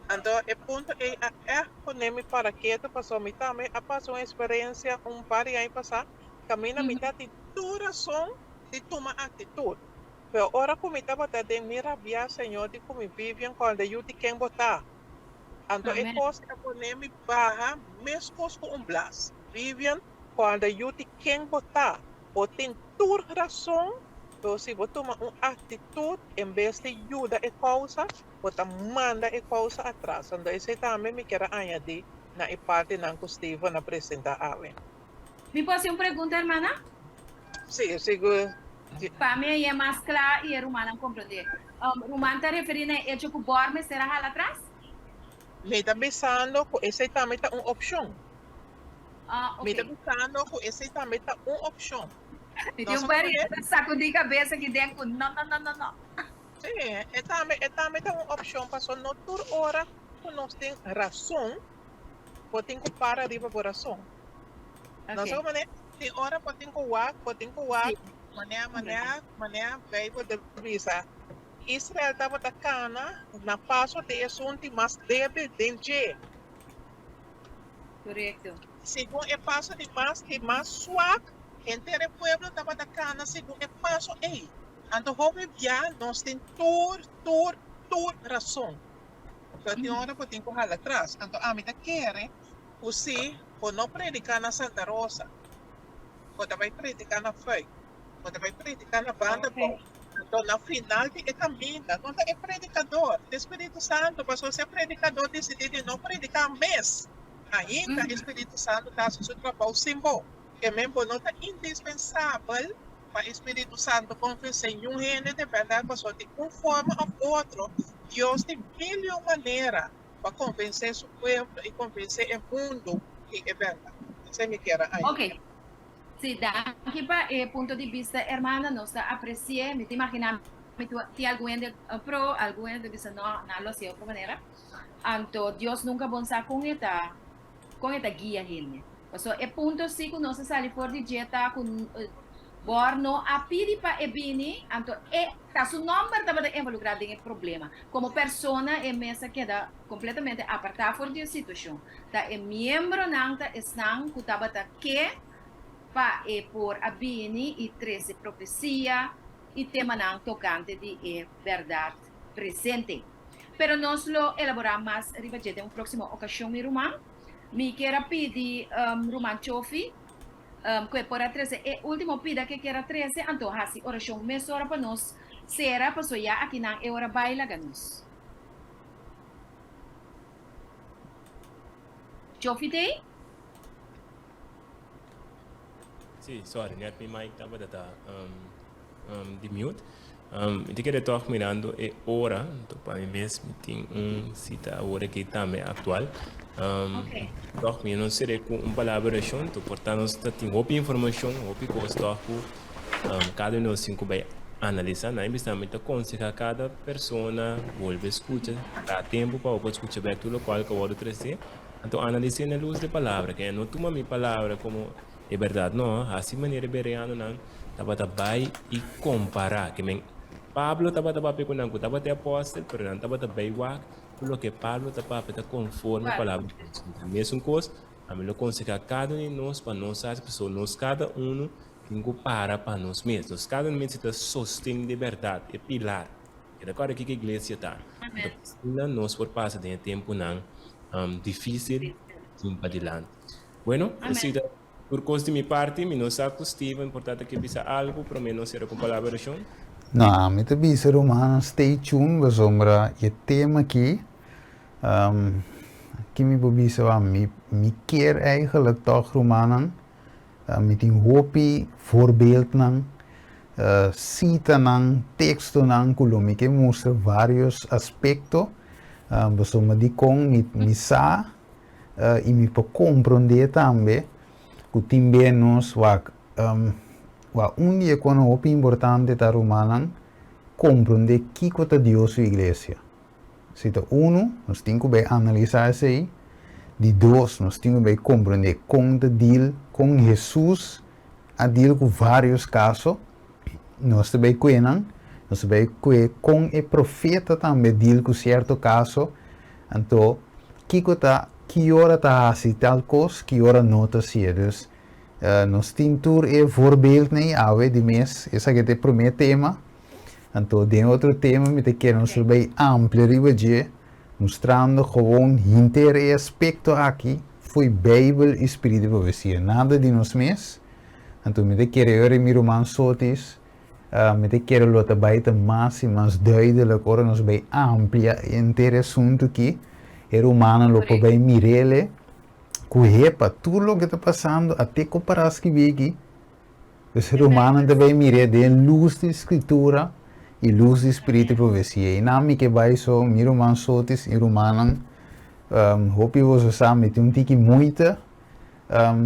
Anto e punto ei a ègt pone mi para ketu pasobra mi tambe a pasa un eksperensia un par di aña pasá kaminda mi ta tin tur rason di tuma aktitut. Pero ora ku mi tabata den mi rabiá, Señor di ku mi, Vivian, kòrda yu di ken bo ta. Anto e kos a pone mi baha meskos ku un blas. Vivian, kòrda yu di ken bo ta. Bo tin tur rason, pero si bo tuma un aktitut en bes di yuda e kousa, bo ta manda e kousa atras. Anto esei tambe mi kier a añadí na e partinan ku Steven a presentá awe.
Mi por hasi un pregunta, hermana?
Sí, sigur.
Pa mi e mas kla i e rumannan komprondé. Ruman ta referí na e echo ku bor mester a hala atras?
Mi ta bisando ku esei tambe ta un opshon.
Ah,
Mi ta
ok.
bisando ku esei tambe ta un opshon.
Mi tin un bari ta sakudí kabes aki den ku no, no, no, no, no.
Sí, e tambe, e tambe ta un opshon pasobra no tur ora ku nos tin rason, bo tin ku para riba bo rason. No
Ok.
sa manera, tin ora bo tin ku wak, bo tin ku wak,
Sí.
manera, manera, manera Bijbel ta bisa, Israel tabata kana na paso di esun di mas débil den dje.
Korekto.
Segun e paso di mas di mas swak, henter e pueblo tabata kana segun e paso ei. Anto hopi bia nos tin tur, tur, tur rason. Pero tin ora bo tin ku hala atras. Anto ami ta kere ku si bo no prediká na Santa Rosa, bo ta bai prediká na Fuik, bo Bo ta bai prediká na banda bou. Anto na final di e kaminda, no ta e predikador, ta e Spiritu Santu. Pasobra si e predikador disidí di no prediká mes, ainda e Spiritu Santu ta hasi su trabou sin bo. Ke men bo no ta indispensabel pa e Spiritu Santu konvensé niun hende di bèrdat, pasobra di un forma òf otro Dios tin mil i un manera pa konvensé su pueblo i konvensé e mundu di e bèrdat. Esei mi kier a añadí.
Sí, danki pa e punto di bista hermana, nos ta apreci'e. Mi ta imagina mi tin algun hende pro, algun hende ta bisa no, nan lo haci'e otro manera. Anto Dios nunca bon sa con e ta, con e ta guia hende. Pasobra e punto si cu nos a sali for di dje ta cu Bor no a pidi pa e bini, anto e ta su nomber tabata involucra den e problema. Como persona e mes a keda completamente aparta for di e situacion. Ta e miembronan ta esnan ku tabata ke pa e por a bini i trese profesia i temanan tokante di e bèrdat presente. Pero nos lo elaborá mas riba dje den un próksimo okashon, mi ruman. Mi kier a pidi ruman Chofi ku e por a trese e último pida ku e kier a trese, anto hasi orashon mesora pa nos sera, pasobra ya akinan e ora bai laga nos. Joffy t'ei?
Sí, sorry, net mi mic tabata ta um, di mute. Um, mi ta kere toch mirando e ora, to pa mi mes mi tin un cita awor aki tambe actual. Um,
Okay.
Toch mi no sere ku un palabra oracion, to por ta nos ta tin hopi informacion, hopi cos toch ku um, cada uno nos tin ku bai Analisá nan bisa mi ta konsehá kada persona bolbe skucha, ta tempu pa bo por skucha bèk tur lokual ku a wòrdu tresé, anto analis'é na lus di palabra, ke no tuma mi palabra komo e bèrdat, no, hasi manera e bereanonan tabata bai i kompará, ke men Pablo tabata papia ku nan ku tabata e apòstel, pero nan tabata bai wak ku loke Pablo ta papia ta konforme palabra di Dios. Mesun kos, ami lo konsehá kada un di nos pa nos hasi, pasobra nos kada unu Tin ku para pa nos mes. Nos kada un mester ta sosten di bèrdat, e pilar. Keda kòrda kiko iglesia ta. Anto asina nos por pasa den e tempunan difísil tin padilanti. Bueno, esei ta tur kos di mi parti. Mi no sa ku Steven por ta ta ke bisa algu promé nos sera ku un palabra orashon.
No, ami ta bisa rumannan stay tuned pasobra e tema aki, ki mi por bisa wak, mi mi kier eigenlijk tòg rumannan Mi tin hopi voorbeeldnan, sitanan, tekstonan ku lo mi ke mustra vários aspekto pasobra dikon mi sa i mi por komprondé tambe ku tin bia nos wak wak un di e kosnan hopi importante ta rumannan komprondé kiko ta Dios su iglesia. Si ta unu, nos tin ku bai analisá esei. Di dos, nos tin ku bai komprendé kon ta deal, kon Hesus a deal ku vários kaso. Nos ta bai kue nan, nos ta bai kue kon e profeta tambe deal ku sierto kaso. Anto, kiko ta, ki ora ta hasi tal kos, ki ora no ta hasié. Dus, nos tin tur e voorbeeldnan ei awe di mes. Esaki ta e promé tema. Anto den otro tema mi ta kere nos lo bay amplia riba dje, mustrando gewoon hinter e aspecto aki fo'i Bijbel y Spiritu di Profecia, nada di nos mes. Anto mi ta kere ora mi ruman Sotis, mi ta kere lo ta bay ta mas y mas duidelijk ora nos bay amplia henter e asunto aki, e rumannan lo por bay mirele cu hepa tur loke ta pasando a te compara skibi aki. E rumannan ta bay mir'é den lus di Scritura i lus di Spiritu di Profesia. I nan mi ke bay so, mi ruman Sotis i rumannan, hopi boso sa mi tin un tiki moita,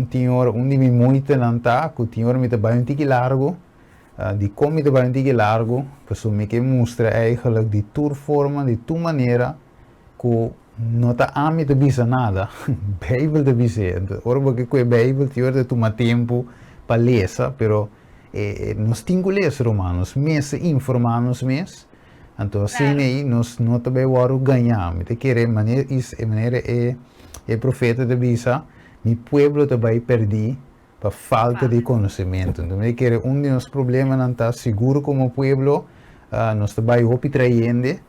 tin ora un di mi moitanan ta ku tin ora mi ta bay un tiki largu. Dikon mi ta bay un tiki largu? Pasobra mi ke mustra eigenlijk di tur forma, di tur manera ku No ta ami ta bisa nada, Bijbel ta bis'é. Entonces, ora bo ke kue Bijbel, tin ora ta tuma tempu pa lesa, pero nos tin ku lesa, ruman. Nos mester informá nos mes. Anto asina ei nos no ta bai wòrdu gañá. Mi ta kere manera is e manera e e profeta ta bisa, Mi pueblo ta bai pèrdí pa falta di konosementu. Entonces mi ta kere un di nos problemanan ta sigur komo pueblo nos ta bai hopi trayende.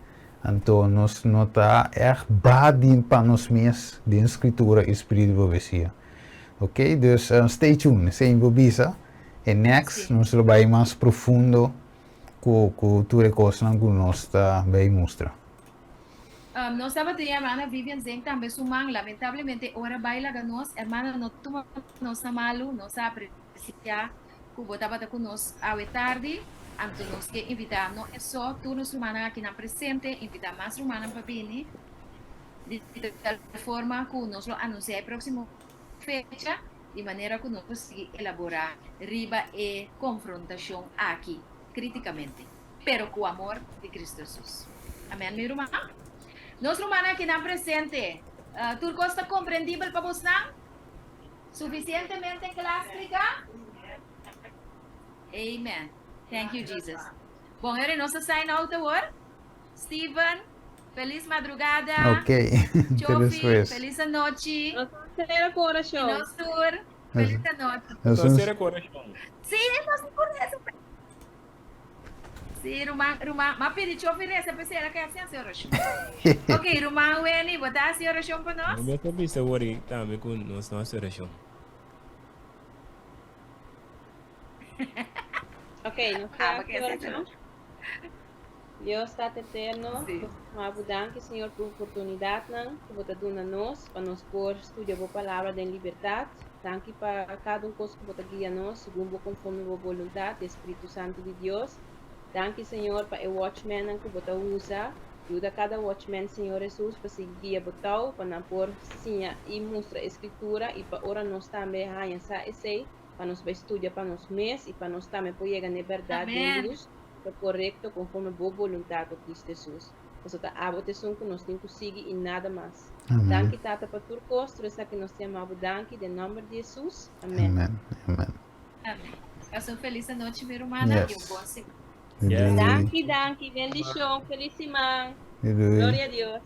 Anto nos no ta ègt ba di pa nos mes den Skritura i Spiritu di Profesia. Ok, dus stay tuned, esei mi por bisa. E next nos lo bai mas profundo ku ku tur e kosnan ku nos ta bay mustra.
Nos tabata tin hermana Vivian Zeng tambe su man, lamentablemente ora bai laga nos, hermana no tuma nos na malu, nos a aprecia ku bo tabata ku nos awe tardi, anto nos ke invita no e so tur nos rumannan akinan presente, invita mas rumannan pa bini, di tal forma ku nos lo anuncia e proximo fecha di manera ku nos por sigui elaborá riba e konfrontashon aki krítikamente, pero ku amor di Kristu Hesus. Amèn, mi ruman. Nos rumannan akinan presente, tur kos ta komprendibel pa bosnan? Sufisientemente kla spliká? Amen. Thank you, Jesus. Bon, e ora nos ta sign out awor. Steven, felis madrugada.
Ok, te
Chofi,
despues.
felis anochi.
Nos ta sera ku
I
orashon.
nos tur, felis anochi.
Nos
Nos ta sera ku orashon.
Sí, nos ta por resa. Sí, ruman, ruman, m'a pidi Chofi resa p'esei el a keda sin hasi orashon. Ok, ruman Wenny, bo ta hasi orashon pa nos?
Mi mes ta bisa awor i tambe ku nos no hasi orashon.
Ok, nos ta
Ah, bo
hasi
ke hasi
orashon.
orashon.
Dios Tata Eterno,
Sí.
nos ta yama Bo danki, Señor, pa oportunidatnan ku Bo ta duna nos pa nos por studia Bo Palabra den libertat. Danki pa kada un kos ku Bo ta guia nos segun Bo konforme Bo boluntat, di e Spiritu Santu di Dios. Danki, Señor, pa e watchmannan ku Bo ta usa. Yuda kada watchman, Señor Hesus, pa sigui guia Bo tou, pa nan por siña i mustra e Skritura i pa ora nos tambe haña sa esei, pa nos bai studia pa nos mes i pa nos tambe por yega n'e bèrdat den
Amén.
lus ta korekto konforme bo boluntat, o Kristu Hesus. Pasobra ta abo ta esun ku nos tin ku sigui i nada mas.
Amén.
Danki, Tata, pa tur kos, tur esaki nos ta yama bo danki, den nòmber di Hesus. Amén.
Amén. Amén.
Amén. Pasa un felis anochi, mi rumannan, i un
Yes.
bon siman.
Doei
Yes.
doei.
Danki, danki. Bendishon. Felis siman.
Doei doei.
Gloria a Dios.